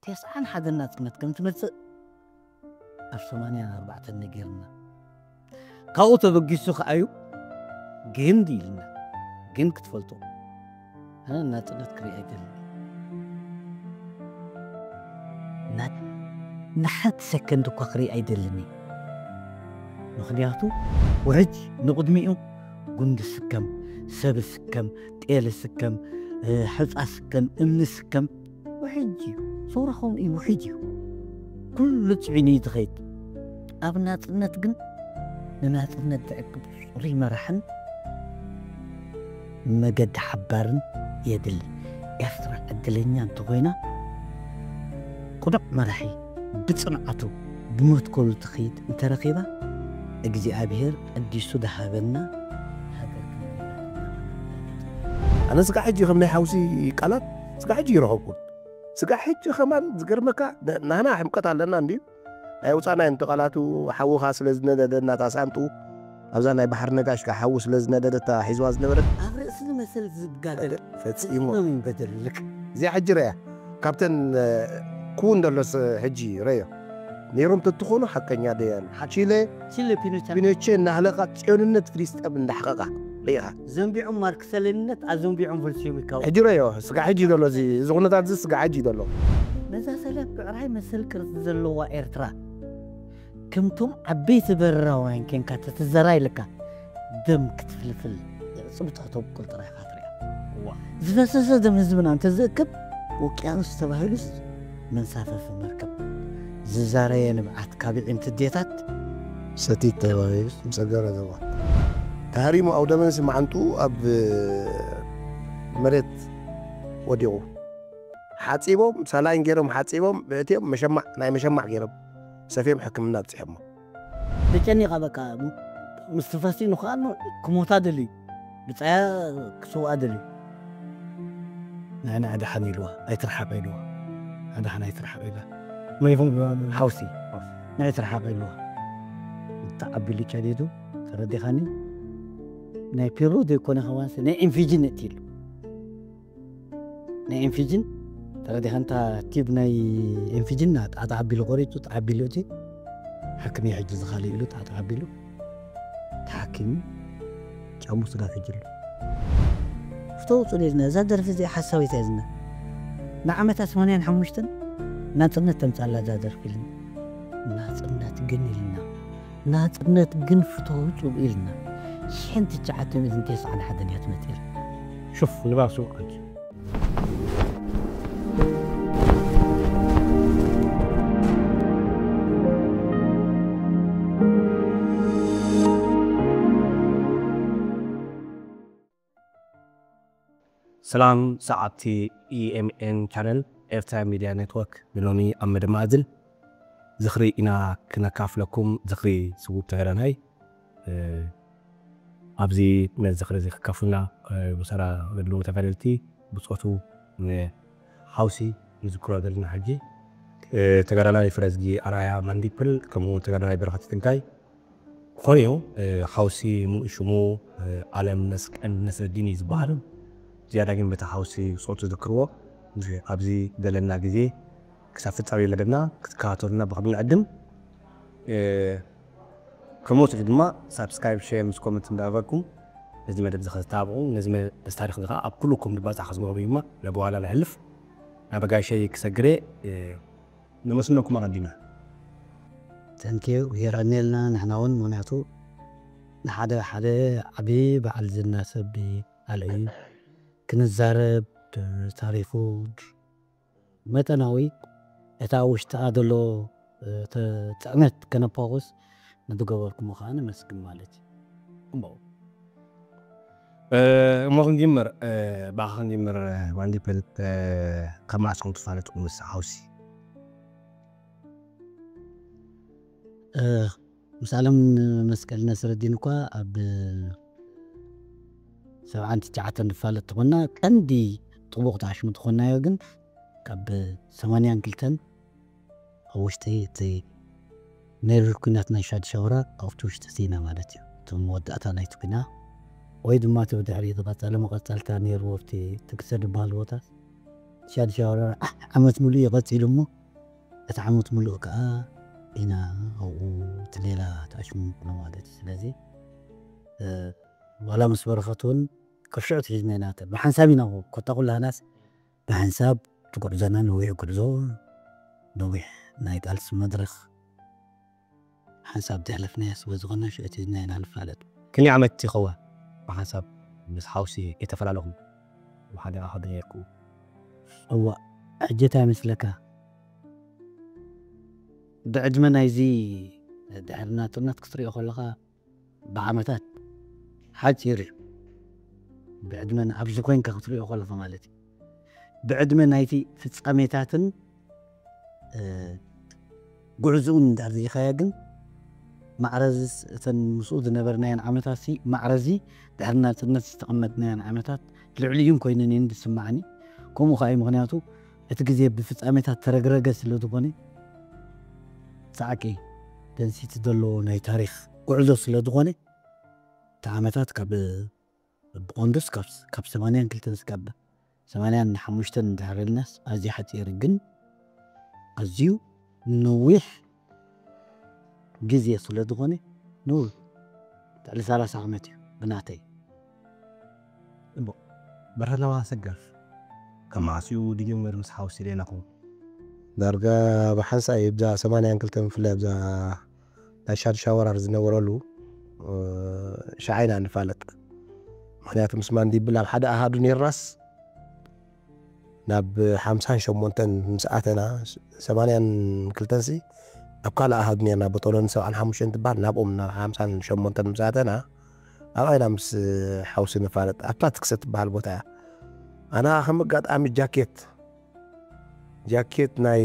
ተስዓን ሓደን ናጽነት ከም ትመጽእ ኣብ ሰማንያን ኣርባዕተን ነጊርና። ካብኡ ተበጊሱ ከኣዩ ግን ኢልና፣ ግን ክትፈልጦ፣ ኣነ ናጽነት ክርኢ ኣይደልን። ና-፣ ንሓንቲ ሰከንድ እኳ ክርኢ ኣይደልን። ምኽንያቱ ውሕጅ ንቕድሚኡ ጉንዲ ስከም፣ ሰብ ስከም፣ ጤል ስከም፣ እ፣ ሕጻ ስከም፣ እምኒ ስከም፣ ውሕጅ እዩ። ሰውራ ከምኡ እዩ፣ ውሕጅ እዩ። ኩሉ ጽዒኑ እዩ ዝኸይድ። ኣብ ናጽነት ግን ንናጽነት ዝዕቅብ ጽሩይ መራሕን መገዲ ሓባርን የድሊ። ኤርትራ ዕድለኛ እንተኾይና፣ ቅኑዕ መራሒ ብጽንዓቱ ብመትከሉ ትኸይድ እንተረኺባ፣ እግዚኣብሔር ቀዲሱ ዝሃበና ሃገር። ኣነ ስጋዕ ሕጂ ከም ናይ ሓውሲ ቃላት ስጋዕ ሕጂ ይረኸብኩን። ስጋዕ ሕጂ ከማን ዝገርመካ፣ ን-፣ ናህና ሕምቀት ኣለና እንድዩ። ናይ ውፃና እዮም እቲ ቃላቱ። ሓውኻ ስለ ዝነደደ እናታ ሳንጡ ኣብዛ ናይ ባሕሪ ነጋሽ ከዓ ሓዊ ስለ ዝነደደ እታ ሒዝዋ ዝነበረት ኣብ ርእሲ መሰል ዝጋደል ፈጺሙ። ፈጺሙ በደልክ። እዚኣ ሕጂ ረያ። ካብተን፣ እ፣ ክውን ዘሎስ ሕጂ ረዮ። ነይሮም ተትኾኑ ሓቀኛ ደያን። ሓ-፣ ቺለ ቺለ ፒኖቻ። ፒኖቼ እናህለቓ ጽዮንነት ፍልስጤም እንዳሕቐቓ ርኢኻ። ዘንቢዖም ማርክሰ ሌኒነት ኣዘንቢዖም ቮልሸቪካዊ። ሕጂ ረዮ፣ ስጋዕ ሕጂ ዘሎ እዚ፣ እዚ ኩነታት እዚ ስጋዕ ሕጂ ዘሎ። ነዛ ሰላም ብዕራይ መሰል ቅርጺ ዘለዋ ኤርትራ፣ ከምቶም ዓበይቲ በረራውያን ኬንካ ተትዘራ ኢልካ ደም ክትፍልፍል ዕጽብቲ ከተብቁል ጥራይ ኢኻ ትሪኣ። እዋ። ዝፈሰሰ ደም ህዝብና እንተዝእክብ፣ ውቅያኖስ ተባሂሉስ መንሳፈፊ መርከብ። ዝዛረየ ንብዓት ካብ ኣዒንቲ ኣዴታት ሰቲት ተባሂሉስ ምሰገረ ዘባ። ተሃሪሙ ኣውደ መንሲ መዓንጥኡ ኣብ መሬት ወዲቑ። ሓጺቦም፣ ሳላይን ገይሮም ሓጺቦም፣ ብእትዮም መሸማዕ፣ ናይ መሸማዕ ገይሮም ሰፍዮም ሕክምና ኣብጺሖሞ። ተጨኒቓ በቃ፣ ም-፣ ምስ ትፈሲ ንኸኣ ክሞታ ደልዩ። ብጻያ ክስውኣ ደልዩ። ንዓይ፣ ንዓይ ደሓን ኢልዋ፣ ኣይትርሓቕ ኢልዋ። ኣድሓን ኣይትርሓቕ ኢላ። መን ይኹን ሓውሲ፣ ንዓይ ትርሓቕ ኢልዋ። እታ ዓቢ ልጫ ዴቱ፣ ተረዲኻኒ? ናይ ፒሮ ዘይኮነ ከማንስ፣ ናይ ኢንፊጅን እቲ ኢሉ። ናይ ኢንፊጅን፣ ተረዲኻ? እንታ ቲብ ናይ ኢንፊጅን፣ ጣዕጣዕ ኣቢሉ ቆሪጹ፣ ጣዕ ኣቢሉ እቲ ሓኪም እዩ ሕጂ ዝኻሊ ኢሉ፣ ጣዕጣዕ ኣቢሉ። ተሓኪሙ፣ ጫሙ ስጋ ሒጅሉ። ፍተው ጽሉ ኢልና፣ እዛ ደርፊ እዚኣ ሓሳዊት እያ ዝና። ንዓመታ ሰማንያን ሓሙሽተን ናጽነት ተምጻላ እዛ ደርፊ ኢልና። ናጽነት ግን ኢልና። ናጽነት ግን ፍተው ጽሉ ኢልና። ሽሕን ትሽዓተ ሚእትን ተስዓን ሓደን እያ ትመጽእ ኢልና። ሹፍ፣ ንባብ ስውእ ኣንቺ። ሰላም ሰዓብቲ ኢ ኤም ኤን ቻነል፣ ኤርትራ ሚድያ ኔትወርክ፣ ንሎሚ ኣብ መደብ ማእዝን ዝኽሪ ኢና ክነካፍለኩም። ዝኽሪ ስዉእ ተጋዳላይ፣ እ፣ ኣብዚ ነዚ ዝኽሪ እዚ ክካፍሉና፣ እ፣ ምሳና ዘለዉ ተጋደልቲ ብጾቱ ንሓውሲ ንዝክሮ ዘለና ሕጂ፣ እ፣ ተጋዳላይ ፍረዝጊ ኣርኣያ ማንዲፕል፣ ከምኡ እውን ተጋዳላይ በረኸት ትንካይ፣ ክኾን እዩ። እ፣ ሓውሲ ሙሉእ ሽሙ፣ እ፣ ኣለም መስቀል ነስረዲን እዩ ዝበሃል። ዝያዳ ግን በቲ ሓውሲ ብጾቱ ዝዝክርዎ፣ ኣብዚ ዘለና ግዜ ክሳብ ፍጻሜ መደብና ክትከታተሉና ብኽብሪ ንዕድም። እ፣ ከምኡ ድማ ሳብስክራይብ፣ ሼር ምስ ኮመንት እንዳገበርኩም ነዚ መደብ እዚ ከተተባብዑ፣ ነዚ መ-፣ ነዚ ታሪኽ እዚ ከዓ ኣብ ኩልኩም ድባጻ ክትገብሩ እዩማ። ለበዋላ ለሕልፍ ናብ ጋሸይ ክሰግሬ፣ እ፣ ነመስግነኩም ኣቐዲምና። ተንኪዩ፣ የረኔልና ንሕና እውን፣ ምኽንያቱ ንሓደ ሓደ ዓቢ በዓል ዝና ሰብ ኣልዒ ክንዛረብ፣ ታሪኹ፣ መጠናዊ እታ ኣብ ውሽጥኣ ዘሎ፣ እ፣ ተ-፣ ጽዕነት ከነፋኹስ ንዝገበርኩሞ ከኣ ነመስግን ማለት እዩ። እሞ፣ እ፣ እሞ ክንጅምር፣ እ፣ ብኣኻ ክንጅምር፣ እ፣ ማንዲፕል፣ እ፣ ካብ መዓስ ኢኹም ትፋለጡ ምስ ሓውሲ? እ፣ ምስ ኣለም መስቀል ነስረዲን እኳ ኣብ ሰብዓን ትሽዓተን ንፋለጥ ትኾንና፣ ቀንዲ ጥቡቕ ተሓሽሙ ትኾንናዮ ግን ካብ ሰማንያን ክልተን ኣብ ውሽጢ እቲ ናይ ርኩናት ናይ ሻድሻ ወራር ኣብቲ ውሽጢ ሲና ማለት እዩ። እቲ መወዳእታ ናይቲ ኩና ወይ ድማ እቲ ብድሕሪ ዝቐጸለ መቐጸልታ ነይርዎ ኣብቲ ትግሰ ዝበሃል ቦታ ሻድሻ ወረራ ዓመት ሙሉእ እዩ ቀፂሉ እሞ፣ እቲ ዓመት ሙሉእ ከዓ ኢና ኣብኡ እቲ ሌላ ተኣሽሙ ንኾኖ ማለት እዩ። ስለዚ፣ እ፣ ዋላ ምስ በረኸት እውን ቅርሽዑት ሒዝና ኢና፣ ብሓንሳብ ኢና ኮታ ኩላህናስ ብሓንሳብ እቲ ጉዕዞና ነዊሕ ጉዕዞ፣ ነዊሕ ናይ ቃልሲ መድረኽ ሓንሳብ ዘሕለፍናዮ ስለ ዝኾነ ሽዑ እቲ ናይ ንሓልፍ ማለት። ክንደይ ዓመት ይኸውን ብሓንሳብ ምስ ሓውሲ የተፈላለኹም? ብሓደ ኣኸደ ነርኩ። እዋ፣ ሕጂ እንታይ ይመስለካ? ብዕድመ ናይዚ ድሕሪ ናጽነት ክትሪኦ ከለኻ ብዓመታት ሓጺር እዩ። ብዕድመ ኣብዚ ኮይንካ ክትሪኦ ከለኻ ማለት እዩ። ብዕድመ ናይቲ ፍጻሜታትን፣ እ፣ ጉዕዝኡን እንድሕር ርኢኻዮ ግን ማዕረዚ እተን ምስኡ ዝነበርናየን ዓመታት ሲ ማዕረዚ ድሕሪ ናጽነት ዝተቐመጥናየን ዓመታት ልዕሊኡን ኮይነን እየን ዝስማዓኒ። ከምኡ ከዓ እዩ፣ ምኽንያቱ እቲ ግዜ ብፍጻሜታት ተረግረገ ስለ ዝኾነ፣ ጻዕቂ ደንሲቲ ዘለዎ ናይ ታሪኽ ጉዕዞ ስለ ዝኾነ፣ እቲ ዓመታት ካብ ብቐንዱስ ካብ፣ ካብ ሰማንያን ክልተን ስጋብ ሰማንያን ሓሙሽተን እንድሕር ኢልናስ ኣዝዩ ሓጺር፣ ግን ኣዝዩ ነዊሕ ግዜ ስለ ዝኾነ፣ ንው ልዕሊ ሰላሳ ዓመት እዩ ብናተይ። እሞ በረኸት ለማ ሰገፍ፣ ከም መዓስ እዩ ድጅምር ምስ ሓውሲ ሌላኹም? ዳርጋ ብሓንሳእ እዩ፣ ብዛ ሰማንያን ክልተን ብፍላይ ኣብዛ ናይ ሻድሻ ወራር ዝነበረሉ፣ እ፣ ሻዕ ኢና ንፋለጥ። ምኽንያቱ ምስ ማንዲብል ኣብ ሓደ ኣሃዱ ኔርናስ ናብ ሓምሳን ሸሞንተን ምስ ኣተና፣ ሰማንያን ክልተን ሲ ኣብ ካልእ ኣሃዱ ኔርና፣ በጦሎኒ ሰብዓን ሓሙሽተን ትበሃል፣ ናብኦም ናብ ሓምሳን ሸሞንተን ምስ ኣተና፣ ኣብኣ ኢና ምስ ሓውሲ ንፋለጥ። ኣብታ ትክሰ ትበሃል ቦታ እያ። ኣና ከም ኣጋጣሚ ጃኬት፣ ጃኬት ናይ፣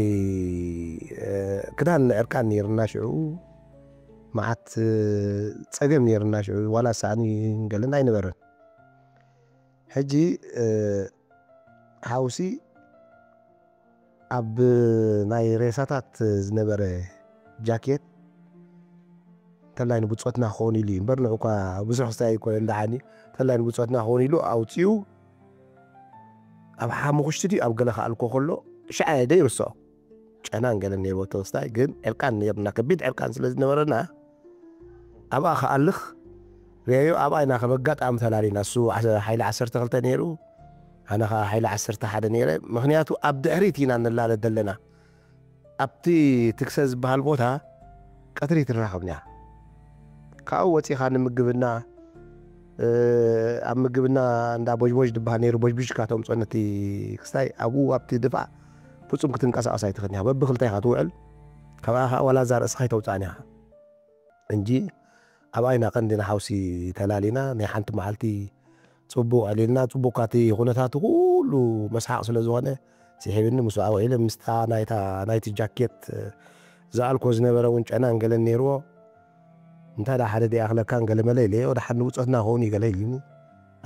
እ፣ ክዳን ዕርቃን ኔርና ሽዑ፣ መዓት፣ እ፣ ጸገም ኔርና ሽዑ፣ ዋላ ሳእኒ ገለን ኣይነበረን። ሕጂ፣ እ፣ ሓውሲ ኣብ ናይ ሬሳታት ዝነበረ ጃኬት፣ እንተላይ ንብጾትና ክኸውን ኢሉ እዩ እምበር፣ ንዑ እኳ ብዙሕ ክስታይ ኣይኮነን ደሓኒ፣ እንተላይ ንብጾትና ክኸውን ኢሉ ኣውጺኡ፣ ኣብ ሓሙኽሽቲ ድዩ ኣብ ገለ ክኣልኮ ከሎ፣ ሻዕ ደይርስዖ። ጨናን ገለን ነይርዎ ተወስታይ፣ ግን ዕርቃን ነይርና፣ ከቢድ ዕርቃን ስለ ዝነበረና፣ ኣብኣ ክኣልኽ ርኣዮ፣ ኣብኣ ኢና ከም ኣጋጣሚ ተላሊና። እሱ ዓሰ-፣ ሓይሊ ዓሰርተ ክልተ ነይሩ፣ ኣነ ኸዓ ሓይሊ ዓሰርተ ሓደ ነይረ። ምኽንያቱ ኣብ ድሕሪት ኢና ንላለ ዘለና። ኣብቲ ትክሰ ዝበሃል ቦታ ቀትሪ ትራኸብና እያ። ካብኡ ወፂኻ ንምግብና፣ እ፣ ኣብ ምግብና እንዳ ቦጅቦጅ ዝበሃል ነይሩ፣ ቦጅቡጅካ ተምፅኦ ነቲ ክስታይ፣ ኣብኡ ኣብቲ ድፋዕ ፍጹም ክትንቀሳቐስ ኣይትኽእልን ኢኻ። በብኽልተ ኢኻ ትውዕል። ካብኣ ኸዓ ዋላ እዛ ርእስኻ ኣይተውፅኣን ኢኻ። እንጂ ኣብኣ ኢና ቀንዲ ንሓውሲ ተላሊና። ናይ ሓንቲ መዓልቲ ጽቡቕ ዕሊልና፣ ጽቡቕ ካቲ ኩነታቱ ኩሉ መስሓቕ ስለ ዝኾነ፣ ስሒብኒ ምስኡ ውዒለ። ምስታ ናይታ፣ ናይቲ ጃኬት ዝኣልኮ ዝነበረ እውን ጨናን ገለን ነይርዎ። እንታይ ደኣ ሓደ ደይኣኽለካን ገለ መለ ኢለዮ፣ ደሓን ንብጾትና ክኸውን እዩ ገለ ኢሉኒ።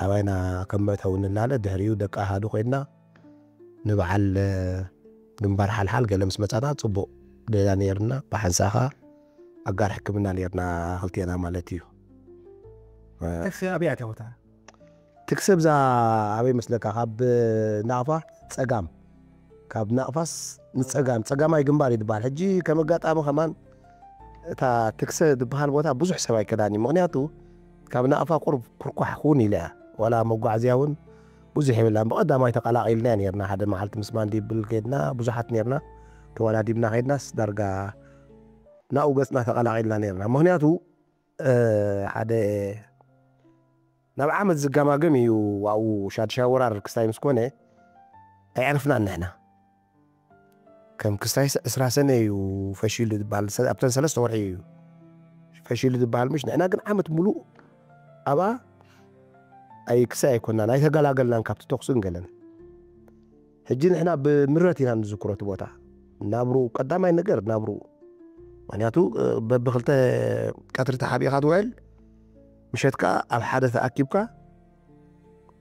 ኣባይና ከም መእተዊ ንላለ፣ ድሕሪኡ ደቂ ኣሃዱ ኮይንና ንበዓል ግንባር ሓልሓል ገለ ምስ መጻና ጽቡቕ ደዳ ነይርና። ብሓንሳኻ ኣጋር ሕክምና ነይርና ክልቴና ማለት እዩ። ተክሲ ኣበይ ኣትያ ቦታ? ትክሰ ብዛ ኣበይ መስለካ? ካብ ናቕፋ ጸጋም፣ ካብ ናቕፋስ ንጸጋም፣ ጸጋማይ ግንባር እዩ ዝበሃል። ሕጂ ከም ኣጋጣሚ ከማን እታ ትክሰ ዝበሃል ቦታ ብዙሕ ሰብ ኣይከዳን እዩ። ምኽንያቱ ካብ ናቕፋ ቁሩብ ኩርኳሕ ክውን ኢለ እያ። ዋላ መጓዓዝያ እውን ብዙሕ የብላን። ብቐዳማይ ተቐላቒልና ነይርና። ሓደ መዓልቲ ምስ ማንዲብል ከይድና፣ ብዙሓት ነይርና። ተወዳዲብና ከይድናስ ዳርጋ ናብኡ ገጽና ተቐላቒልና ነይርና። ምኽንያቱ፣ እ፣ ሓደ ናብ ዓመት ዝገማገም እዩ። ኣብኡ ሻድሻይ ወራር ክስታይ ምስ ኮነ፣ ኣየዕረፍናን ንሕና። ከም ክስታይ ስ-፣ ዕስራ ሰነ እዩ ፈሺሉ ዝበሃል። ሰ-፣ ኣብተን ሰለስተ ወርሒ እዩ ፈሺሉ ዝበሃል። ምሽ ንሕና ግን ዓመት ሙሉእ ኣብኣ ኣይ-፣ ክስታይ ኣይኮናን፣ ኣይተገላገልናን ካብቲ ተኩስን ገለን። ሕጂ ንሕና ብምረት ኢና ንዝክሮ እቲ ቦታ። ናብሩ ቀዳማይ ነገር ናብሩ። ምኽንያቱ፣ እ፣ በብኽልተ ቀትሪ ተሓቢእካ ትውዕል፣ ምሸት ከኣ ኣብ ሓደ ተኣኪብካ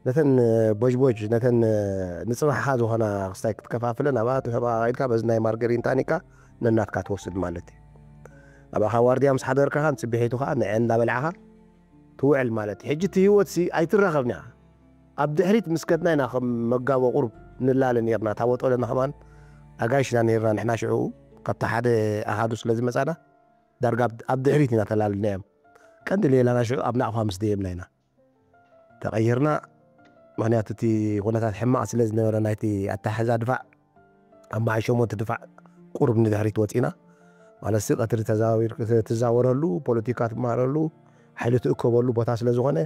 ነተን፣ እ፣ ቦጅቦጅ፣ ነተን፣ እ፣ ንጽባሕኻ ዝኾና ክስታይ ክትከፋፍለን ኣብኣ ተሸማቒልካ በዚ ናይ ማርገሪን ታኒካ ነናትካ ትወስድ ማለት እዩ። ኣብኣ ዋርድያ ምስ ሓደርካ ከኣ ንጽብሒቱ ከኣ ንዐ እንዳበላዕኻ ትውዕል ማለት እዩ። ሕጂ እቲ ህይወትሲ ኣይትራኸብን ኢኻ። ኣብ ድሕሪት ምስ ከድና ኢና ከም መጋቦ ቁሩብ ንላለ ነርና። እታ ቦጦለና ከማን ኣጋይሽና ነርና። ንሕና ሽዑ ካብቲ ሓደ ኣሃዱ ስለ ዝመጻና ዳርጋ ኣብ ድሕሪት ኢና ተላልና እዮም። ቀንዲ ሌላና ሽዑ ኣብ ናቕፋ ምስ ደየብና ኢና ተቐይርና። ምኽንያቱ እቲ ኩነታት ሕማቕ ስለ ዝነበረ ናይቲ ኣተሓሕዛ ድፋዕ ኣብ መዓሸሞቲ ድፋዕ ቁሩብ ንድሕሪት ወጺና ማለት ሲ ቀትሪ ትዛወረሉ ፖለቲካ ትመሃረሉ ሓይሊ ትእከበሉ ቦታ ስለ ዝኾነ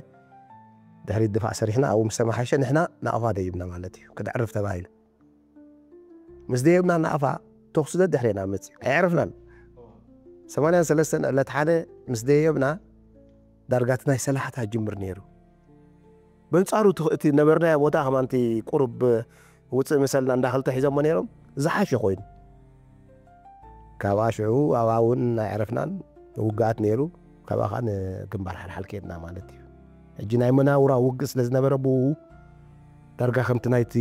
ድሕሪት ድፋዕ ሰሪሕና ኣብኡ ምስ ተመሓሸ ንሕና ናቕፋ ደይብና ማለት እዩ ክድዕርፍ ተባሂሉ። ምስ ደየብና ናቕፋ ተኹሲ ደድሕሬና መፅዩ ኣይዕረፍናን። ሰማንያን ሰለስተን ዕለት ሓደ ምስ ደየብና ዳርጋቲ ናይ ሰላሕታ ጅምር ነይሩ። በንጻሩ እቲ ነበርናዮ ቦታ ከማንቲ ቁሩብ ውፅእ መሰልና እንዳ ክልተ ሒዞሞ ነይሮም ዝሓሸ ኮይኑ ካብኣ ሽዑ ኣብኣ እውን ኣይዕረፍናን። ውግኣት ነይሩ። ካብኣ ከዓ ንግንባር ሓልሓል ከድና ማለት እዩ። ሕጂ ናይ መናውራ ውግእ ስለ ዝነበረ ብኡ ዳርጋ ከምቲ ናይቲ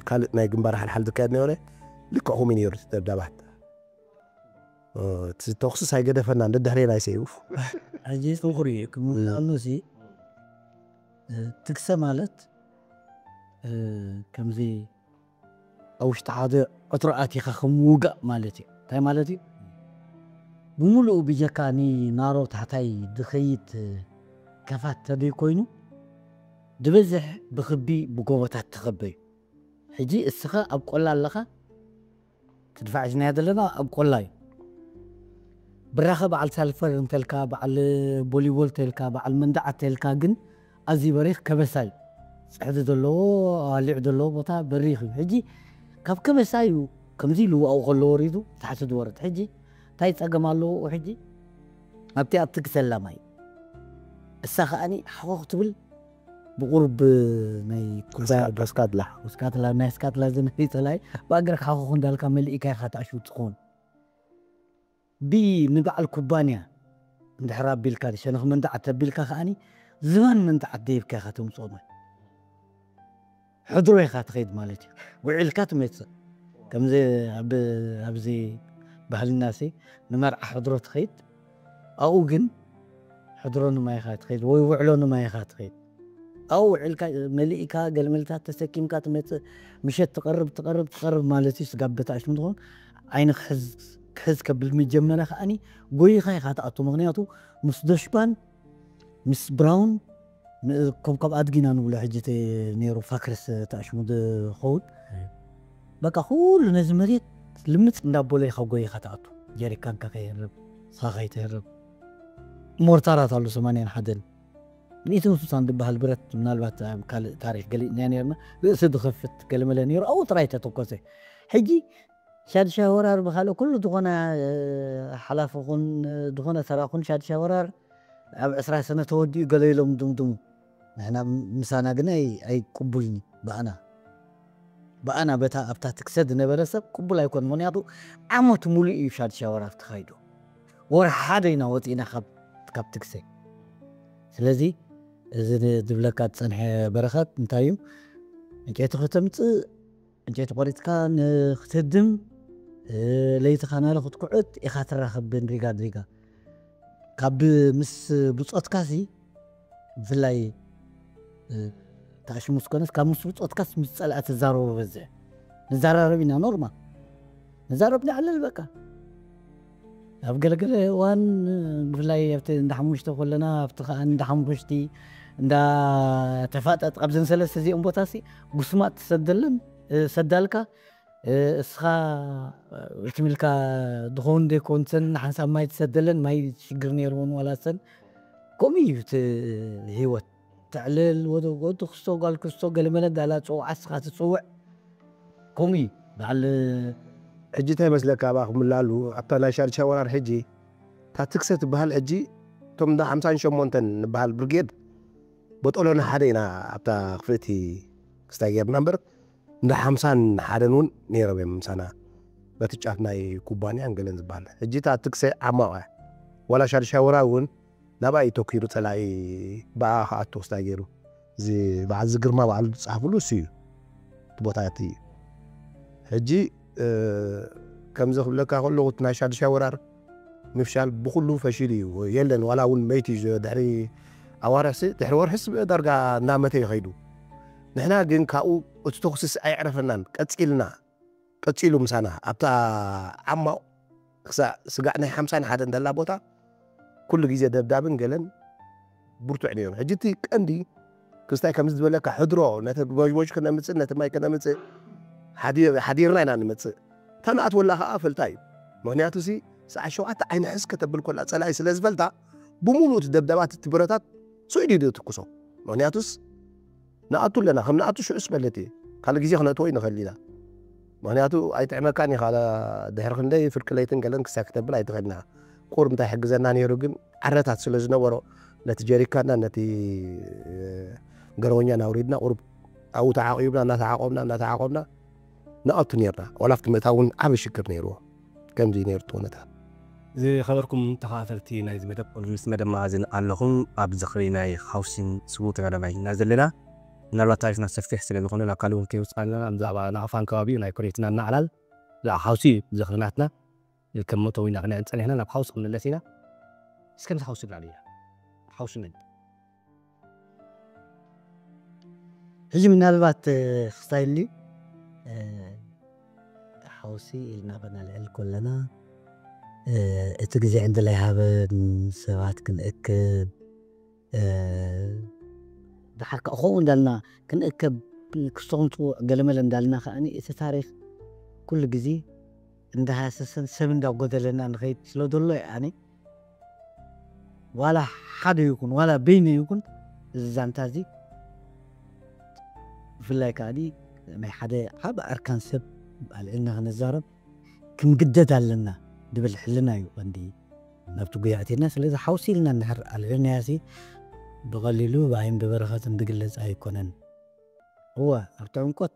ካልእ ናይ ግንባር ሓልሓል ዝካየድ ነበረ። ልክዕ ከምኡ ነይሩ እቲ ደብዳባት። እቲ ተኩስስ ኣይገደፈናን ደድሕሬና ይሰይቡ። ሕጂ ጥንኩር እዩ ክምልኣሉ ሲ ትግሰ ማለት ከምዚ ኣብ ውሽጢ ሓደ ዕትሮ ኣቲኻ ከም ምውጋእ ማለት እዩ። እንታይ ማለት እዩ? ብምሉኡ ብጀካ ንናሮ ታሕታይ ዝኸይድ ከፋት ተደይ ኮይኑ ዝበዝሕ ብኽቢ ብጎቦታት ተኸበ እዩ። ሕጂ እስኻ ኣብ ቆላ ኣለኻ ትድፋዕ ሒዝናዮ ዘለና ኣብ ቆላ እዩ። ብራኸ በዓል ሳልፈር እንተልካ በዓል ቦሊቦል ተልካ በዓል መንዳዓ ተልካ ግን ኣዝዩ በሪኽ ከበሳ እዩ። ፅሕዲ ዘለዎ ኣዋሊዕ ዘለዎ ቦታ በሪኽ እዩ። ሕጂ ካብ ከበሳ እዩ ከምዚ ኢሉ ኣብኡ ከሎ ወሪዱ ታሕቲ ዝወርድ። ሕጂ እንታይ ፀገም ኣለዎ? ሕጂ ኣብቲ ኣብቲ ክሰላማይ እሳ ከዓኒ ሓኾኽ ትብል ብቁሩብ ናይ ኩባያ ስካትላ ስካትላ ናይ ስካትላ ዝንፍይተላይ ብኣገር ሓኾኽ እንዳልካ መሊእካ ኢኻ ተኣሽው ትኸውን። ብ ንበዓል ኩባንያ እንድሕር ኣቢልካ ሸነኽ መንዳዓት ተቢልካ ከዓኒ ዝባን መንዳዓት ደይብካ ኢኻ ተምፅኦ ማለት ሕድሮ ኢኻ ትኸይድ ማለት እዩ። ውዒልካ ትመፅእ ከምዚ ኣብ- ኣብዚ ባህልና ሲ ንመርዓ ሕድሮ ትኸይድ ኣብኡ ግን ሕድሮ ንማይ ኢኻ ትኸይድ ወይ ውዕሎ ንማይ ኢኻ ትኸይድ ኣብኡ ውዒልካ መሊእካ ገለመለታት ተሰኪምካ ትመፅእ ምሸት ትቐርብ ትቐርብ ትቐርብ ማለት እዩ ስጋብ በታሽ እንትኾን ዓይኒ ክሕዝ ክሕዝ ከብል ምጀመረ ከዓኒ ጎይኻ ኢኻ ትኣቱ ምክንያቱ ምስ ዶሽባን ምስ ብራውን ከም ካብ ኣድጊና ንብሎ ሕጂ ነይሩ ፋክርስ ተኣሽሙ ዝኸውን በቃ ኩሉ ነዚ መሬት ልምፅ እንዳቦለ ኢኻ ጎይኻ ትኣቱ ጀሪካንካ ከይህርብ ሳኻይ ትህርብ ሞርታራት ኣሉ ሰማንያን ሓደን ሚእትን ስሳን ዝበሃል ብረት ምናልባት ኣብ ካልእ ታሪክ ገሊፅናዮ ነርና ርእሲ ዝኸፍት ገለመለ ነይሩ ኣብኡ ጥራይ ተተኮሰ ሕጂ ሻድሻ ወራር ብካልእ ኩሉ ዝኾነ ሓላፊ ኹን ዝኾነ ተራ ኹን ሻድሻ ወራር ኣብ ዕስራ ሰነ ተወዲኡ ገለ ኢሎም ድምድሙ ንሕና ምሳና ግን ኣይቅቡልኒ ብኣና ብኣና በታ ኣብታ ትክሰ ዝነበረ ሰብ ቅቡል ኣይኮን ምክንያቱ ዓመት ሙሉእ እዩ ሻድሻ ወራር ተኻይዱ ወርሒ ሓደ ኢና ወፂእና ካብ ትክሰ ስለዚ እዚ ዝብለካ ዝፀንሐ በረኸት እንታይ እዩ ዕንጨይቲ ከተምፅእ ዕንጨይቲ ቆሪፅካ ንክትህድም ለይቲ ካናለ ክትኩዕት ኢኻ ትራኸብ ብንሪጋ ድሪጋ ካብ ምስ ብፆትካ ሲ ብፍላይ ተኣሽሙ ስኮነስ ካብ ምስ ብፆትካስ ምስ ፀላእ ትዛረቡ በዝሕ ንዛራረብ ኢና ኖርማል ንዛረብ ንዕልል በቃ ኣብ ገለገለ እዋን ብፍላይ ኣብቲ እንዳ ሓሙሽተ ከለና ኣብቲ ከዓ እንዳ ሓሙሽቲ እንዳ ተፋጠጥ ካብዘን ሰለስተ እዚኦም ቦታ ሲ ጉስማጥ ትሰደለን ሰዳልካ እስኻ ትምልካ ድኸውን ዘይኮንሰን ንሓንሳብ ማይ ትሰደለን ማይ ሽግር ነይርዎን ዋላሰን ከምኡ እዩ እቲ ህይወት ተዕልል ወደ ወዲ ክስቶ ጓል ክስቶ ገለመለ ዳላ ፅውዓ እስኻ ትፅውዕ ከምኡ እዩ በዓል ሕጂ እንታይ መስለካ ኣብኣ ክምላሉ ኣብታ ናይ ሻድሻ ወራር ሕጂ እታ ትክሰ ትበሃል ሕጂ እቶም እንዳ ሓምሳን ሸሞንተን ንበሃል ብርጌድ በጦሎና ሓደ ኢና ኣብታ ክፍእቲ ክስታይ ጌርና እምበር እንዳ ሓምሳን ሓደን እውን ነይሮም እዮም ምሳና በቲ ጫፍ ናይ ኩባንያን ገለን ዝበሃል ሕጂ እታ ትክሰ ዓማቕ እያ ዋላ ሻድሻ ወራር እውን ናብኣ እዩ ተኪሩ ፀላኢ ብኣ ክኣቱ ክስታይ ገይሩ እዚ በዓል እዚ ግርማ በዓሉ ዝፀሓፍሉ እሱ እዩ እቲ ቦታ እቲ እዩ ሕጂ ከምዚ ክብለካ ከለኹ እቲ ናይ ሻድሻ ወራር ምፍሻል ብኩሉ ፈሺሉ እዩ የለን ዋላ እውን መይቲ እዩ ድሕሪ ኣዋርሕሲ ድሕሪ ወርሕስ ዳርጋ እናመተ ይኸይዱ ንሕና ግን ካብኡ እቲ ተኹስስ ኣይዕረፈናን፣ ቀጺልና፣ ቀጺሉ ምሳና ኣብታ ዓማቕ ክሳዕ ስጋዕ ናይ ሓምሳን ሓደን ደላ ቦታ ኩሉ ግዜ ደብዳብን ገለን ብርቱዕ ነይሩ። ሕጂ እቲ ቀንዲ ክስታይ ከምዚ ዝበለካ ሕድሮ ነቲ ቦጅቦጅ ክነምጽእ ነቲ ማይ ክነምጽእ ሓዲ- ሓዲርና ኢና ንምጽእ። እታ ንኣትወላ ከኣ ፈልጣ እዩ። ምኽንያቱ ሲ ሰዓት ሸውዓተ ዓይኒ ሕዝ ከተብል ኮላ ጸላኢ ስለ ዝፈልጣ ብምሉእ እቲ ደብዳባት እቲ ብረታት ስኢሉ እዩ ዝትኩሶ። ምኽንያቱስ ንኣቱ ኣለና፣ ከም ንኣቱ ሽዑስ በለት እየ። ካልእ ግዜ ክነእትዎ ይንኽእል ኢና። ምኽንያቱ ኣይጥዕመካን እዩ፣ ካልእ ድሕሪ ክንደይ ፍርቂ ለይትን ገለን ክሳብ ክተብል ኣይትኽእልና። ቁሩብ እንታይ ይሕግዘና ነይሩ ግን ዓረታት ስለ ዝነበሮ ነቲ ጀሪካና ነቲ ገረወኛ ናውሪድና ቁሩብ ኣብኡ ተዓቂብና እናተዓቆብና እናተዓቆብና ንኣቱ ነርና። ዋላ ኣብቲ ምእታው እውን ዓቢ ሽግር ነይርዎ። ከምዚ ነይሩ እቲ ኩነታት። ዝኸበርኩም ተኸታተልቲ ናይዚ መደብ፣ ምስ መደብ መኣዝን ኣለኹም። ኣብ ዝኽሪ ናይ ሓውሲን ስዉእ ተጋዳላይ ኢና ዘለና። ምናልባት ታሪኽና ሰፊሕ ስለ ዝኾነ ናብ ካልእ እውን ከይወጻእና ብዛዕባ ናቕፋን ከባቢኡ ናይ ኮሬትና እናዕላል ብዛዕባ ሓውሲ ዝኽሪ ናትና ከም መእተዊ ኢና ክነዕን ጸኒሕና። ናብ ሓውሲ ክንምለስ ኢና። እስከ ምስ ሓውሲ ንዓል ኢና። ሓውሲ መን? ሕጂ ምናልባት፣ እ፣ ክስታይሊ፣ እ፣ ሓውሲ ኢልና ከነልዕል ከለና፣ እ፣ እቲ ግዜ ዕድል ኣይሃበን፣ ሰባት ክንእክብ፣ እ፣ ደሓር ከኣ ከምኡ እንዳልና ክንእከብ፣ ክስተኹም ጽውዕ ገለመለ እንዳልና ከኣኒ እቲ ታሪኽ ኩሉ ግዜ እንዳሃሰሰን ሰብ እንዳጎደለና ንኸይድ ስለ ዘሎ እየ ኣነ ዋላ ሓደ ይኹን ዋላ በይነ ይኹን እዚ ዛንታ እዚ ብፍላይ ከኣኒ ናይ ሓደ ዓብ ኣርካን ሰብ ኣልዕልና ክንዛረብ ክንግደድ ኣለና ድብል ሕልና እዩ ቀንዲ ናብቲ ጉያ ኣቲና። ስለዚ ሓውሲ ኢልና እንድሕር ኣልዕልናያሲ ብቐሊሉ ብኣይን ብበረኸትን ዝግለጽ ኣይኮነን። እወ ኣብቲ ዕምቆት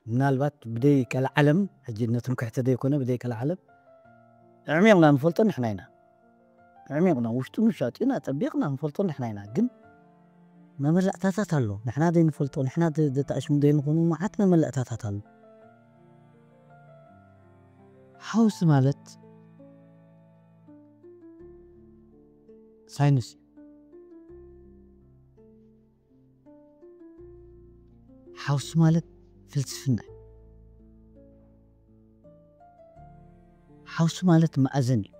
ምናልባት ብደይ ቀልዓለም ሕጂ ነትንኩሕቲ ዘይኮነ ብደይ ቀልዓለም ኣዕሚቕና ንፈልጦ ንሕና ኢና። ኣዕሚቕና ውሽጡ ንሻጢና ጠቢቕና ንፈልጦ ንሕና ኢና። ግን መመላእታታት ኣሎ። ንሕና ዘይንፈልጦ ንሕና ደ- ደተኣሽሙ ዘይንኾኑ መዓት መመላእታታት ኣሎ። ሓውሲ ማለት ሳይንስ እዩ። ሓውሲ ማለት ፍልስፍና እዩ። ሓውሲ ማለት መኣዝን እዩ።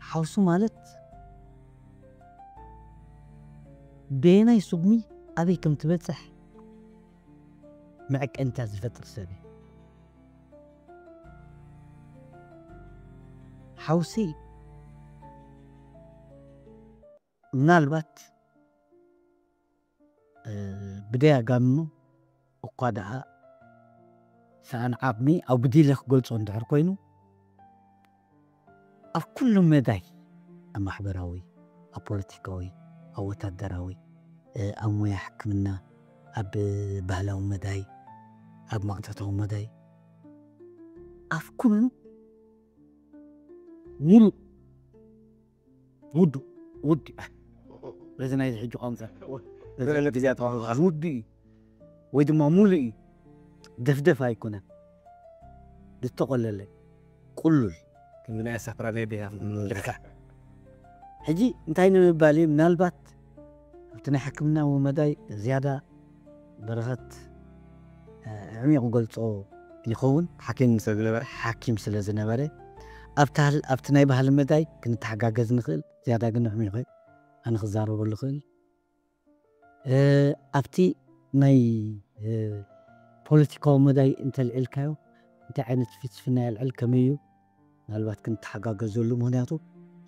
ሓውሲ ማለት በየናይ ስጉሚ ኣበይ ከም ትበጽሕ መዐቀንታት ዝፈጥር ሰብ እዩ። ሓውሲ ምናልባት እ፣ ብደያጋምኑ እኳ ደኣ ሰኣን ዓቕሚ ኣብ ብዲለ ክገልጾ እንድሕር ኮይኑ ኣብ ኩሉ መዳይ ኣብ ማሕበራዊ ኣብ ፖለቲካዊ ኣብ ወታደራዊ እ፣ ኣብ ሞያ ሕክምና ኣብ ባህላዊ መዳይ ኣብ ማቕተታዊ መዳይ ኣብ ኩሉ ሙሉእ ውዱ ውዲ በዚ ናይዚ ሕጂ ቋንቋ ውዲ እዩ ወይ ድማ ሙሉእ እዩ። ደፍደፍ ኣይኮነን ዝተቆለለ ቁሉል ከምዚ ናይ ኣሳፍራ ናይ ቤያ ልካ ሕጂ እንታይ ንምባል እዩ ምናልባት ኣብቲ ናይ ሕክምና መዳይ ዝያዳ በረኸት ዕሚቑ ገልጾ ይኸውን ሓኪም ስለ ዝነበረ ሓኪም ስለ ዝነበረ ኣብቲ ናይ ባህሊ መዳይ ክንተሓጋገዝ ንኽእል ዝያዳ ግን ዕሚቑ ኣነ ክዛረበሉ ክእል ኣብቲ ናይ ፖለቲካዊ መዳይ እንተልዕልካዮ እንታይ ዓይነት ፍልስፍና የልዕል ከመይ እዩ ምናልባት ክንተሓጋገዘሉ ምክንያቱ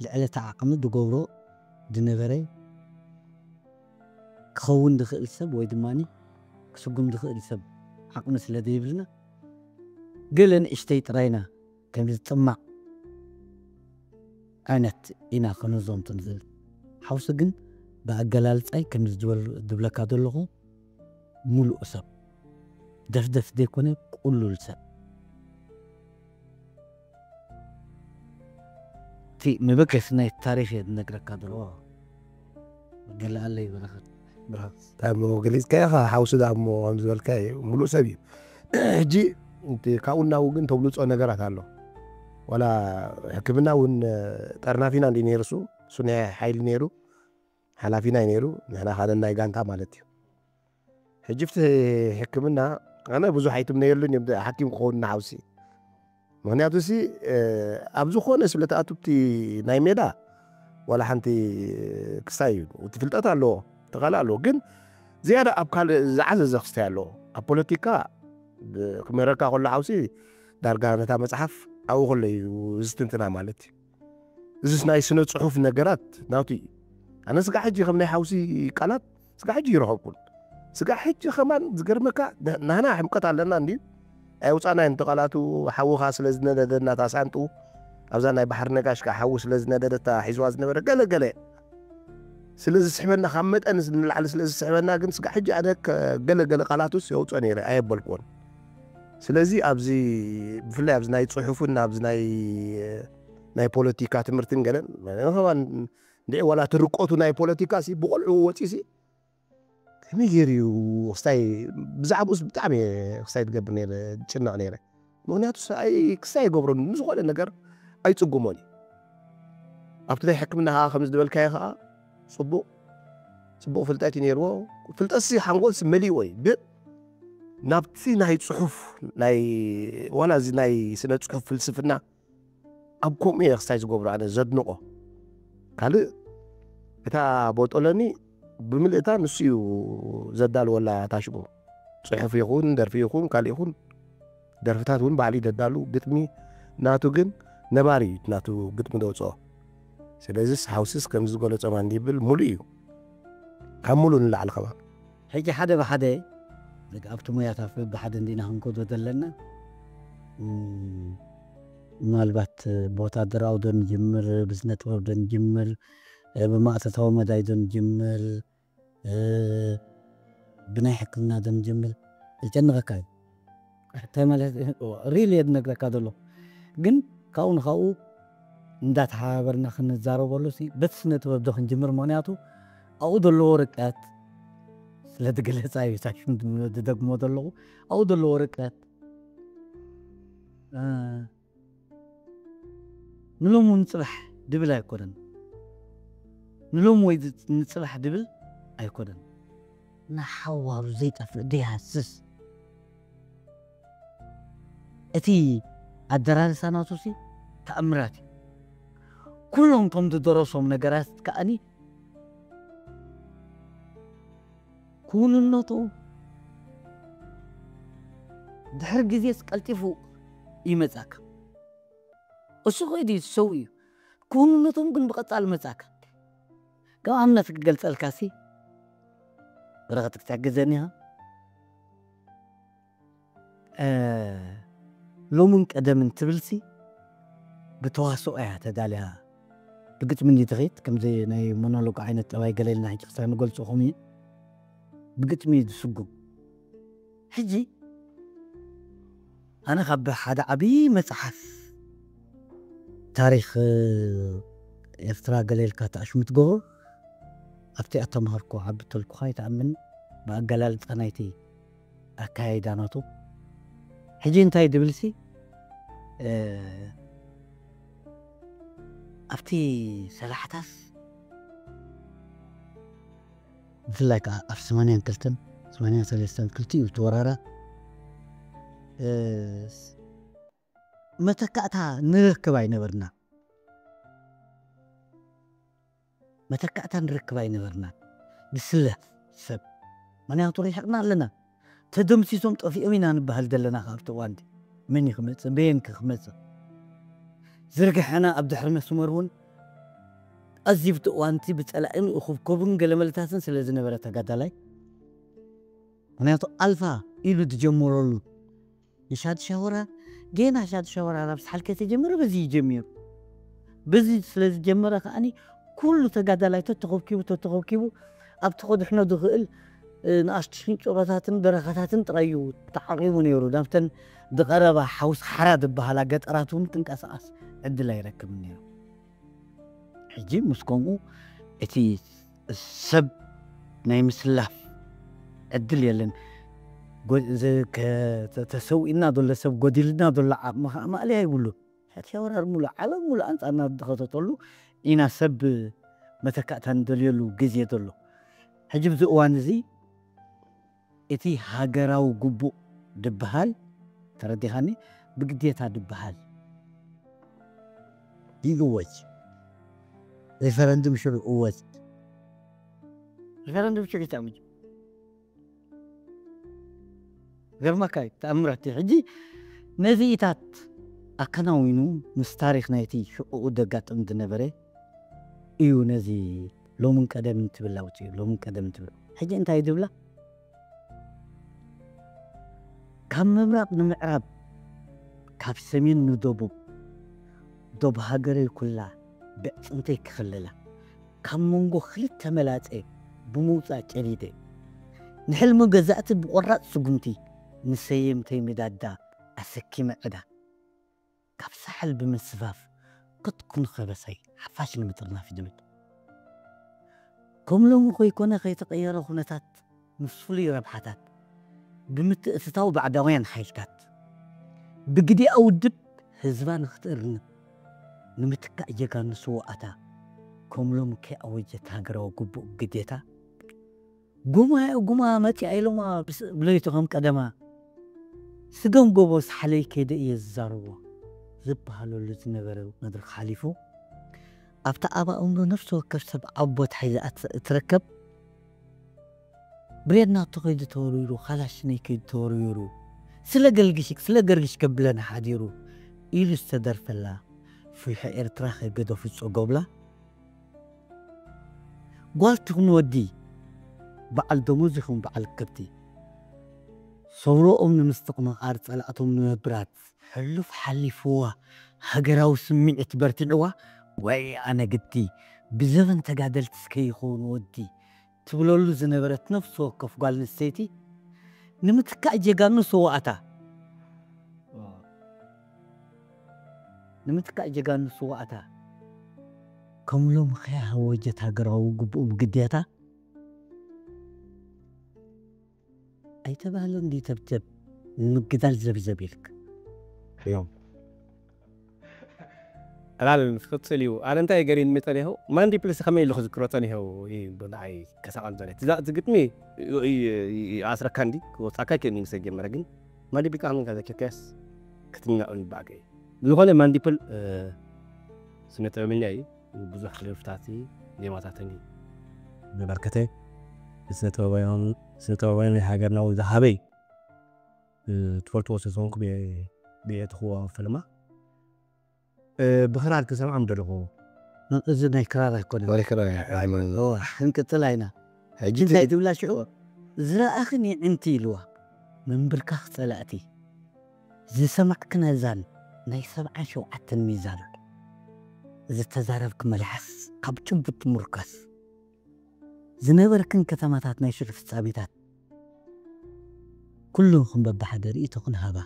ልዕለቲ ዓቕሚ ዝገብሮ ዝነበረ ክኸውን ዝኽእል ሰብ ወይ ድማ ክስጉም ዝኽእል ሰብ ዓቕሚ ስለ ዘይብልና ገለ ንእሽተይ ጥራይና ከም ዝጥማቕ ዓይነት ኢና ክንዞምቱ ንኽእል። ሓውሲ ግን ብኣገላልጻይ ከምዚ ዝበል- ዝብለካ ዘለኹ ሙሉእ ሰብ ደፍደፍ ዘይኮነ ቁሉል ሰብ እቲ መበገሲ ናይ ታሪኽ እየ ዝነግረካ ዘሎ። ገለ ኣለይ በረኸት ብርሃን ታሞ ገሊጽካዮ ኸዓ ሓውሲ ዳሞ ከም ዝበልካ እዩ ሙሉእ ሰብ እዩ። ሕጂ እቲ ካብኡ እናው ግን ተብልጾ ነገራት ኣሎ። ዋላ ሕክምና እውን ጠርናፊና እንዲ ነይሩ እሱ እሱ ናይ ሓይሊ ነይሩ ሓላፊና እዩ ነይሩ። ንሕና ካነ ናይ ጋንታ ማለት እዩ። ሕጂ ብቲ ሕክምና ኣነ ብዙሕ ኣይትምነየሉን እዮም፣ ሓኪም ክኸውን ንሓውሲ። ምኽንያቱ ሲ ኣብ ዝኾነ ስለ ተኣቱብቲ ናይ ሜዳ ዋላ ሓንቲ ክስታይ እዩ። እቲ ፍልጠት ኣለዎ፣ ተኻል ኣለዎ። ግን ዝያዳ ኣብ ካልእ ዝዓዘዘ ክስታይ ኣለዎ። ኣብ ፖለቲካ ክምህረካ ከሎ ሓውሲ ዳርጋ ነታ መጽሓፍ ኣብኡ ከሎ እዩ ዝትንትና ማለት እዩ። እዚስ ናይ ስነ ጽሑፍ ነገራት ናቱ እዩ። ኣነ ስጋ ሕጂ ከም ናይ ሓውሲ ቃላት ስጋ ሕጂ ይረኸብኩን። ስጋ ሕጂ ከማን ዝገርመካ ን-፣ ናህና ሕምቀት ኣለና እንዲ ኣይውጻናይ እንተ ቃላቱ ሓውኻ ስለ ዝነደደና ታሳንጡ ኣብዛ ናይ ባሕሪ ነጋሽ ከዓ ሓዊ ስለ ዝነደደታ ሒዝዋ ዝነበረ ገለ ገለ ስለ ዝስሕበና ካብ መጠን ንላዕሊ ስለ ዝስሕበና ግን ስጋ ሕጂ ኣነ ከ-፣ ገለ ገለ ቃላቱስ የውፅኦ ነይረ ኣየበልኩዎን። ስለዚ ኣብዚ ብፍላይ ኣብዚ ናይ ጽሑፍን ኣብዚ ናይ ናይ ፖለቲካ ትምህርትን ገለን ከማን እንድዒ ዋላ ትርቆቱ ናይ ፖለቲካ ሲ ብቆልዑ ወፂ ሲ ከመይ ገይሩ እዩ ክስታይ ብዛዕባኡስ ብጣዕሚ እየ ክስታይ ትገብር ነይረ ዝጭነቕ ነይረ። ምኽንያቱ ሰብኣይ ክስታይ ይገብረሉ ንዝኾነ ነገር ኣይፅጉሞን እዩ። ኣብቲ ናይ ሕክምና ከዓ ከም ዝበልካዮ ከዓ ፅቡቕ ፅቡቕ ፍልጠት እዩ ነይርዎ። ፍልጠትሲ ሓንጎልሲ መሊእዎ እዩ ግን ናብቲ ናይ ፅሑፍ ናይ ዋላ እዚ ናይ ስነ ፅሑፍ ፍልስፍና ኣብ ከምኡ እየ ክስታይ ዝገብሮ ኣነ ዘድንቆ። ካልእ እታ ቦጦሎኒ ብምልእታ ንሱ እዩ ዘዳልወላ እታ ሽሙ። ጽሑፍ ይኹን ደርፊ ይኹን ካልእ ይኹን ደርፍታት እውን ባዕሉ እዩ ዘዳሉ። ግጥሚ ናቱ ግን ነባሪ እዩ ናቱ ግጥሚ ዘውፅኦ። ስለዚስ ሓውስስ ከምዚ ዝገለጾ ማን ይብል ሙሉእ እዩ። ካብ ሙሉእ ንላዕሊ ከማን። ሕጂ ሓደ ብሓደ ደቂ ኣብቲ ሞያታት ብሓደ እንዲና ክንከዶ ዘለና። እም፣ ምናልባት ብወታደራዊ ዶ ንጅምር፣ ብስነ ጥበብ ዶ ንጅምር፣ እ፣ ብማእተታዊ መዳይ ዶ ንጅምር፣ እ፣ ብናይ ሕክምና ዶ ንጅምር፣ ይጨንቐካ እዩ። እንታይ ማለት ሪል እየ ዝነግረካ ዘሎ። ግን ካብኡ ንካብኡ እንዳተሓባበርና ክንዛረበሉ ሲ በቲ ስነ ጥበብ ዶ ክንጅምር፣ ምኽንያቱ ኣብኡ ዘለዎ ርቀት ስለ ዝገለጻ እዩ፣ እታ ሽም ዝደግሞ ዘለኹ፣ ኣብኡ ዘለዎ ርቀት፣ እ፣ ንሎሚ ንጽባሕ ድብል ኣይኮነን። ንሎሚ ወይ ዝ-፣ ንጽባሕ ድብል ኣይኮነን። ንሓዋሩ ዘይጠፍእ ደይሃስስ። እቲ ኣደራርሳ ናቱ ሲ ተኣምራት እዩ። ኩሎም እቶም ዝደረሶም ነገራት ከኣኒ ክውንነቱ ድሕሪ ግዜስ ቀልጢፉ ይመጻካ። እሱ ከይዱ ይሰው እዩ። ክውንነቶም ግን ብቐጻሊ መጻካ። ከም ኣብነት ክገልጸልካ ሲ፣ ወረቐት ክትሕግዘኒ ኢኻ። እ፣ ሎምን ቀደምን ትብልሲ ብተዋስኦ እያ ተዳልያ። ብግጥሚ እንዲ ትኸይድ፣ ከምዚ ናይ ሞኖሎግ ዓይነት ጠባይ ገለ ኢልና ሕጂ ክሳብ ንገልጾ ከምኡ እዩ። ብግጥሚ እዩ ዝስጉም። ሕጂ ኣነ ካብ ሓደ ዓብዪ መጽሓፍ ታሪኽ ኤርትራ ገለ ኢልካ ተኣሽሙ ትገብሮ፣ ኣብቲ ኣተማሃርኮ ዓቢ ተልኩኻ ይትኣምን ብኣገላልጻ ናይቲ ኣካያይዳ ናቱ። ሕጂ እንታይ ድብልሲ፣ እ፣ ኣብቲ ሰላሕታስ ብፍላይ ከኣ ኣብ ሰማንያን ክልተን ሰማንያን ሰለስተን ክልቲኡ ተወራራ፣ እ፣ መተካእታ ንረክብ ኣይነበርና። መተካእታ ንረክብ ኣይነበርና። ንስለ ሰብ። ምኽንያቱ ርሒቕና ኣለና። ተደምሲሶም ጠፊኦም ኢና ንበሃል ዘለና ካብ ኣብቲ እዋንቲ። መን እዩ ክመጽእ? በየን ከ ክመጽእ? ዝርግሐና ኣብ ድሕሪ መስመር እውን ኣዝዩ ኣብቲ እዋንቲ ብጸላእን እኹብኮብን ገለመለታትን ስለ ዝነበረ ተጋዳላይ። ምኽንያቱ ኣልፋ ኢሉ ዝጀመረሉ ንሻድ ሻወራ፣ ጌና ሻድ ሻወራ ናብ ሰሓል ከይተጀመረ በዚ ይጀሚሩ። በዚ ስለ ዝጀመረ ከኣኒ ኩሉ ተጋዳላይ ተተኸብኪቡ፣ ተተኸብኪቡ ኣብቲ ከድሕኖ ዝኽእል፣ እ፣ ንኣሽቱ ሽንጭሮታትን በረኻታትን ጥራይ እዩ ተዓቒቡ ነይሩ። ናብተን ዝቐረባ ሓውስ ሓራ ዝበሃላ ገጠራት እውን ክንቀሳቐስ ዕድል ኣይረክብን ነይሩ። ሕጂ ምስ ከምኡ እቲ ሰብ ናይ ምስላፍ ዕድል የለን። ጎ-፣ ዘ-፣ ከ-፣ ተ-፣ ተሰዊእና ዘሎ ሰብ፣ ጎዲልና ዘሎ ዓቕሚ ከዓ ማእለያ ይብሉን። ሕጂ ወራር ሙሉእ ዓለም ሙሉእ ኣንጻርና ዝኸተተሉ ኢና ሰብ መተካእታ ንደልየሉ ግዜ ዘሎ። ሕጂ ብዚ እዋን እዚ እቲ ሃገራዊ ግቡእ ድበሃል፣ ተረዲኻኒ፣ ብግዴታ ድበሃል ይእወጅ። ሪፈረንዱም ሽዑ እወጅ። ሪፈረንዱም ሽዑ ይተእምጅ። ገርመካ እዩ፣ ተኣምራት እዩ። ሕጂ ነዚኢታት ኣከናዊኑ ምስ ታሪኽ ናይቲ ሽዑኡ ደጋጥም ዝነበረ እዩ። ነዚ ሎምን ቀደምን ትብል ኣውፅኡ፣ ሎምን ቀደምን ትብል። ሕጂ እንታይ ድብላ? ካብ ምብራቕ ንምዕራብ፣ ካብ ሰሜን ንደቡብ፣ ዶብ ሃገረይ ኩላ ብዕፅምተይ ክኽልላ፣ ካብ መንጎ ክልተ መላፀ ብምውፃእ ጨሊደ፣ ንሕልሚ ገዛእቲ ብቆራፅ ስጉምቲ ንሰየምተይ ሚዳዳ ኣሰኪመ ዕዳ፣ ካብ ሳሕል ብምስፋፍ ክትኩን ከበሳይ ሓፋሽ ንምጥርናፍ ድብል። ከም ሎሚ ከይኮነ ከይተቐየረ ኩነታት ምስ ፍሉይ ረብሓታት ብምትእትታው ባዕዳውያን ሓይልታት ብግዲኣ ውድብ ህዝባ ንክትእርንብ ንምትካእ ጀጋኑ ስውኣታ ከም ሎሚ ከይኣወጀት ሃገራዊ ግቡእ ግዴታ ጉማ ጉማ መፂኣ ኢሎማ ብስ- ብለይቱ ከም ቀደማ ስገም ጎቦ ሳሕለይ ከይደ እየ ዝዛረቦ ዝበሃለሉ ዝነበረ መድረክ ሓሊፉ ኣብታ ኣብ ኣእምሮ ነፍሲ ወከፍ ሰብ ዓቦት ሓይዚ ኣት- እትረከብ ብሬድ ናቱ ከይዱ ተወሪሩ፣ ካላሽነይ ከይዱ ተወሪሩ፣ ስለ ገልግሽ ስለ ገርግሽ ከብለና ሓዲሩ ኢሉ ዝተደርፈላ ፍልሖ ኤርትራ ከይገደፉ ዝጸጎብላ ጓል ትኹን ወዲ በዓል ደሞዝ ይኹን በዓል ከብቲ ሰውሮኦም ንምስትቕማቓር ጸላእቶም ንምብራት ሕሉፍ ሓሊፍዋ ሃገራዊ ስምዒት በርቲዕዋ ወይ ኣነ ግዲ ብዘበን ተጋደልቲ እስከ ይኸውን ወዲ ትብለሉ ዝነበረት ነፍሲ ወከፍ ጓል ኣንስተይቲ ንምትካእ ጀጋኑ ስውኣታ ንምትካእ ጀጋኑ ስውኣታ ከም ሎም ከያወጀት ሃገራዊ ግቡእ ብግዴታ ኣይተባህለን ድዩ ተብተብ ንምግዳል ዘብዘብ ኢልክ እዮም። ዕላል ክቕፅል እዩ። ኣነ እንታይ ገሪንሚ ጠኒኹ ማንዲፕልስ ከመይ ኢሉ ክዝክሮ ጠኒሑ ንዓይ ከሳቐል ዘለ ትዛእ ዝግጥሚ ኣስረካ እንዲ ክወፃካ ይክእል ንሰ ጀመረ ግን ማንዲፕል ጣዕሚ እንካ ዘኪርካስ ክትምናዑ ይባዕከ እዩ። ዝኾነ ማንዲፕል ስነ ጥበበኛ እዩ። ብዙሕ ክልፍታት ዜማታትን እዩ። ዝበርከተ ስነ ጥበባውያን ስነ ጥበባውያን ናይ ሃገርና ወይ ዝሃበይ ትፈልጥዎ ስለ ዝኾንኩ ብየ ትኽዋ ፈለማ ብኽራር ክሰምዖም ደለኹ እዚ ናይ ክራር ኣይኮነን። ክንቅፅል ኣይና። ሕጂ እንታይ ትብላ ሽዑ ዝረኣኽን ይዕንቲ ኢልዋ ምንብርካኽ ፀላእቲ ዝሰማዕክን ኣዛን ናይ ሰብዓን ሸውዓተን ሚዛን ዝተዛረብክ መልሓስ ካብ ጭቡጥ ምርካስ ዝነበርክን ከተማታት ናይ ሽዑ ፍጻሜታት ኩሉ ክንበብሓደ ርእይቶኽን ሃባ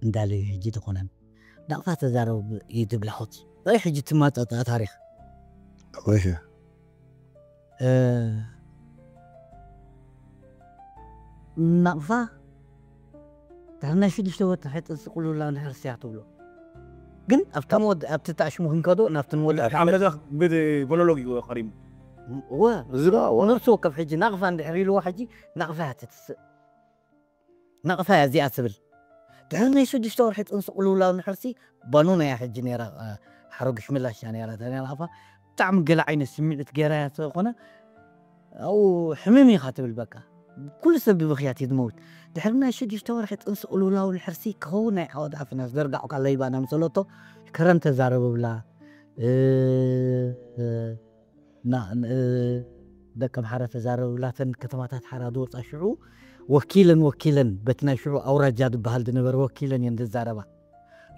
እንዳለዩ ሕጂ ዝኾነን ናቕፋ ተዛረቡ እዩ ዝብላኹት ወይ ሕጂ ትማጣጣ ታሪኽ ወይሽ ናቕፋ ድሕሪ ናይ ሽዱሽተ ወርሒ ጥንሲ ቁልውላው ንሕርሲ እያ ትብሎ ግን ኣብቲ መወድ ኣብቲ ታሽሙ ክንከዶ ናብቲ መወድ ሓመዛ ብሞኖሎግ እዩ ቀሪቡ እወ ነፍሲ ወከፍ ሕጂ ናቕፋ እንድሕር ኢልዎ ሕጂ ናቕፋ እያ ትትስእ ናቕፋ እያ እዚኣ ትብል ድሕሪ ናይ ሽዱሽተ ወርሒ ጥንሲ ቁልውላው ንሕርሲ ባኑና እያ ሕጂ ነራ ሓረጉሽ ምላሽ እያ ነራ ተነራፋ ብጣዕሚ ገለ ዓይነት ስምዒት ገይራ እያ ዝኾነ ኣብኡ ሕምም ኢኻ ትብል በቃ ኩሉ ሰብ ብብኽያት እዩ ዝመውት ድሕሪ ናይ ሽዱሽተ ወርሒ ጥንሲ ቁልውላው ንሕርሲ ክኸውን ናይ ዓወት ኣፍና ዝዘርጋዕካ ለይባ ናምሰለቶ ከረን ተዛረብብላ ደቂ ኣምሓራ ተዛረብብላተን ከተማታት ሓራ ዝወፃ ሽዑ ወኪለን ወኪለን በቲ ናይ ሽዑ ኣውራጃ ዝበሃል ዝነበረ ወኪለን እየን ዝዛረባ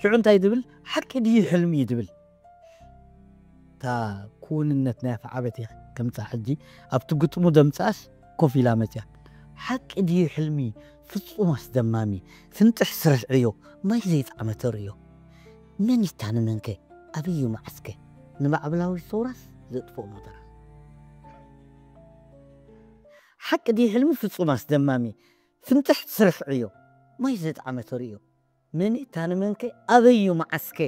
ሽዑ እንታይ ዝብል ሓቂ ድዩ ሕልሚ እዩ ዝብል እታ ክውንነት ናይ ኣፍዓበት እየ ከምፃ ሕጂ ኣብቲ ግጥሙ ዘምፅኣስ ኮፍ ኢላ መፅያ ሓቂ ድዩ ሕልሚ ፍፁም ኣስደማሚ ፍንጥሕ ስርሕ ዕዮ ማይ ዘይጣዕመ ተርእዮ መን ይታንመንከ ኣበዩ መዓስከ ንማዕበላዊ ሰውራስ ዘጥፍኦ ሞተራ ሓቂ ድዩ ሕልሚ ፍፁም ኣስደማሚ ፍንጥሕ ስርሕ ዕዮ ማይ ዘይጣዕመ ተርእዮ መን ይታንመንከ ኣበዩ መዓስከ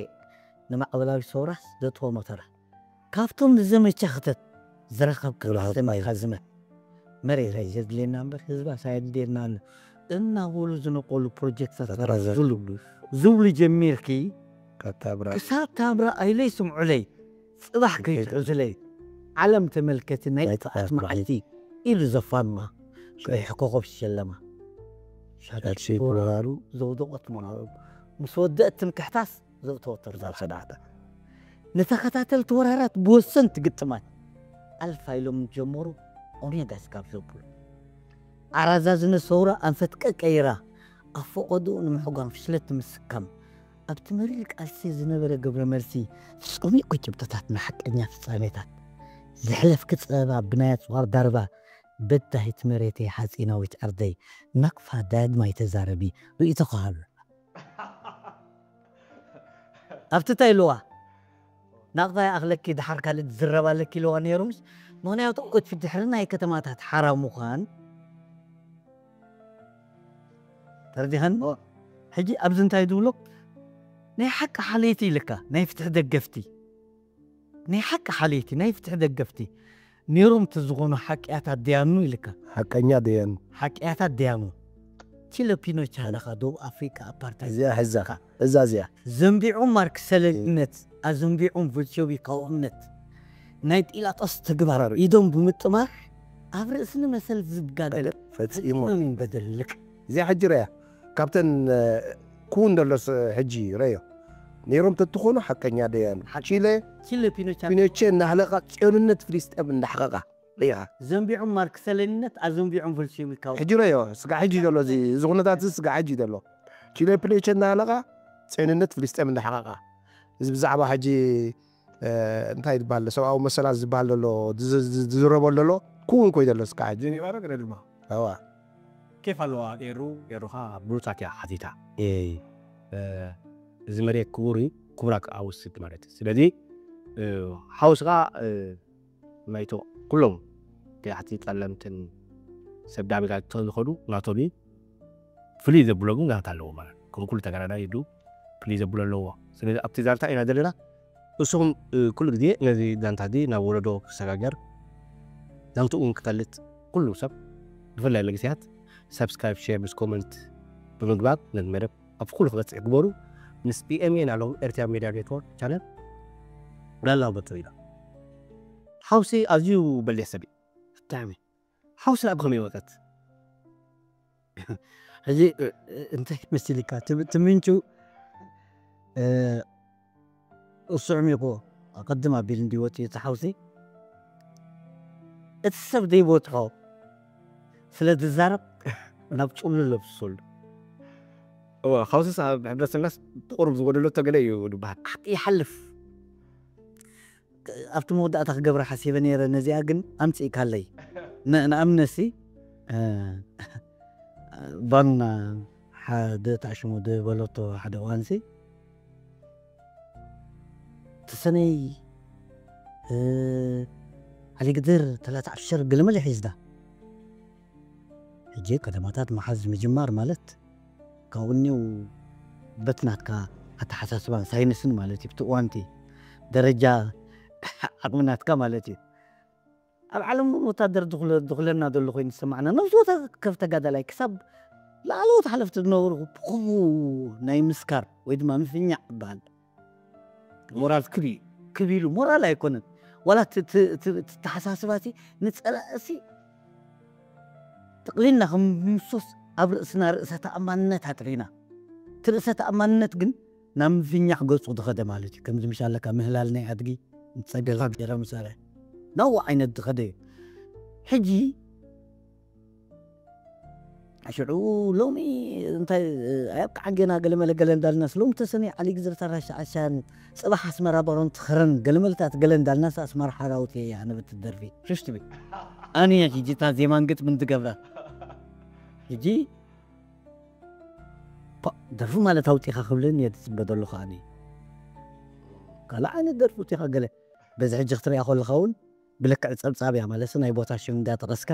ንማዕበላዊ ሰውራስ ዘጥፍኦ ሞተራ ካብቶም ንዘመቻ ክተት ዝረኸብ ክብላ ዝመ መሬት ኣይ ዘድልየና እምበር ህዝባስ ኣየድልየና ኣሎ እናበሉ ዝነቀሉ ፕሮጀክታት ዝብሉ ዝብሉ ጀሚርኪ ክሳብ ታምራ ኣይለይ ስምዑለይ ጽባሕ ከይትሕዙለይ ዓለም ተመልከቲ ናይ ጥፍኣት መዓልቲ ኢሉ ዘፋንዋ ቀይሕ ኮኸብ ዝሸለማ ሻዳት ሸይኮራሩ ዘውደቐት መራሩ ምስ ወደአት ትምክሕታስ ዘእተወት ተርዛብ ሰዳዕታ ንተኸታተልቲ ወራራት ብወሰንቲ ግጥማት ኣልፋ ኢሎም ጀመሩ ኦሜጋ ስካብ ዘብሉ ኣራዛዝነ ሰውራ ኣንፈት ቀቀይራ ኣብ ፈቐድኡ ንምሕጓን ፍሽለት ምስከም ኣብቲ መሪር ቃልሲ ዝነበረ ግብረ መልሲ ጸሚቑ ጭብጥታት ንሓቀኛ ፍጻሜታት ዘሕለፍኪ ጸበባ ብናይ ኣጽዋር ዳርባ በዳሂት መሬተይ ሓጺናዊት ዓርደይ ናቅፋ ዳግማይ ተዛረቢ ርእይቶኺ ሃብና ኣብቲ እንታይ ኢልዋ ናቕፋ ይኣኽለኪ ድሓር ካልእ ዝዝረብ ኣለኪ ኢልዋ ነይሩ ምስ ምኽንያቱ እቲ ድሕሪ ናይ ከተማታት ሓራ ምዃን ተረዲኸን ሕጂ ኣብዚ እንታይ ዝብሎ ናይ ሓቂ ሓለይቲ ኢልካ ናይ ፍትሒ ደገፍቲ ናይ ሓቂ ሓለይቲ ናይ ፍትሒ ደገፍቲ ነይሮም እቲ ዝኾኑ ሓቅያታት ደያኑ ኢልካ ሓቀኛ ደያኑ ሓቅያታት ደያኑ ፊሊፒኖች ኣለኻ ደቡብ ኣፍሪካ ኣፓርታይ እዚኣ ሕዛ እዛ እዚኣ ዘንቢዖም ማርክሰለልነት ኣዘንቢዖም ቮልሸቪካውነት ናይ ጲላጦስ ተግባር ኢዶም ብምጥማር ኣብ ርእስኒ መሰል ዝጋደለ ፈጺሙ በደልክ እዚኣ ሕጂ ረያ ካብተን ክውን ዘሎ ሕጂ ረዮ ነይሮም ተትኾኑ ሓቀኛ ደያኑ ቺለ ፊሊፒኖች ፒኖቼ እናሕለቃ ጽዮንነት ፍልስጤም እንዳሕቀቃ ሪኢኻ ዘንቢዖም ማርክሰለልነት ኣዘንቢዖም ቮልሸቪካዊ ሕጂ ረዮ ስጋዕ ሕጂ ዘሎ እዚ እዚ ኩነታት እዚ ስጋዕ ሕጂ ዘሎ ቺለ ፒኖቼ እናሃለኻ ጼንነት ፍልስጤም እንዳሓቐቓ እዚ ብዛዕባ ሕጂ እንታይ ዝበሃል ሰብኣዊ መሰላት ዝበሃል ዘሎ ዝዝረበሉ ዘሎ ክውን ኮይ ዘሎ ስጋዕ ሕጂ ጀኔቫ ዶ ገለ ድማ ኣዋ ኬፍ ኣለዋ ኤሩ ኤሩኻ ብሩታክ እያ ሓቲታ እዚ መሬት ክቡር እዩ ክቡራክ ኣውስድ ማለት እዩ ስለዚ ሓውስኻ ማይቶ ኩሎም ከያሕቲ ጸለምትን ሰብ ዳሜጋ ዝኸዱ ናቶም እዩ ፍልይ ዘብሎ ግን ጋንታ ኣለዎ ማለት ከም ኩሉ ተጋዳዳይ ይዱ ፍልይ ዘብሎ ኣለዎ ስለዚ ኣብቲ ዛንታ ኢና ዘለና እሱኹም ኩሉ ግዜ ነዚ ዛንታ እዚ ናብ ወለዶ ክሰጋገር ዛንትኡ እውን ክፈልጥ ኩሉ ሰብ ብፍላይ መንግስያት ሳብስክራይብ ሼር ምስ ኮመንት ብምግባር ነዚ መደብ ኣብ ኩሉ ክበፅሕ ግበሩ ምስ ቢኤምኤን ኣለዉ ኤርትራ ሜድያ ኔትወርክ ቻነል ላላው በጥር ኢና ሓውሲ ኣዝዩ በሊሕ ሰብ እዩ ብጣዕሚ ሓውሲ ናብ ከመይ ወፀት ሕጂ እንታይ መስልካ ትምንጩ እሱ ዕሚቑ ኣቐድም ኣቢሉ እንዲወፂኡ እቲ ሓውሲ እቲ ሰብ ዘይቦትሖ ስለ ዝዛረብ ናብ ጭሉ ለብስሉ እወ ካብስስ ኣብ ሕብረተሰብናስ ቁሩብ ዝጎደሎ ተገለ እዩ ዝበሃል ሓቂ ይሓልፍ ኣብቲ መወዳእታ ክገብረ ሓሲበ ነይረ ነዚኣ ግን ኣምፅእካለይ ንኣብነሲ ባኑና ሓደ ታሽሙ ዝበለቶ ሓደ እዋንሲ ተሰነይ ዓሊግድር ተላተ ዓሸር ገለመለ ሒዝዳ ሕጂ ከተማታት መሓዝ ምጅማር ማለት ካብኡ እኒው በት ናትካ ኣተሓሳስባን ሳይንስን ማለት እዩ ብቲ እዋንቲ ደረጃ ዓቕሚ ናትካ ማለት እዩ ኣብ ዓለም እውን ወታደር ድኹለና ዘሎ ኮይኑ ዝሰማዕና ነብዚ ወታደር ከም ተጋዳላይ ክሳብ ላዕለዎት ሓለፍቲ ዝነበሩ ብኸምኡ ናይ ምስካር ወይ ድማ ምፍኛዕ ይበሃል ሞራል ክብ ክብ ኢሉ ሞራል ኣይኮነን ዋላ ተሓሳስባሲ ንፀላእሲ ጥቕሊልና ከም ምምሶስ ኣብ ርእስና ርእሰ ተኣማንነት ኣጥሪና እቲ ርእሰ ተኣማንነት ግን ናብ ምፍኛሕ ገፁ ዝኸደ ማለት እዩ ከምዚ ምሽ ኣለካ ምህላል ናይ ኣድጊ ንፀገላ ገይረ ምሳለ ናብኡ ዓይነት ዝኸደ እዩ ሕጂ ሽዑ ሎሚ እንታይ ኣያብቅዓ ጌና ገለመለ ገለ እንዳልናስ ሎሚ ተሰኒ ዓሊ ግዝር ተራሻ ዓሻን ፅባሕ ኣስመራ በሮን ትኸረን ገለመልታት ገለ እንዳልናስ ኣስመራ ሓራውት እያ ነበቲ ደርፊ ሽሽትቢ ኣነ እየ ሕጂ እታ ዜማን ግጥምን ትገብራ ሕጂ ደርፊ ማለት ኣውፂኻ ክብልን እየ ዝፅበ ዘለኹ ኣነ ካልእ ዓይነት ደርፊ ውፂኻ ገለ በዚ ሕጂ ክትሪኣ ከለኻ እውን ብልክዕ ጸብጻብ እያ ማለት ናይ ቦታ ሽም እንዳጠቐስካ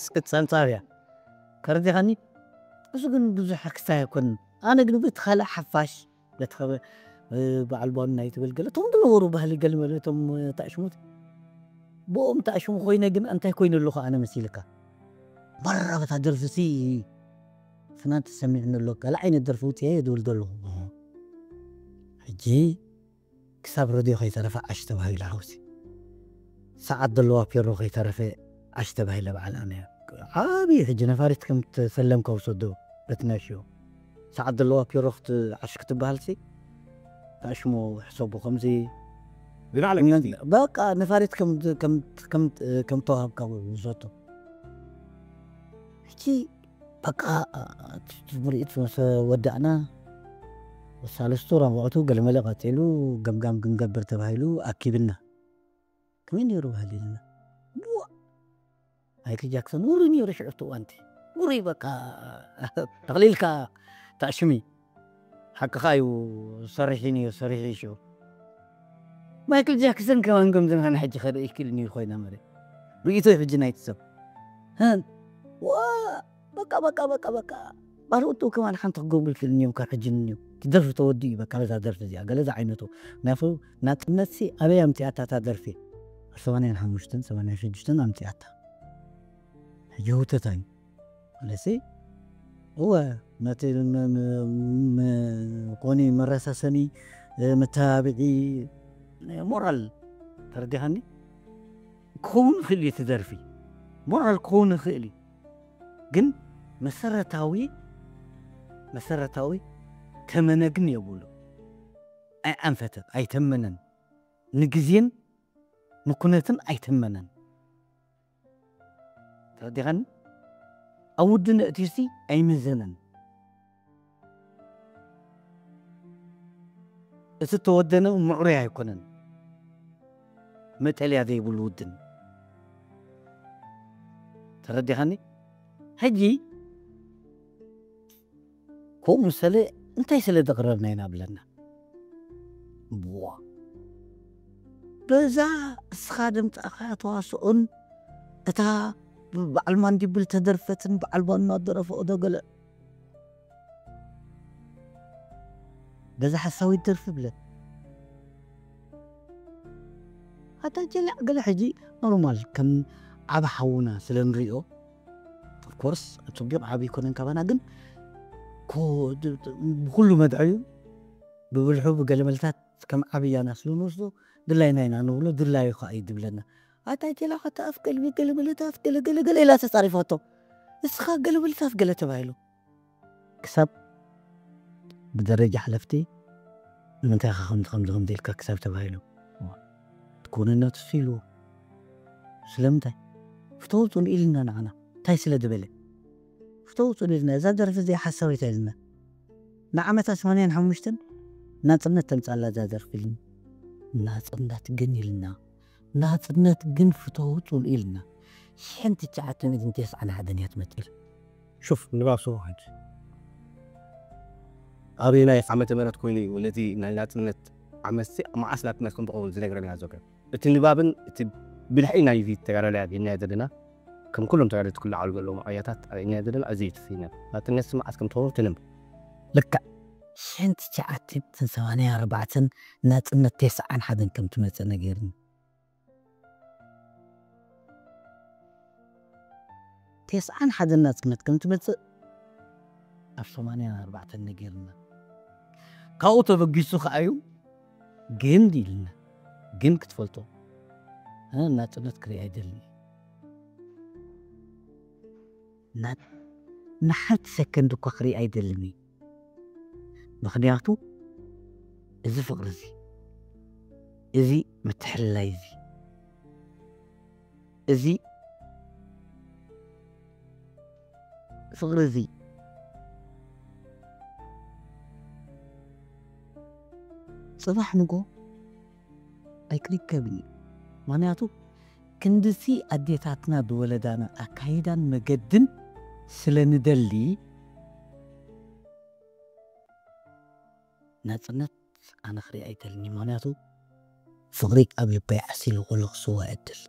እስኪ ጸብጻብ እያ ከረዲኻኒ እሱ ግን ብዙሕ ክስታይ ኣይኮንን ኣነ ግን ብቲ ካልእ ሓፋሽ ነቲ በዓል ቧን ናይ ትብል ገለ እቶም ዝነበሩ ባህሊ ገለ መለ እቶም ታሽሙት ብኦም ተኣሽሙ ኮይነ ግን እንታይ ኮይኑ ኣለኹ ኣነ መሲልካ? መረበታ ደርፊ ሲ ፍናን ተሰሚዕኒ ኣሎ። ካልእ ዓይነት ደርፊ ውፅየ እየ ዝብል ዘለኹ። ሕጂ ክሳብ ረድዮ ከይተረፈ ዓሽ ተባሂሉ ሓውሲ። ሰዓት ዘለዋ ፔሮ ከይተረፈ ዓሽ ተባሂለ በዓል ኣነ። ዓብዪ ሕጂ ነፋሪት ከም ተሰለምካ ውሰዶ በቲ ናይ ሽዮ። ሰዓት ዘለዋ ፔሮ ክት-፣ ዓሽ ክትበሃል ሲ ተኣሽሞ ሕሰቦ ከምዚ ብላዕሊ በቃ ነፋሪት ከም ከም ከም ከም ተዋሃብካ ውሰዶ። ሕጂ በቃ እቲ ምርኢት ምስ ወዳእና ሳለስቱ ራብዕቱ ገለመለ ቀፂሉ ገምጋም ክንገብር ተባሂሉ ኣኪብና። ከመይ ነይሩ ባህሊ ኢልና? ዋ! ማይክል ጃክሰን ውሩይ ነይሩ ሽዑ እቲ እዋንቲ። ውሩይ በቃ ተቕሊልካ ተኣሽሚ። ሓቅኻ እዩ፣ ሰሪሒ ነይሩ፣ ሰሪሒ እዩ ሽዑ። ማይክል ጃክሰን ከማን ከምዚ ንሕና ሕጂ ከርኢ ይክእል ነይሩ ኮይና መረ። ርእይቶ እዩ ሕጂ ናይቲ ሰብ። ህን። ዋ! በቃ፣ በቃ፣ በቃ፣ በቃ። ባርኡቱ ከማን ሓንቲ ክገብሩ ይክእል እዮም ካብ ሕጂ ንንዮም። እቲ ደርፊ ተወዲኡ እዩ በቃ በዛ ደርፊ እዚኣ። ገለ ዝዓይነቱ። ምክንያቱ ናጽነት ሲ ኣበይ ኣምጺኣታ እታ ደርፊ? ሰማንያን ሓሙሽተን፣ ሰማንያን ሽዱሽተን ኣምጺኣታ። ሕጂ ህውተታ እዩ። ስለዚ እወ፣ ነቲ ም-፣ ም-፣ ም-፣ ኮኒ መረሳሰኒ፣ እ፣ መተባብዒ፣ እ፣ ሞራል ተረዲኻኒ? ክኸውን ይኽእል እዩ እቲ ደርፊ። ሞራል ክኸውን ይኽእል እዩ። ግን መሰረታዊ፣ መሰረታዊ ተመነ ግን የብሉ። ኣይኣንፈተን፣ ኣይተመነን። ንግዜን ንኩነትን ኣይተመነን። ተረዲኻኒ? ኣብ ውዲ ንእቲሲ ኣይምዘነን። እቲ ተወደነ ምዕሩይ ኣይኮነን። መጠልያ ዘይብሉ ውድን። ተረዲኻኒ? ሕጂ ከምኡ ምሰለ እንታይ ስለ ዘቕረብና ኢና ብለና። ብዋ። በዛ እስኻ ደምጻእኻ ተዋስኦን እታ በዓል ማንዲብል ተደርፈትን በዓል ባኑ እናደረፈ ኦዶ ገለ በዛ ሓሳዊት ደርፊ ብለ። ኣታ ጀለ ገለ ሕጂ ኖርማል ከም ዓቢ ሓውና ስለ ንሪኦ፣ ኦፍኮርስ፣ ጽቡቕ ዓቢ ኣይኮነን ካባና፣ ግን ኮ-፣ ድ-፣ ድ-፣ ብኹሉ መድዕዩ፣ ብብልሑ፣ ብገለመልታት ከም ዓቢ ያና ስለ ንወስዶ፣ ድላይና ኢና ንብሎ፣ ድላዩ ከኣ እዩ ዝብለና። ኣታ ጀላ ኸታ ኣፍ ገልቢ፣ ገለመለታት፣ ገለ፣ ገለ፣ ገለ ኢላ ተጻሪፋቶ። እስኻ ገለመለታት ገለ ተባሂሉ። ክሳብ ብደረጃ ሓለፍቲ፣ ንምንታይ ኢኻ ከምዚ፣ ከምዚ፣ ከምዚ ኢልካ ክሳብ ተባሂሉ። እቲ ክውንነቱ እሱ ኢልዎ። ስለምንታይ? ፍተውጹን ኢልና ንዓና። እንታይ ስለ ዝበለ? ፍተውጹን ኢልና። እዛ ደርፊ እዚኣ ሓሳዊት ኢልና። ንዓመታ ሰማንያን ሓሙሽተን ናጽነት ተምጻላ እዛ ደርፊ ኢልና። ናጽነት ግን ኢልና። ናጽነት ግን ፍተውጹን ኢልና። ሽሕን ትሽዓተ ሚእትን ተስዓን ሓደን እያ ትመጽእ። ሹፍ፣ ንባብ ስሙ ሕጂ ኣበየናይ ዓመተ ምህረት ኮይኑ እዩ ነዚ ናይ ናጽነት ዓመትሲ መዓስ ናጽነት ከም ዝኸውን ዝነግረና ዘሎ? እቲ ንባብን እቲ ብልሒ ናይዚ ተጋዳላይ ኣገኛዮ ዘለና፣ ከም ኩሎም ተጋደልቲ ክለዓሉ ዘለዎም ኣያታት ኣገኛዮ ዘለና፣ እዚ እዩ እቲ ስነ ናጽነትሲ መዓስ ከም ትኸውን ትንብ። ልክዕ። ሽሕን ትሽዓተ ሚእትን ሰማንያን ኣርባዕተን ናጽነት ተስዓን ሓደን ከም ትመጽእ ነጊርኒ። ተስዓን ሓደን ናጽነት ከም ትመጽእ ኣብ ሰማንያን ኣርባዕተን ነጊርና። ካብኡ ተበጊሱ ከኣ እዩ ግን ኢልና። ግን ክትፈልጦ፣ ኣነ ናጽነት ክርኢ ኣይደልን። ና-፣ ንሓንቲ ሰከንድ እኳ ክርኢ ኣይደልን እዩ። ምኽንያቱ እዚ ፍቕሪ እዚ፣ እዚ ምትሕልላይ እዚ፣ እዚ ፍቕሪ እዚ፣ ጽባሕ ንጎ ኣይክርከብን እዩ። ምኽንያቱ ክንድዚ ኣዴታትና ዝወለዳና ኣካይዳን መገድን ስለ ንደሊ፣ ናጽነት ኣነ ክርኢ ኣይደልን። ምኽንያቱ ፍቕሪ ኣብ ልበይ ዓሲሉ ከሎ ክስዋእ እድል።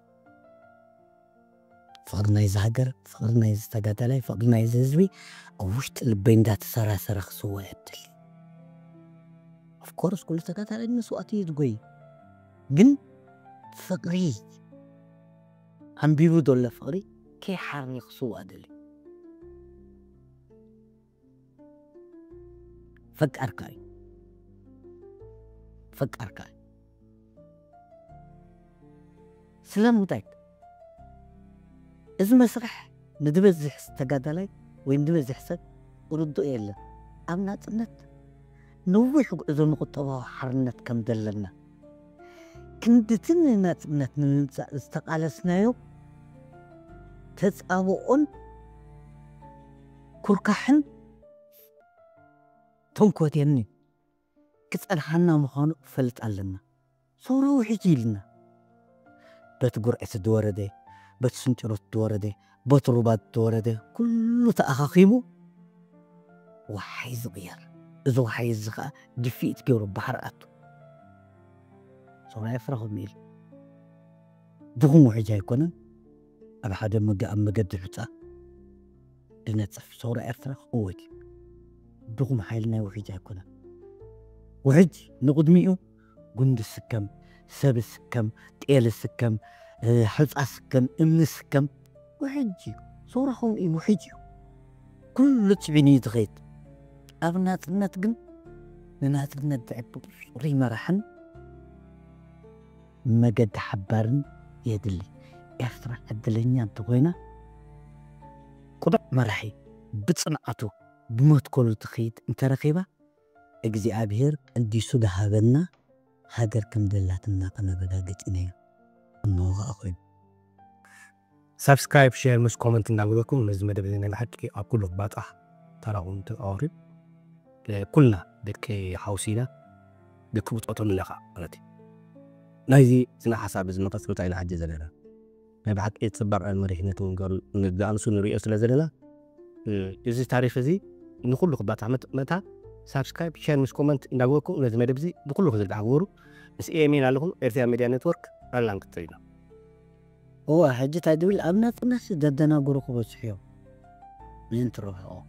ፍቕሪ ናይዚ ሃገር፣ ፍቕሪ ናይዚ ተጋዳላይ፣ ፍቕሪ ናይዚ ህዝቢ ኣብ ውሽጢ ልበይ እንዳተሰራሰረ ክስዋእ እድል። ኦፍኮርስ ኩሉ ተጋዳላይ መስዋእቲ እዩ ዝጎይ። ግን ፍቕሪ ኣንቢቡ ዘሎ ፍቕሪ ከይሓርኒ ክስዋእ ደልዩ። ፈቃርካ እዩ። ፈቃርካ እዩ። ስለምንታይ? እዚ መስርሕ ንዝበዝሕ ተጋዳላይ ወይ ንዝበዝሕ ሰብ ርዱእ የለን። ኣብ ናጽነት ነዊሕ ጉዕዞ ንቁጠባዊ ሓርነት ከም ዘለና፣ ክንድቲ ንናጽነት ንምምጻእ ዝተቓለስናዮ ተጻብኦን ኩርካሕን ተንኮትየኒ ክጸንሓና ምዃኑ ክፈልጥ ኣለና። ሰውራ ውሕጅ ኢልና። በቲ ጉርዕቲ ዝወረደ፣ በቲ ስንጭሮት ዝወረደ፣ በቲ ሩባት ዝወረደ፣ ኩሉ ተኣኻኺቡ ወሓይ ዝቕየር። እዚ ወሓይ እዚ ኸኣ ድፍኢት ገይሩ ባሕሪ ኣቱ። ሰውራ ኤርትራ ከምኡ ኢሉ። ድኹም ውሕጅ ኣይኮነን። ኣብ ሓደ መገ-፣ ኣብ መገዲ ሑጻ ድነጽፍ። ሰውራ ኤርትራ ክእወት እዩ። ድኹም ሓይሊ ናይ ውሕጅ ኣይኮነን። ውሕጅ ንቕድሚኡ ጉንዲ ስከም፣ ሰብ ስከም፣ ጤል ስከም፣ እ፣ ሕጻ ስከም፣ እምኒ ስከም፣ ውሕጅ እዩ። ሰውራ ከምኡ እዩ፣ ውሕጅ እዩ። ኩሉ ጽዒኑ እዩ ዝኸይድ። ኣብ ናጽነት ግን ንናጽነት ዘዕቢ ጽሩይ መራሕን መገዲ ሓባርን የድሊ። ኤርትራ ዕድለኛ እንተኾይና፣ ቅኑዕ መራሒ ብጽንዓቱ ብመትከሉ ትኸይድ እንተረኺባ፣ እግዚኣብሔር ቀዲሱ ዝሃበና ሃገር ከም ዘላትና ከነረጋግጽ ኢና። እነሆ ኸኣ ኮይኑ። ሳብስክራይብ፣ ሼር ምስ ኮመንት እንዳገበርኩም ነዚ መደብ እዚ ናይ ብሓቂ ኣብ ኩሉ ባጣሕ ተራኹም ተኣወሪ። ኩልና ደቂ ሓውሲና ደቂ ብጾቶም ኣለኻ ማለት እዩ። ናይዚ ስነ ሓሳብ እዚ መቐጸልታ ኢና ሕጂ ዘለና። ናይ ብሓቂ ጽባቐ መሪሕነት እውን ገሩ ንዝኣምሱ ንሪኦ ስለ ዘለና፣ እ፣ እዚ ታሪኽ እዚ ንኹሉ ክባጻሕ መት-፣ መታ ሳብስክራይብ፣ ሼር ምስ ኮመንት እንዳገበርኩም ነዚ መደብ እዚ ብኩሉ ክዝርጋሕ ግበሩ። ምስ ኤኤምኤን ኣለኹም፣ ኤርትራ ሚድያ ኔትወርክ፣ ኣላን ክትሪና። እዋ፣ ሕጂ እንታይ ድብል ኣብ ናጽነት ደደናግሩ ክበዝሑ እዮም። ምእንቲ ረብሕኦም።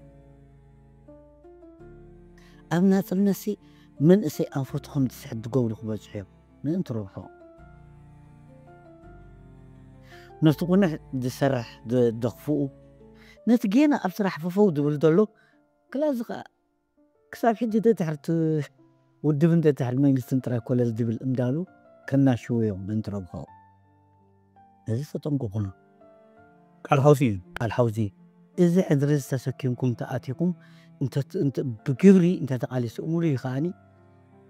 ኣብ ናጽነትሲ መንእሰይ ኣንፈቱ ከም ዝስሕት ዝገብሩ ክበዝሑ እዮም። ምእንቲ ረብሕኦም። ነቲ ቁኑሕ ዝሰርሕ ደ-፣ ደኽፍኡ። ነቲ ጌና ኣብ ስራሕ ፈፈው ዝብል ዘሎ ክላዚ ኸኣ ክሳብ ሕጂ ደድሕርቲ ውድብን ደድሕሪ መንግስትን ጥራይ ኮለል ዝብል እንዳሉ ከናሽዉ እዮም ምእንቲ ረብሕኦም። እዚ ተጠንቀቑሉ። ቃል ሓውሲ እዩ። ቃል ሓውሲ። እዚ ሕድሪ ዝተሰኪምኩም ተኣቲኹም እንተ-፣ እንተ-፣ ብግብሪ እንተተቓሊስእሙሉ እዩ ከኣኒ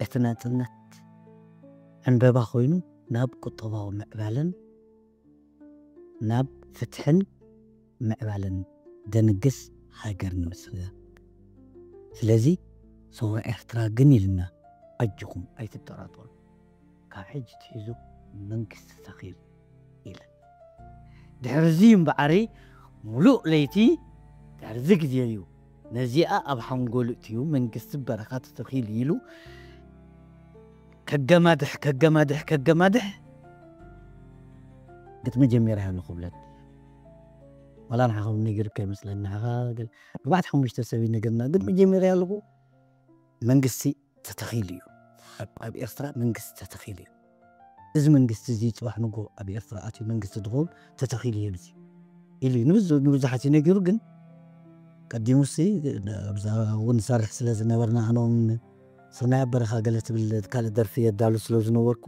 እቲ ናጽነት ዕንበባ ኮይኑ ናብ ቁጠባዊ ምዕባለን ናብ ፍትሕን ምዕባለን ደንግስ ሃገር ንምስርጋር። ስለዚ ሰውራ ኤርትራ ግን ኢልና ኣጆኹም ኣይትጠራጠሩ። ካብ ሕጂ ትሒዙ መንግስቲ ተኺሉ ኢለን። ድሕሪ እዚ እምበኣረይ ሙሉእ ለይቲ ድሕሪ እዚ ግዜ እዩ። ነዚኣ ኣብ ሓንጎሉ እትዩ መንግስቲ በረኻ ተተኺሉ ኢሉ ከገማድሕ፣ ከገማድሕ፣ ከገማድሕ ግጥሚ ጀሚረ ኣለኹ ብለኒ። ዋላ ንዓኻ እውን ነጊሩካ ይመስለኒ። ንዓኻ ግን ኣርባዕተ ሓሙሽተ ሰብ እዩ ነገርና። ግጥሚ ጀሚረ ኣለኹ። መንግስቲ ተተኺሉ እዩ። ኣብ፣ ኣብ ኤርትራ መንግስቲ ተተኺሉ እዩ። እዚ መንግስቲ እዚ ጽባሕ ንጎ ኣብ ኤርትራ ኣትዩ መንግስቲ ዝኸውን ተተኺሉ እዩ ኢሉ እዩ። ንብዙ-፣ ንብዙሓት እዩ ነጊሩ፣ ግን ቀዲሙሲ ኣብዛ እውን ንሰርሕ ስለ ዝነበርና ኣነ እውን ስርናይ ኣብ በረኻ ገለ ትብል ካልእ ደርፊ የዳሉ ስለ ዝነበርኩ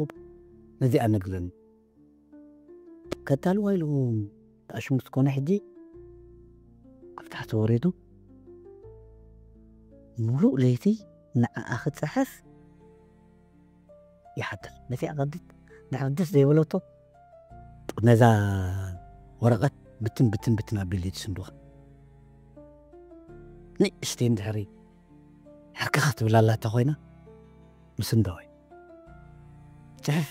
ነዚኣ ነግረኒ። ከዳልዋ ኢሉ ኣሽሙር ኮነ ሕጂ ኣብ ታሕቲ ወሪዱ ሙሉእ ለይቲ ንዓኣ ክጽሕፍ ይሓድር። ነቲኣ ቀዲት ድሕሪ ደስ ዘይበለቶ ነዛ ወረቐት ብትን ብትን ብትን ኣቢሉ እዩ ዝስንድዋ። ንእሽተይ እንድሕሪ ሕርክኽ ትብል ኣላ እንተ ኮይና ምስንዳወይ። ጽሕፍ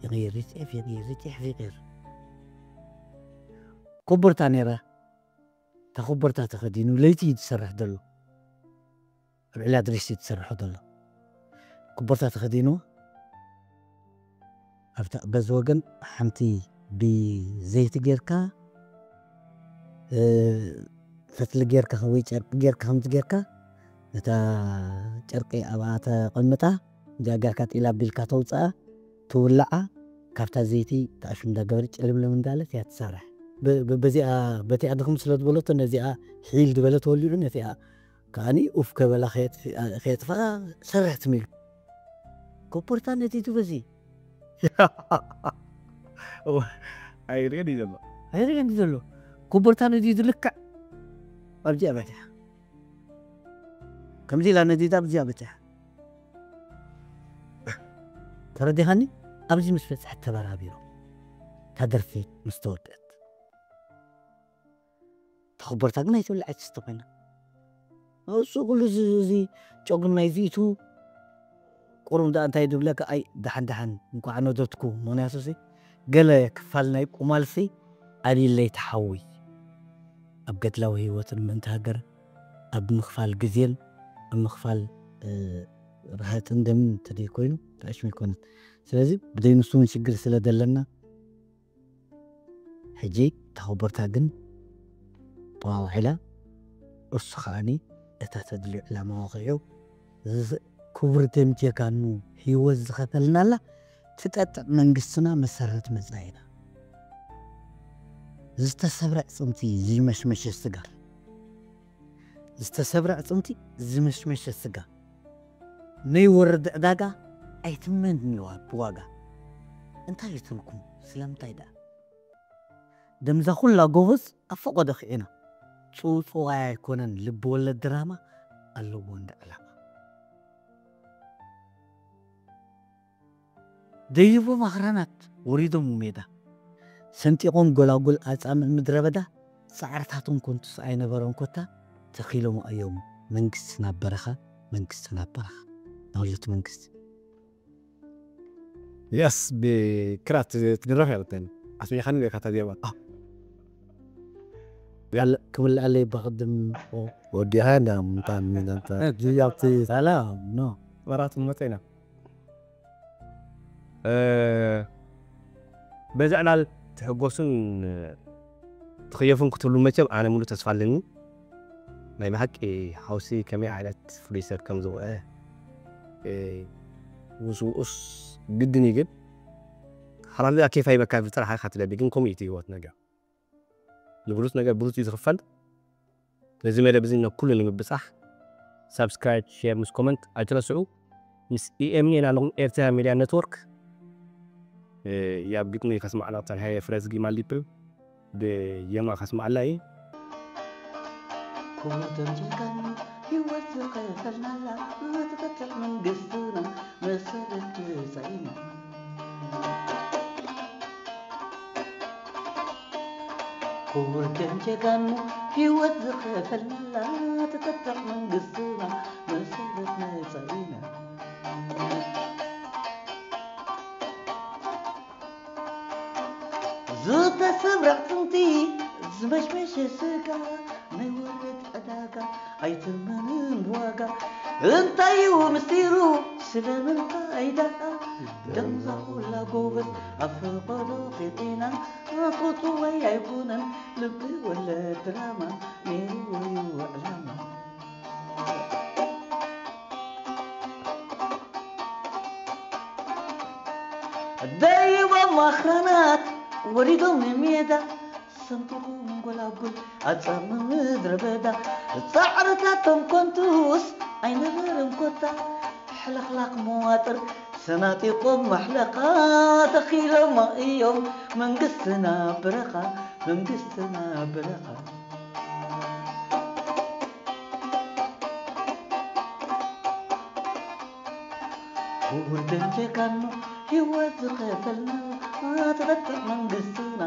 ይቕይር፣ ይጽሕፍ ይቕይር፣ ይጽሕፍ ይቕይር። ኮቦርታ ነይራ። እታ ኮቦርታ ተኸዲኑ ለይቲ እዩ ዝሰርሕ ዘሎ። ኣብ ዕላ ድሬስ እዩ ዝሰርሖ ዘሎ። ኮቦርታ ተኸዲኑ ኣብታ በዚ ወገን ሓንቲ ብዘይቲ ጌርካ፣ እ፣ ፈትሊ ጌርካ ወይ ጨርቂ ጌርካ ከምዚ ጌርካ ነታ ጨርቂ ኣብኣ ተቐምጣ፣ እዚኣ ጌርካ ጢል ኣቢልካ ተውጽኣ፣ ትውልዓ፣ ካብታ ዘይቲ ተኣሹ እንዳገበረ ጭልምልም እንዳለት እያ ትሰርሕ። ብ- ብ- በዚኣ በቲኣ ድኹም ስለ ዝበለቶ ነዚኣ ሒል ዝበለ ተወሊዑ ነቲኣ ከዓኒ ኡፍ ከበላ ከየጥፍኣ ሰርሕ ትሚሉ። ኮቦርታ ነዲዱ በዚ ኣይርእን እዩ ዘሎ። ኣይርእን ዘሎ። ኮቦርታ ነዲዱ ልክዕ ኣብዚኣ በቲሓ ከምዚ ኢላ ነዲዳ ኣብዚኣ በቲሓ። ተረዲኻኒ? ኣብዚ ምስ በፅሐት ተበራቢሮም እታ ደርፊ ምስ ተወደአት ተኸበርታ ግን ኣይትብልዕ ኣይትስተ ኮይና። እሱ ኩሉ እዚ እዚ ጨጉሪ ናይ ዝኢቱ ቁሩብ ደኣ እንታይ ድብለካ ኣይ ደሓን ደሓን እንኳዕ ነደትኩ። ምክንያቱ ሲ ገለ ክፋል ናይ ቁማልሲ ኣልይለይ ተሓውይ ኣብ ገድላዊ ህይወትን ምእንቲ ሃገር ኣብ ምኽፋል ግዜን ኣብ ምኽፋል ርሃፅን ደምን እንተደይ ኮይኑ ተኣሽሙ ኣይኮነን። ስለዚ ብደይ ንሱ እውን ሽግር ስለ ዘለና ሕጂ ተኸቦርታ ግን ተዋውሒላ እሱ ከዓኒ እታ ተድልዮ ዕላማ ወቂዑ ክቡር ደም ጀጋኑ ህይወት ዝኸፈልናላ ትጠጥዕ መንግስትና መሰረት መጻኢና ዝተሰብረ ኣዕፅምቲ ዝመሽመሸ ስጋ ዝተሰብረ ኣዕፅምቲ ዝመሽመሸ ስጋ ነይወርድ ዕዳጋ ኣይትመንዋ ብዋጋ እንታይ ይትንኩም ስለምንታይ ደኣ ደምዛ ኩላ ጎበዝ ኣብ ፈቆዶ ክዒና ጽውጽዋይ ኣይኮነን ልቢ ወለድ ድራማ ኣለዎ እንደ ዕላማ ደይቦም ኣኽራናት ወሪዶም ሜዳ ሰንጢቖም ጎላጉል ኣጻምእ ምድረ በዳ ጻዕርታቶም ኮንቱስ ኣይነበረን ኮታ ተኺሎም ኣዮም መንግስቲ ናብ በረኻ መንግስቲ ናብ በረኻ ናውለት መንግስቲ የስ ብክራት ትድረፍ ያለተን ኣስሚኻኒ ካ ዜማ ክብልኣለይ በቕድም ወዲኻ እንዳ ምጣን ሚዛንታ ጅያብቲ ሰላም ኖ መራት መፀ ኢና በዚ ዕላል ትሕጎሱን ትኽየፉን ክትብሉ መቸም ኣነ ሙሉ ተስፋ ኣለኒ ናይ ብሓቂ ሓውሲ ከመይ ዓይነት ፍሉይ ሰብ ከም ዝውዐ ውስውኡስ ግድን እዩ ግን ሓራሪ ኣኬፋ ይበካ ብፅራሕ ኢኻ ትደሊ ግን ከምኡ እዩ ህይወት ነገር ንብሉፅ ነገር ብሉፅ እዩ ዝኽፈል ነዚ መደብ እዚ ነኩሉ ንምብፃሕ ሳብስክራይብ ሼር ምስ ኮመንት ኣይትረስዑ ምስ ኢኤምኤን ኣለኹም ኤርትራ ሚድያ ኔትወርክ ያብ ግጥሚ ከስማዕና ፀንሐ ፍረዝጊ ማሊፕ ብየማ ከስማዕላ እዩ ክቡር ደም ጀጋኑ ህይወት ዝኸፈልናላ ትጠጥዕ መንግስትና መሰረት መጻኢና ክቡር ደም ጀጋኑ ህይወት ዝኸፈልናላ ትጠጥዕ መንግስትና መሰረት መጻኢና ዝተሰብረ ኣዕፅምቲ ዝመሽመሸ ስጋ ናይ ወርድ ዕዳጋ ኣይትመንን ብዋጋ እንታይ እዩ ምስጢሩ ስለምንታይ ደኣ ደምዛ ኩላ ጎበዝ ኣብ ፈቐዶ ቂጢና ቁፅዋይ ኣይኮነን ልቢ ወለድ ድራማ ነይሩ እዩ ዕላማ ደይቦም ኣኽራናት ወሪዶም ንሜዳ ሰንጢቖም ጎላጉል ኣጻሚ ምድረ በዳ ጻዕርታቶም ኮንቱስ ኣይነበረን ኮታ ሕልኽላኽ መዋጥር ሰናጢቖም ማሕለኻ ተኺሎም እዮም መንግስትና ብረኻ መንግስትና ብረኻ ክቡር ደም ጀጋኑ ህይወት ዝኸፈልና ትበጥዕ መንግስትና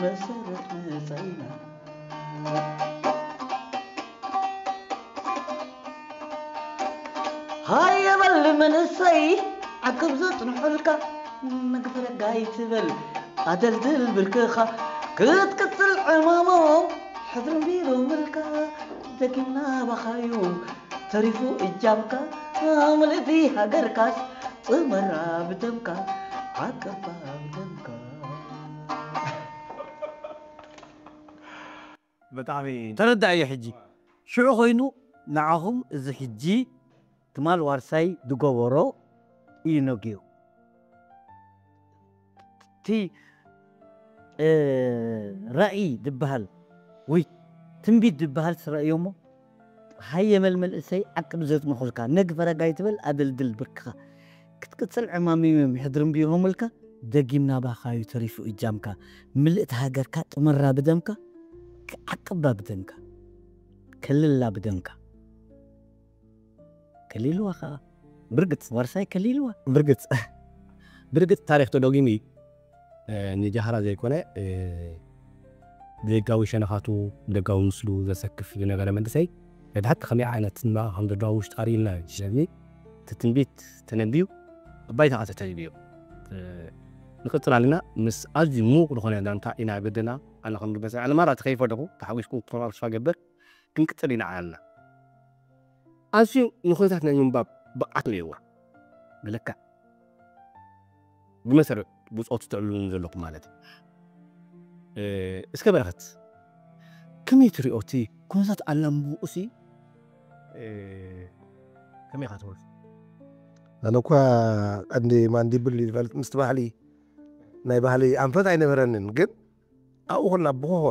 መሰረት መጻኢና ሃየ በል መንእሰይ ዓገብ ዘጽንሑልካ መግበረጋ ይትበል ኣደልድል ብርክኻ ክትቅጽል ዕማሞም ሕድሪ እምቢሮምልካ ደጊምና ባኻዩ ተሪፉ እጃምካ ምልእቲ ሃገርካስ ጥመራ ብደምካ ዓቀባ ብደምካ ብጣዕሚ ተረዳእዮ ሕጂ ሽዑ ኮይኑ ንዓኹም እዚ ሕጂ ትማል ዋርሳይ ዝገበሮ እዩ ነጊሩ እቲ ራእይ ዝበሃል ወይ ትንቢት ዝበሃል ስረእዮ እሞ፣ ሃየ መልመል እሰይ ዓቅብ ዘጽንኹልካ፣ ነግ ፈረጋይ ትበል ኣደልድል ብርክኻ ክትቅጽል ዕማሚም ሕድርም ቢሆምልካ፣ ደጊም ናባኻዩ ተሪፉ እጃምካ፣ ምልእቲ ሃገርካ ጥመራ ብደምካ፣ ዓቅባ ብደምካ፣ ከልላ ብደምካ። ከሊልዋ ኸዓ። ብርግጽ። ዋርሳይ ከሊልዋ። ብርግጽ። ብርግጽ ታሪኽ ተደጊሙ እዩ። ንጃህራ ዘይኮነ፣ ብደጋዊ ሸነኻቱ፣ ብደጋዊ ምስሉ ዘሰክፍ ዝነበረ መንእሰይ፣ ድሕቲ ከመይ ዓይነት ንባእ ከም ዘለዎ ውሽጣሪ ኢልና እዩ። ስለዚ እቲ ትንቢት ተነቢዩ፣ ኣባይ ተቓተ ተነቢዩ። ንቕጽል ኣለና ምስ ኣዝዩ ምዉቕ ዝኾነ ዛንታ ኢና ገደና ኣነ ከም ዝበሰ ኣነ ማራ ተኸይፈ ኣለኹ ተሓጒስኩም ክተማርሱ ገብር ክንቅጽል ኢና ኣለና። ኣዝዩ ንኹነታት ናይ ምንባብ ብቕዓት ነይርዋ። ብለካ ብመሰረት ብጾቱ ትዕልሉኒ ዘለኹም ማለት እዩ። እስከ በረኸት ከመይ ትሪኦ እቲ ኩነታት ኣላምብኡሲ? ከመይ ኢኻ ትብል? ኣነ እኳ ቀንዲ ማንዲብል ይፈልጥ ምስቲ ባህሊ ናይ ባህሊ ኣንፈት ኣይነበረንን፣ ግን ኣብኡ ከላ ብኾኾ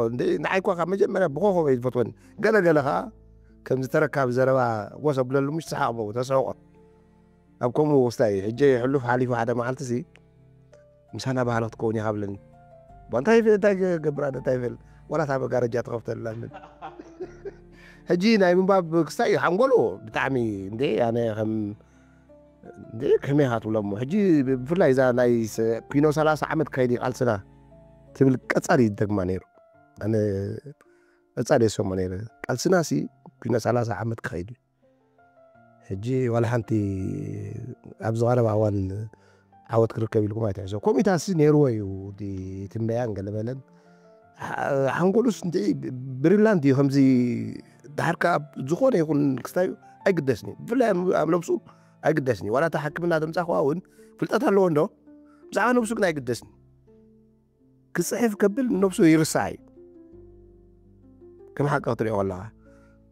ንዓይ እኳ ካብ መጀመርያ ብኾኾ ይፈትወኒ። ገለ ገለ ከዓ ከምዚ ተረካቢ ዘረባ ጎስ ኣብለሉ ምሽ ሰሓቕ በው ተስሕቆ። ኣብ ከምኡ ውስታ እዩ ሕጂ ሕሉፍ ሓሊፉ ሓደ መዓልቲ ሲ ምሳና ባህሎ ክትከውን ኢኻ ብለኒ። ባ እንታይ ይፍል እንታይ ክገብር ኣነ እንታይ ይፍል ዋላ እታ መጋረጃ ትኸፍተላ ምን ሕጂ ናይ ምንባብ ክስታይ እዩ ሓንጎሉ ብጣዕሚ እንደ ኣነ ከም እንደ ከመይ ኢኻ ትብሎ እሞ ሕጂ ብፍላይ እዛ ናይ ኩኖ ሰላሳ ዓመት ክኸይድ እዩ ቃልስና ትብል ቀጻሊ ይደግማ ነይሩ። ኣነ ቀጻሊ የሰሞ ነይረ። ቃልስና ሲ ኩኖ ሰላሳ ዓመት ክኸይድ እዩ። ሕጂ ዋላ ሓንቲ ኣብዚ ቀረባ እዋን ዓወት ክርከብ ኢልኩም ኣይትሕሰቡ። ኮሚታሲ ነይርዎ እዩ እቲ ትንበያን ገለመለን። ሓ- ሓንጎሉስ እንተ ብሪላንት እዩ ከምዚ ዳሕርካ ኣብ ዝኾነ ይኹን ክስታዩ ኣይግደስን እዩ። ብፍላይ ኣብ ኣብ ነብሱ ኣይግደስን እዩ። ዋላ እታ ሕክምና ተምጻእኳ እውን ፍልጠት ኣለዎ እንዶ ብዛዕባ ነብሱ ግን ኣይግደስን። ክጽሕፍ ከብል ነብሱ ይርሳዕ እዩ። ከም ሓቂ ክትሪኦ ከለኻ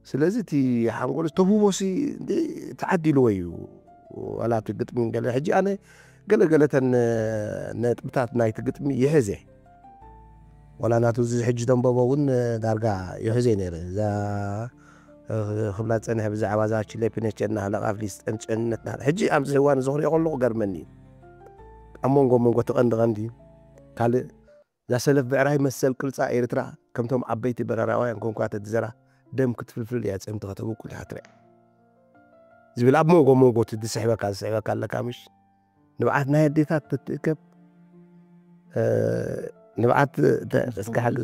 ስለዚ እቲ ሓንጎል ተውህቦሲ ተዓዲልዎ እዩ። ዋላ እቲ ግጥሚ ገለ ሕጂ ኣነ ገለ ገለተን ነጥብታት ናይቲ ግጥሚ ይሕዘ ዋላ ናቱ እዚ ሕጂ ዘንበቦ እውን ዳርጋ ይሕዘ ነይረ እዛ ክብላ ዝፀንሐ ብዛዕባ እዛ ችሌ ፒነቸ እናሃለቃ ፍሊስጤም ጨንነት ናሃለ ሕጂ ኣብዚ እዋን እዚ ክሪኦ ከለኩ ገርመኒ እዩ ኣብ መንጎ መንጎ እቲ ቀንዲ ቀንዲ ካልእ እዛ ሰለፍ ብዕራይ መሰል ቅርጻ ኤርትራ ከምቶም ዓበይቲ በረራውያን ኮንኳ ተትዘራ ደም ክትፍልፍል እያ ጽምቲ ከተብቁል እያ ትሪኣ ዝብል ኣብ መንጎ መንጎ እቲ ዝስሕበካ ዝስሕበካ ኣለካ ምሽ ንብዓት ናይ ኣዴታት ትትእከብ ንብዓት እስካሕል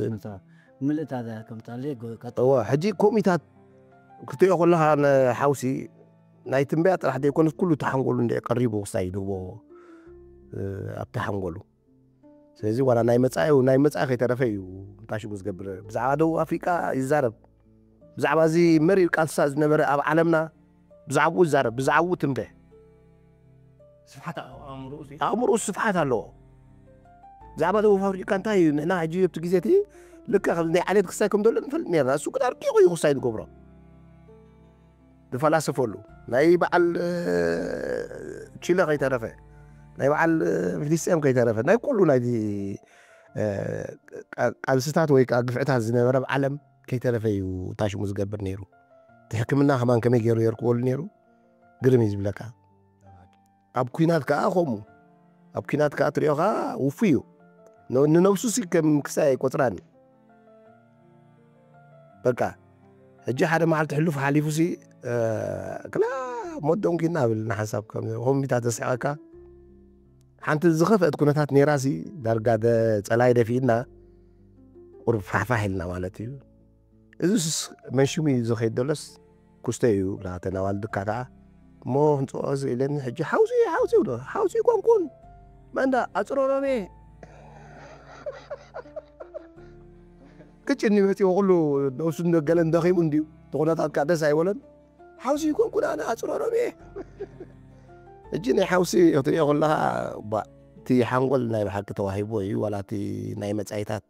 ምልእታ ከምታለ እዎ ሕጂ ኮሚታት ክትሪኦ ከለኻ ንሓውሲ ናይ ትንበያ ጥራሕ ዘይኮነስ ኩሉ ተሓንጎሉ እንደ ቀሪቡ ክሳይ ድህቦ ኣብቲ ሓንጎሉ ስለዚ ዋላ ናይ መጻኢ ናይ መጻኢ ከይተረፈ እዩ ታሽሙ ዝገብር ብዛዕባ ደቡብ ኣፍሪቃ ይዛረብ ብዛዕባ እዚ መሪር ቃልሳ ዝነበረ ኣብ ዓለምና ብዛዕባኡ ይዛረብ ብዛዕባኡ ትንበ ኣእምሮኡ ስፍሓት ኣለዎ ብዛዕባ ደቡብ ኣፍሪቃ እንታይ እዩ ንሕና ሕጂ ኣብቲ ግዜ እቲ ልክዕ ከም ናይ ዓሌት ክሳይ ከም ዘሎ ንፈልጥ ነርና እሱ ግን ኣርቂቑ እዩ ክሳይ ዝገብሮ ዝፈላሰፈሉ ናይ በዓል ቺለ ከይተረፈ ናይ በዓል ፍሊስጤም ከይተረፈ ናይ ኩሉ ናይ ቃልስታት ወይ ከዓ ግፍዕታት ዝነበረ ኣብ ዓለም ከይተረፈ እዩ ታሽሙ ዝገብር ነይሩ እቲ ሕክምና ከማን ከመይ ገይሩ የርክበሉ ነይሩ ግርም እዩ ዝብለካ ኣብ ኩናት ከዓ ከምኡ ኣብ ኩናት ከዓ ትሪኦ ከዓ ውፉ እዩ ንነብሱ ሲ ከም ክሳይ ኣይቆፅራን እዩ በቃ ሕጂ ሓደ መዓልቲ ሕሉፍ ሓሊፉ ሲ ክላ ሞት ደንኪና ብል ንሓንሳብ ከምዚታት ዘስሕቀካ ሓንቲ ዝኸፍአት ኩነታት ነይራ ሲ ዳርጋ ጸላይ ደፊእና ቁርብ ፋሕፋሕ ኢልና ማለት እዩ እዚስ መንሽሙ እዩ ዝኸይድ ዘሎስ ኩስተ እዩ ናተን ኣዋልድካ ከዓ እሞ ክንፅኦ ዝኢለኒ ሕጂ ሓውሲ ሓውሲ ብሎ ሓውሲ ይኮንኩን መንዳ ኣፅሮሮሜ ቅጭኒ መፂዎ ኩሉ ነብሱ ገለን ደኺሙ እንድዩ እቲ ኩነታት ከዓ ደስ ኣይበለን ሓውሲ ይኮንኩን ኣነ ኣፅሮሮሜ ሕጂ ናይ ሓውሲ ክትሪኦ ከለካ እቲ ሓንጎል ናይ ብሓቂ ተዋሂቦ እዩ ዋላ እቲ ናይ መፃኢታት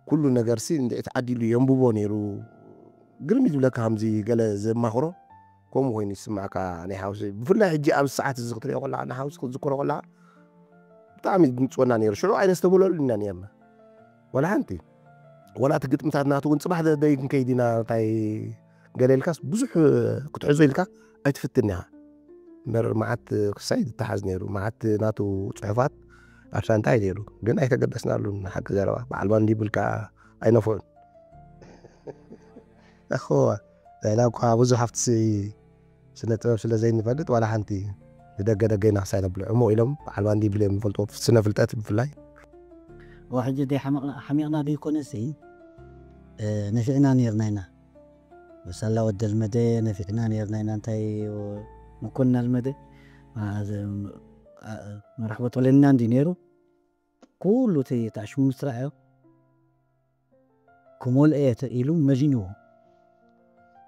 ኩሉ ነገር ሲ እንድዒ ተዓዲሉ የንብቦ ነይሩ ግርም እዩ ዝብለካ ከምዚ ገለ ዘማኽሮ ከምኡ ኮይኑ ይስማዕካ ናይ ሓውሲ ብፍላይ ሕጂ ኣብ ሰዓት እዚ ክትሪኦ ከለካ ንሓውሲ ክትዝክሮ ከለካ ብጣዕሚ ድምፅወና ነይሩ። ሽዑ ኣይነስተብህለሉ ኢና ነርና። ዋላ ሓንቲ። ዋላ እቲ ግጥምታት ናቱ እውን ፅባሕ ደይ ክንከይድ ኢና፣ እንታይ ገለ ኢልካስ ብዙሕ ክትሕዞ ኢልካ ኣይትፍትን ኢኻ። እምበር መዓት ክሳይ ዝተሓዝ ነይሩ። መዓት ናቱ ፅሑፋት ኣብ ሳንጣ እዩ ነይሩ። ግን ኣይተገደስናሉን። ሓቂ ዘረባ በዓል ባንዲ ይብል ከዓ ኣይነፍዑን። እኹ፣ ንሕና እኳ ብዙሕ ሃፍቲ ስ-፣ ስነ ጥበብ ስለ ዘይንፈልጥ ዋላ ሓንቲ ንደገ ደገ ኢና ክሳይ ነብሎ። እሞ ኢሎም በዓል ባንዲ ይብል እዮም ዝፈልጥዎ፣ ስነ ፍልጠት ብፍላይ። ሕጂ ደይ ሓሚቕና ድይኮነሲ ነፊዕና ነርና ኢና። ብሳላ ወደ ልመደ ነፊዕና ነርና ኢና። እንታይ ምኮንና ልመደ መራሕቦ ተለና እንዲ ነይሩ። ኩሉ እቲ ተኣሽሙ ምስራዕ ክመልኦ እየ ኢሉ መዚንዎ።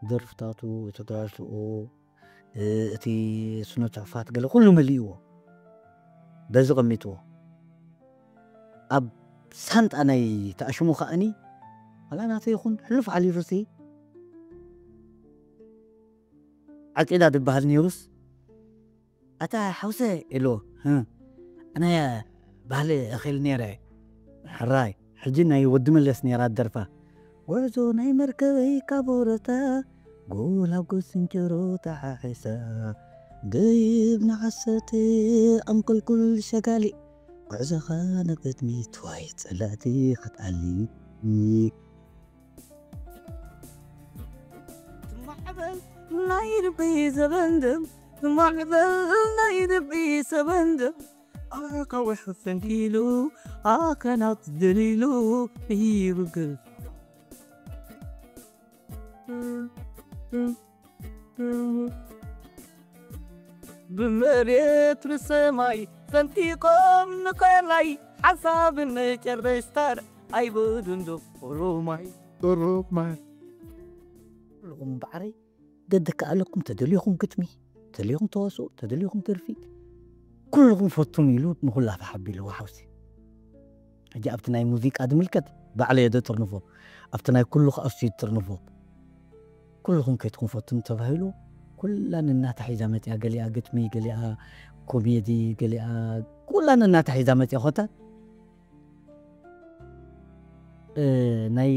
ደርፍታቱ፣ እቲ ተዋስኦ፣ እቲ ስነ ጽሑፋት ገለ ኩሉ መሊእዎ። በዚ ቀሚጥዎ። ኣብ ሳንጣ ናይ ተኣሽሙ ከኣኒ ዋላ ናተ ይኹን ሕሉፍ ሓሊፉሲ ዓቂዳ ዝበሃል ነይሩስ ኣታ ሓውሰ ኢልዎ። ኣነ ባህሊ እኽል ነይረ። ሕራይ ሕጂ ናይ ወዲ መለስ ነይራ ደርፋ። ጉዕዞ ናይ መርከበይ ካብ ወረታ ጎል ኣብ ጎስንጀሮ ተሓሒሳ ደይብ ንዓሰርተ ኣምቆልቁል ሸጋሊ ጉዕዞኻ ንቅድሚት ዋይ ጸላእቲ ክትኣሊ ማዕበል ናይ ልቢ ዘበንድም ማዕበል ናይ ልቢ ዘበንድም ኣካውሕ ፈንኪሉ ኣካላት ደሊሉ ይብግል ብመሬት ንሰማይ ሰንጢቆም ንኸላይ ሓሳብን መጨረሽታን ኣይበሉን ዶ ኦሮማይ ኦሮማይ ኩልኹም ባዕረይ ደደካ ኣለኩም ተደልኹም ግጥሚ ተደልኹም ተዋስኦ ተደልኹም ደርፊ ኩልኹም ፈቱን ኢሉ ንኹላ ተሓቢልዎ ሓውሲ ሕጂ ኣብቲ ናይ ሙዚቃ ድምልከት ባዕለየ ዶ ጥርንፎ ኣብቲ ናይ ኩሉ ከኣሱ ይጥርንፎ ኩልኹም ከይትኹም ፈቱን ተባሂሉ ኩላ ነናታ ሒዛ መፅያ ገሊኣ ግጥሚ ገሊኣ ኮሜዲ ገሊኣ ኩላ ነናታ ሒዛ መፅያ ኮታ ናይ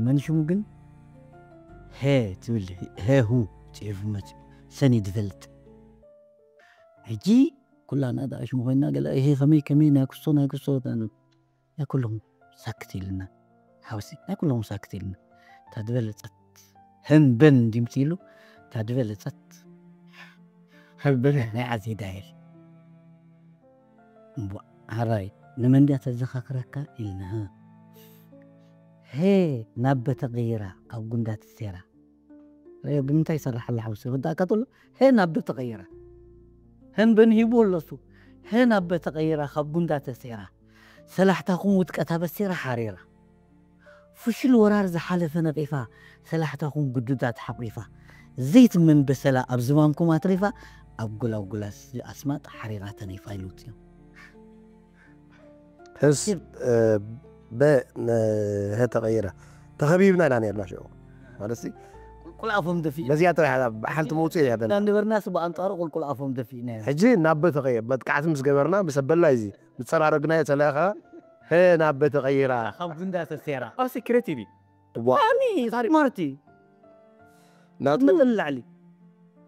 መን ሽሙ ግን ሀ ትብል ሀሁ ፅሒፉ መፅኡ ሰኒ ዝፈልጥ ሕጂ ኩላና ደኣ ሽሙ ኮይና ገለ ይሄ ከመይ ከመይ ናይ ክስቶ ናይ ክስቶ ናይ ኩሎም ሳክት ኢልና ሓውሲ ናይ ኩሎም ሳክት ኢልና እታ ዝበለፀት ህምብን እንዲምፂ ኢሉ እታ ዝበለፀት ህምብን ናይ ዓዜዳ ኢል እምቧ ሓራይ ንመንድያ ተዘኻኽረካ ኢልና ሀ ናብ በተቐይራ ኣብ ጉንዳ ትሴራ ብምንታይ ይሰርሕ ኣላ ሓውሲ ወዳእካ ተሎ ሀ ናብ በተቐይራ ህምብን ሂቡ ኣለሱ ሀ ናብ በተቐይራ ካብ ጉንዳ ተሴራ ሰላሕታኹም ውድቀት ኣበሲራ ሓሪራ ፍሽል ወራር ዝሓለፈ ነቒፋ ሰላሕታኹም ግዱዳት ሓቑፋ ዘይትመን በሰላ ኣብ ዝባንኩም ኣትሪፋ ኣብ ጎላጉላ ኣስማጥ ሓሪራ ተኒፋ ኢሉ ወፂኡ ህስ በ ሀ ተቐይራ ተኸቢብና ኢና ነርና ሽዑ ማለት ቁልቁል ኣፎም ደፊ ነዚኣ ጥራሕ እያ ሓንቲ መውፅኢ እያ ነበርና ስ ብኣንፃሩ ቁልቁል ኣፎም ደፊ ኢና ሕጂ ናብ በ ተቐይር መጥቃዕቲ ምስ ገበርና ምስ ኣበላ እዚ ዝፀራረግናዮ ተለኻ ሀ ናብ በ ተቐይራ ካብ ጉንዳ ተሴራ ኣሲ ክሬቲቪ ዋኒ ታሪክ ማርቲ ናጥመጠን ላዕሊ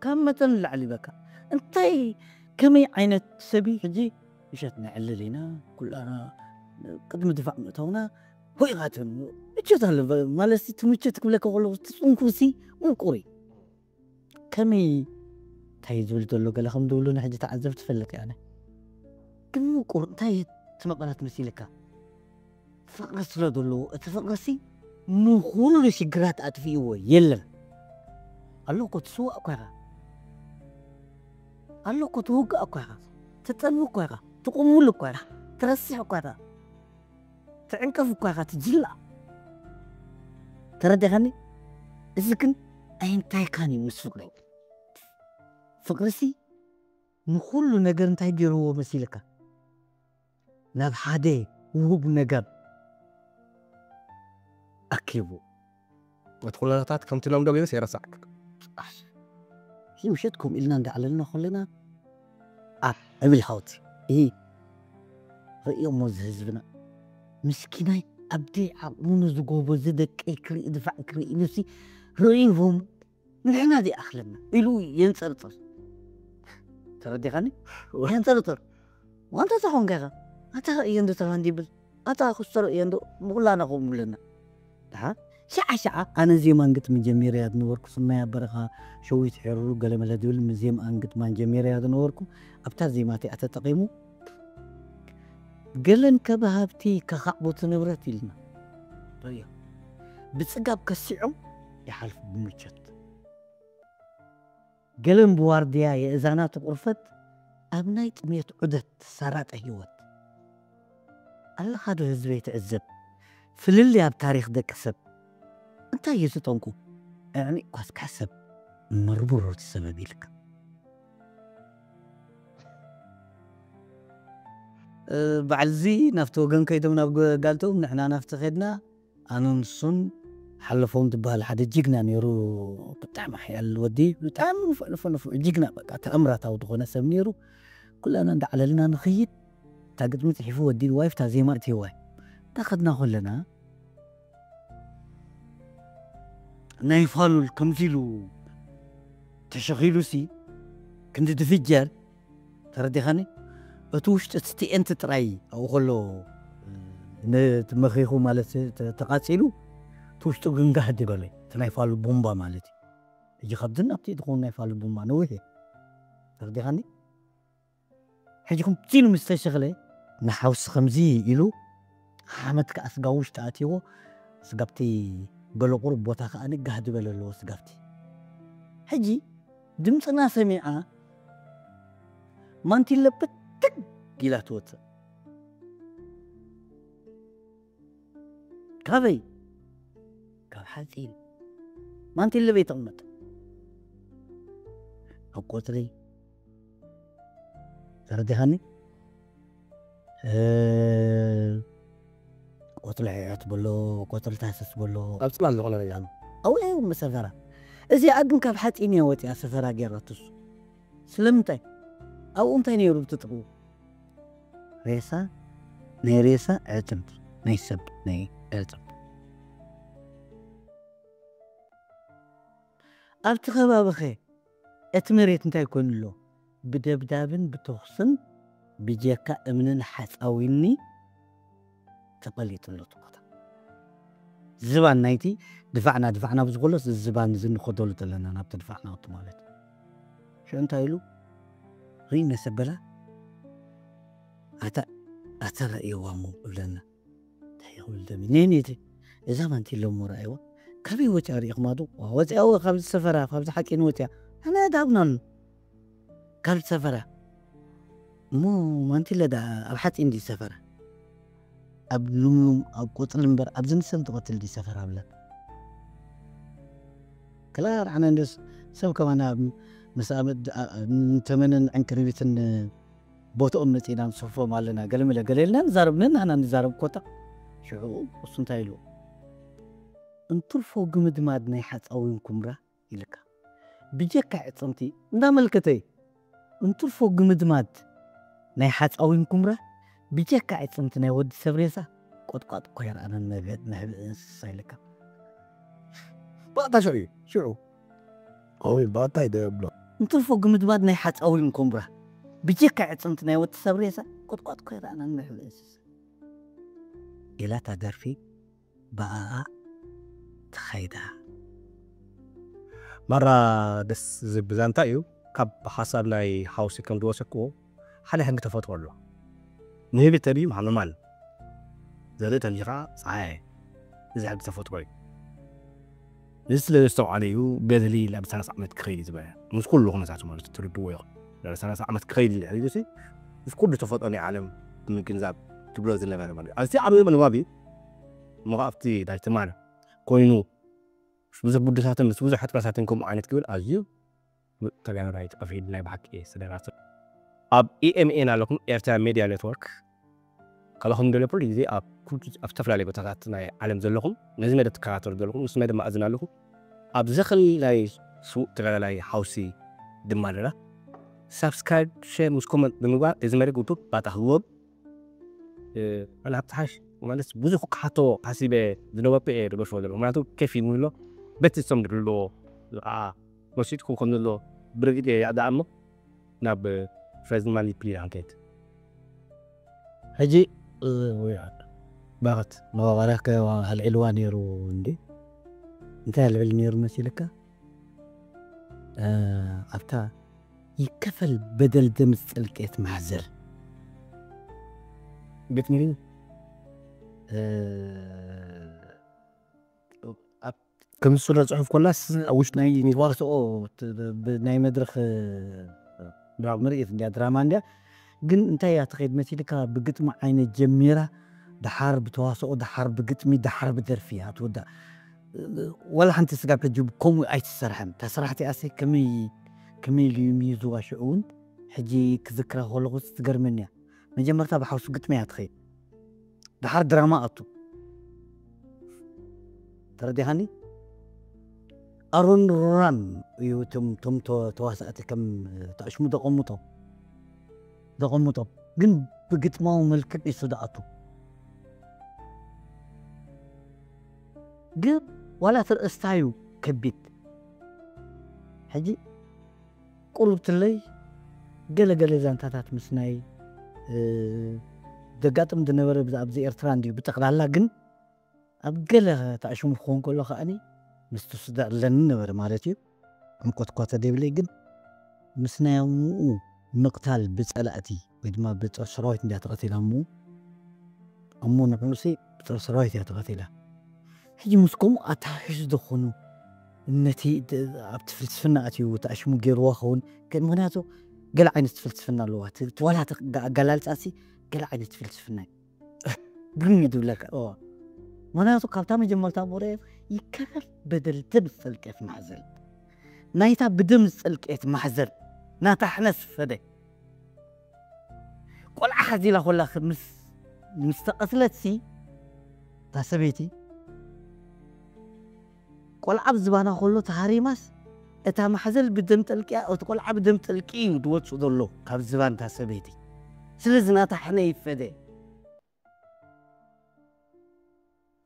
ካብ መጠን ላዕሊ በካ እንታይ ከመይ ዓይነት ሰብ እዩ ሕጂ ምሸት ነዕልል ኢና ኩላና ቅድሚ ድፋዕ ምእታውና ሆይኻትን ምቸት ኣለ ማለት ትምቸት ክብለካ ከለኩ ትፅንኩሲ ምቁሪ ከመይ እንታይ ዝብል ዘሎ ገለ ከም ዝብሉ ንሕጂ ተዓዘብ ትፈልጥ እያ ግን ምቁር እንታይ ትመቐረት መሲልካ ፍቕሪ ስለ ዘለዎ እቲ ፍቕሪሲ ንኹሉ ሽግራት ኣጥፊእዎ የለን ኣሎ እኮ ትስዋእ እኳ ኢኻ ኣሎ እኮ ትውጋእ እኳ ኢኻ ትጠልቡ እኳ ኢኻ ትቁምሉ እኳ ኢኻ ትረስሕ እኳ ኢኻ ትዕንቀፍ እኳ ኢኻ ትጅላእ ተረዲኻኒ እዚ ግን ኣይንታይካን እዩ ምስ ፍቕሪ ፍቕሪሲ ንኹሉ ነገር እንታይ ገይርዎ መሲልካ ናብ ሓደ ውሁብ ነገር ኣኪቡ እቲ ኩነታት ከምቲ ሎም ዶ ገይሩስ የረሳዕ እዚ ምሸት ከምኡ ኢልና እንዳዕለልና ከለና ኣ እብል ሓውቲ እ ርእዮሞ እዚ ህዝብና ምስኪናይ ኣብደይ ዓቕሙ ንዝጎቦ እዚ ደቀይ ክርኢ ድፋዕ ክርኢ ኢሉሲ ርእይዎም ንሕና ዘይኣኽለና ኢሉ የንጸርጽር። ተረዲኻኒ? የንጸርጽር። ዋንታ ዝኾንካ ኢኻ። ኣታ እየ እንዶ ተባንዲ ይብል። ኣታ ክስተር እየ እንዶ ብኹላና ከምኡ ብለና። ደሓር ሸዓ ሸዓ ኣነ ዜማ እንግጥምን ጀሚረያ ዝነበርኩ ስናይ ኣበረኻ ሸዊት ሄሩሩ ገለመለ ዝብል ዜማ እንግጥማን ጀሚረያ ዝነበርኩ ኣብታ ዜማ እቲኣ ተጠቒሙ ገለን ከበሃብቲ ከኻዕቡቲ ንብረት ኢልና ርእዮ ብጽጋብ ከሲዖም ይሓልፉ ብምቸት ገለን ብዋርድያ የእዛናት ቁርፈት ኣብ ናይ ጥሜት ዑደት ሳራጠ ህይወት ኣለኻዶ ህዝበይ ትዕዘብ ፍልልይ ኣብ ታሪኽ ደቂ ሰብ እንታይ እዩ እቲ ጠንቁ ኣዕሚቕ ኳስ ክሕሰብ መርቡሮር ሰበብ ኢልካ በዓል እዚ ናብቲ ወገን ከይዶም ናብ ጋልቶም ንሕና ናብቲ ከድና ኣነ ንሱን ሓለፎም ዝበሃል ሓደ ጅግና ነይሩ ብጣዕሚ ሓያል ወዲ ብጣዕሚ ንፉዕ ንፉዕ ንፉዕ ጅግና በቃ ተኣምራታዊ ዝኾነ ሰብ ነይሩ ኩላና እንዳዓለልና ንኽይድ እታ ግጥሚ ፅሒፉ ወዲ ዋይፍ እታ ዜማ እቲ ዋይ እንዳኸድና ከለና ናይ ፋሉል ከምዚ ኢሉ ተሸኺሉ ሲ ክንዲ ድፍጀር ተረዲኻኒ እቲ ውሽጢ እቲ ቲኤንቲ ጥራይ ኣብኡ ከሎ ነቲ መኺኹ ማለት ተ- ተቃፂሉ እቲ ውሽጡ ግንጋህ ድበለ እቲ ናይ ፋሉል ቡምባ ማለት እዩ ሕጂ ካብዚ ናብቲ ትኸውን ናይ ፋሉል ቡምባ ነዊሕ እዩ ተረዲኻኒ ሕጂ ከምዚ ኢሉ ምስ ተሸኽለ ንሓውሲ ከምዚ ኢሉ ሓመድ ከዓ ስጋ ውሽጢ ኣትይዎ ስጋብቲ ገለ ቁሩብ ቦታ ከዓ ንጋህ ዝበለ ኣለዎ ስጋብቲ ሕጂ ድምፅና ሰሚዓ ማንቲለ ብትግ ኢላ ትወፅእ ካበይ ካብ ሓፂን ማንቲለ በይ ተቕመጥ ኣብ ቆፅሊ ተረዲኻኒ ቆፅሊ ሕያት በሎ ቆፅሊ ታሰስ በሎ ኣብ ፅላል ዝኾነ ነገር ኣብኡ እዮም ሰፈራ እዚኣ ግን ካብ ሓፂን እያ ወፂኣ ሰፈራ ገይራትሱ ስለምንታይ ኣብኡ እንታይ ነይሩ ብትጥቕኡ ሬሳ ናይ ሬሳ ዕፅምት ናይ ሰብ ናይ ዕፅምት ኣብቲ ከባቢኸ እቲ መሬት እንታይ ኮይኑ ኣሎ ብደብዳብን ብተኹስን ብጀካ እምንን ሓፃዊኒ ተቐሊጡ ኣሎ እቲ ቦታ ዝባን ናይቲ ድፋዕና ድፋዕና ብዝኮሎስ ዝባን ዝንኸደሉ ዘለና ናብቲ ድፋዕና ወቲ ማለት ሽዑ እንታይ ኢሉ ርኢ መሰበላ ኣታ ኣታ ረእየዋ እሞ እብለና እንታይ ይኽብል ደሚ ነይ ነይቲ እዛ ማንቲሎ እሞ ረኣይዋ ካበይ ወፅያ ርኢኹማ ዶ ወፅያ እወ ካብዚ ሰፈራ ካብዚ ሓቂን ወፅያ ኣነ ዳብናሉ ካብ ዝሰፈራ እሞ ማንቲለ ደኣ ኣብ ሓፂን ድዩ ሰፈራ ኣብ ልምሉም ኣብ ቆፅሊ እምበር ኣብ ዝንሰም ትቐትል ድዩ ሰፈራ ብላ ክላ ርዓና እንደስ ሰብ ከማና ምስ ኣመድ ተመንን ዕንክርቢትን ቦትኦም መፂና ንፅሕፎም ኣለና ገለመለ ገለ ኢልና ንዛረብ ነናህና ንዛረብ ኮታ ሽዑ እሱ እንታይ ኢሉ እንትርፎ ግምድማድ ናይ ሓፃዊን ኩምራ ኢልካ ብጀካ ዕፅምቲ እንዳመልከተይ እንትርፎ ግምድማድ ናይ ሓፃዊን ኩምራ ብጀካ ዕፅምቲ ናይ ወዲ ሰብ ሬሳ ቆጥቋጥ እኮ የርኣነን መብህጥ መሕብኢ እንስሳ ኢልካ ባእታ ሽዑ እዩ ሽዑ ኦይ ባእታ ይደብሎ እንትርፎ ግምድማድ ናይ ሓፃዊን ኩምራ ብጀካ ዕፅምቲ ናይ ወዲ ሰብ ሬሳ ቆጥቋጥ እኮ የርኣነን መሕብኢ እንስሳ ኢላታ ደርፊ ብኣኣ ተኻይዳ። ማራ ደስ ዝብል ዛንታ እዩ። ካብ ሓሳብ ናይ ሓውሲ ከም ዝወሰድክዎ ሓደ ሕጊ ተፈጥሮ ኣሎ። ንህቢ ተብዩ ሃመማል ዘርኢ ተብዩ ከዓ ፀሓይ እዚ ሕጊ ተፈጥሮ እዩ። እዚ ስለ ዘስተውዓለ እዩ ገድሊ ላብ ሰላሳ ዓመት ክኸይድ እዩ ዝበለ ምስ ኩሉ ኩነታት ማለት ትርድዎ ይኹን ላብ ሰላሳ ዓመት ክኸይድ እዩ ሕዚ ሲ ምስ ኩሉ ተፈጥሮ ናይ ዓለም ብምግንዛብ ትብሎ ዝነበረ ማለት እዩ። ኣዝዩ ዓብዪ ምንባብ እዩ። እሞ ኣብቲ ናይ ትማል ኮይኑ ብዙሕ ብድሳትን ምስ ብዙሕ ሕጥረታትን ከምኡ ዓይነት ክብል ኣዝዩ ተጋዳላይ ጠፊእሉ ናይ ብሓቂ ስደራሲ ኣብ ኢኤምኤን ኣለኹም ኤርትራ ሜድያ ኔትወርክ ካባኹም ደለ ኩሉ ግዜ ኣብ ኩሉ ኣብ ዝተፈላለዩ ቦታታት ናይ ዓለም ዘለኹም ነዚ መደብ ትከታተሉ ዘለኹም ምስ መደብ ማእዝን ኣለኹም ኣብዚ ኽል ናይ ስዉእ ተጋዳላይ ሓውሲ ድማ ኣለና ሳብስክራይብ ሸር ምስ ኮመንት ብምግባር እዚ መደብ ውዱብ ባታ ህዎም ኣነ ሃብቲ ሓሽ ማለት ብዙሕ ክሓቶ ሓሲበ ዝነበርኩ እየ ዝገድፎ ዘሎ። ምክንያቱ ከፊ ምብሎ በቲ ዝሰምድሉ ኣለዎ። መሲጥኩም ከም ዘሎ ብርግጽ እየ ያዕዳ እሞ ናብ ፍሬዝማሊ ፕሊድ ኣንከይት። ሕጂ ባኸት መባባርያ ኣልዒልዋ ነይሩ እንዲ እንታይ ኣልዕል ነይሩ መሲልካ? ኣብታ ይከፈል በደል ደምስ ጥልቄት ማሕዘል ግጥሚ ከምስሎ ጽሑፍ ኮላስ ውሽጡ ናይ ተዋስኦ ናይ መድረኽ ምርኢት እንዲያ ድራማ እንዲያ ግን እንታይ እያ ትኸይድ መሲልካ ብግጥሚ ዓይነት ጀሚራ ድሓር ብተዋስኦ ድሓር ብግጥሚ ድሓር ብደርፊ እያ ትወዳእ። ወላ ሓንቲ ስጋብ ሕጂ ከምኡ ኣይትሰርሐን። እታ ስራሕ እቲኣሲ ከመይ ከመይ ኢሉ እዩ ምይዝዋ ሽዑ እውን ሕጂ ክዝክራ ከለኹ ትገርመኒ እያ። መጀመርታ ብሓውሲ ግጥሚ እያ ትኸይድ። ድሓር ድራማ ኣቱ ተረዲኻኒ። ኣሮን ሮራን እዩ እቶም እቶም ተዋሳእቲ ከም ተኣሽሙ ዘቐምጦም ዘቐምጦም ግን ብግጥማዊ መልክዕ እዩ ዝኣቱ። ግን ዋላ እቲ ርእስታ እዩ ከቢድ። ሕጂ ቁሩብ ትለይ ገለገለ ዛንታታት ምስናይ ዘጋጥም ዝነበረ ኣብዚ ኤርትራ እንዲዩ ብጠቕላላ ግን ኣብ ገለ ተኣሽሙ ክኸውን ከሎ ከኣኒ ምስቲ ስዳ ኣለኒ ነበረ ማለት እዩ። ዕምቆት እኳ ተደይብለይ ግን ምስ ናይ ኣሙኡ ምቕታል ብጸላእቲ ወይ ድማ ብጸር ሰራዊት እንዲያ ተቐቲላ ኣሙኡ ኣሞ ንዕኡሲ ብጸር ሰራዊት እያ ተቐቲላ። ሕጂ ምስ ከምኡ ኣተሓሒዙ ዝኾኑ ነቲ ኣብቲ ፍልስፍና ኣትዩ ተኣሽሙ ገይርዋ ኸውን ምክንያቱ ገለ ዓይነት ፍልስፍና ኣለዋ ዋላ ኣገላልጻሲ ገለ ዓይነት ፍልስፍና እዩ ግን ይድብለካ ምክንያቱ ካብታ መጀመርታ ቦረ ይከፈል በደል ደም ዝጸልቀት ማሕዘል ናይታ ብደም ዝጸልቀት ማሕዘል ናታ ሕነስ ፈደ ቆልዓ ሓዚላ ኮላ ምስ ምስ ተቐትለት ሲ እታ ሰበይቲ ቆልዓ ብዝባና ከሎ ተሃሪማስ እታ ማሕዘል ብደም ጠልቂያ እቲ ቆልዓ ብደም ጠልቂ እዩ ዝወፁ ዘሎ ካብ ዝባን እታ ሰበይቲ ስለዚ ናታ ሕነ ይፈደ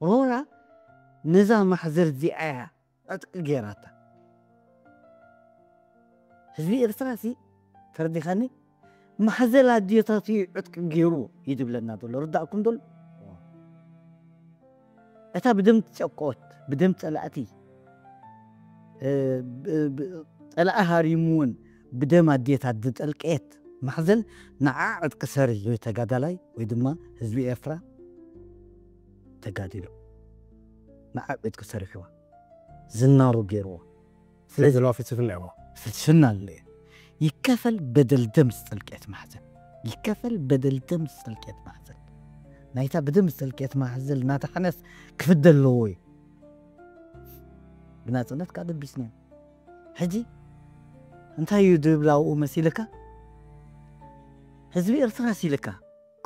ሮራ ነዛ ማሕዘል እዚኣ እያ ዕጥቂ ገይራታ ህዝቢ ኤርትራ ሲ ተረዲኻኒ ማሕዘል ኣድዮታት እዩ ዕጥቂ ገይሩ ይድብለና ዘሎ ርዳእኩም ደሎ እታ ብደም ትጨቆት ብደም ጸላእቲ ጸላኢ ሃሪሙ እውን ብደም ኣዴታት ዝጠልቀየት ማሕዘል ንዓ ዕጥቂ ሰሪ ተጋዳላይ ወይ ድማ ህዝቢ ኤርትራ ተጋዲሉ ንዓ ዕጥቂ ሰሪሕዋ ዝናሩ ገይርዎ ስለዚ ዘለዋ ፍልስፍና እሞ ፍልስፍና ኣለ ይከፈል በደል ደም ዝጠልቀየት ማሕዘል ይከፈል በደል ደም ዝጠልቀየት ማሕዘል ናይታ ብደም ዝጠልቀየት ማሕዘል ናታ ሕነስ ክፍደ ኣለዎ እዩ ብናፅነት ከዓ ደቢስና ሕጂ እንታይ እዩ ድብላውኡ መሲልካ ህዝቢ ኤርትራ ሲልካ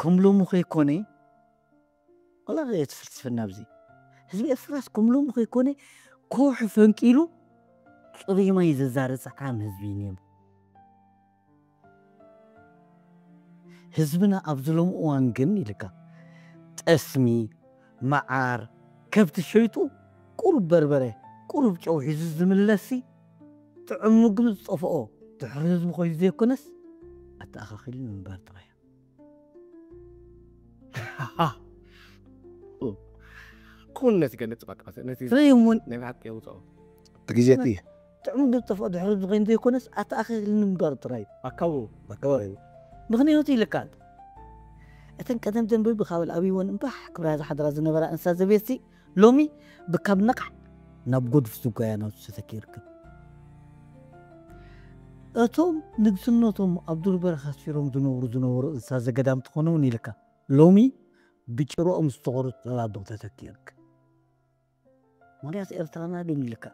ከም ሎሙ ከይኮነ ወላ እቲ ፍልስፍና ኣብዚ ህዝቢ ኤርትራስ ከም ሎሙ ከይኮነ ኮሑ ፈንቂሉ ፅሩይ ማይ ዘዛርፅ ዓም ህዝቢ እዩ ነይሩ ህዝብና ኣብዚ ሎም እዋን ግን ኢልካ ጠስሚ መዓር ከብቲ ሸይጡ ቁሩብ በርበረ ቁሩብ ጨው ሒዙ ዝምለስሲ ጥዑም ምግቢ ዝጠፍኦ ድሕሪ ህዝቢ ኮይኑ ዘይኮነስ ኣተኣኻኺሉ ንምንባር ጥራይ ኩን ነቲ ገለጽ በቃ ነቲ ስለይ እውን ናይ ብሓቂ የውፅኦ እቲ ግዜ እቲ ጥዑም ምግቢ ዝጠፍኦ ድሕሪ ህዝቢ ኮይኑ ዘይኮነስ ኣተኣኻኺሉ ንምንባር ጥራይ ኣካቡ ኣካባቢ ምኽንያቱ ኢልካ እተን ቀደም ደንበቢ ካብ ኣብይወን እምባሕ ክብራ ዝሓድራ ዝነበራ እንስሳ ዘቤትሲ ሎሚ ብካብ ነቓዕ ናብ ጎድፍ ዝጓያ ናብቲ ተተኪ ይርከብ እቶም ንግስነቶም ኣብ ዱር በረኻ ኣስፊሮም ዝነብሩ ዝነበሩ እንስሳ ዘገዳም ትኾኑ እውን ኢልካ ሎሚ ብጭሮኦም ዝተኾሩ ጸላዶ ተተኪ ይርከብ ምኽንያቱ ኤርትራና ግን ኢልካ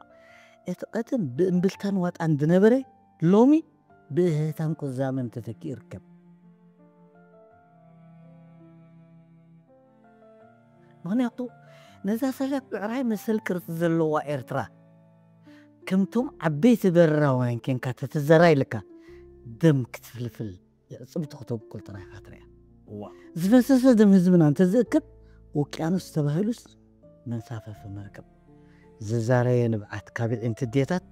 እቲ ቀደም ብእምብልታን ዋጣን ዝነበረ ሎሚ ብእህታን ቁዛመን ተተኪ ይርከብ ምኽንያቱ ነዛ ሰለፍ ብዕራይ መሰል ቅርፂ ዘለዋ ኤርትራ ከምቶም ዓበይቲ በረራውያን ኬንካ ተተዘራ ኢልካ ደም ክትፍልፍል የዕፅብቲ ክተብቁል ጥራይ ኢኻ ትሪኣ ዝፈሰሰ ደም ህዝብና እንተዝእክብ ውቅያኖስ ተባሂሉስ መንሳፈፊ መርከብ ዝዛረየ ንብዓት ካብ ዒንቲ ዴታት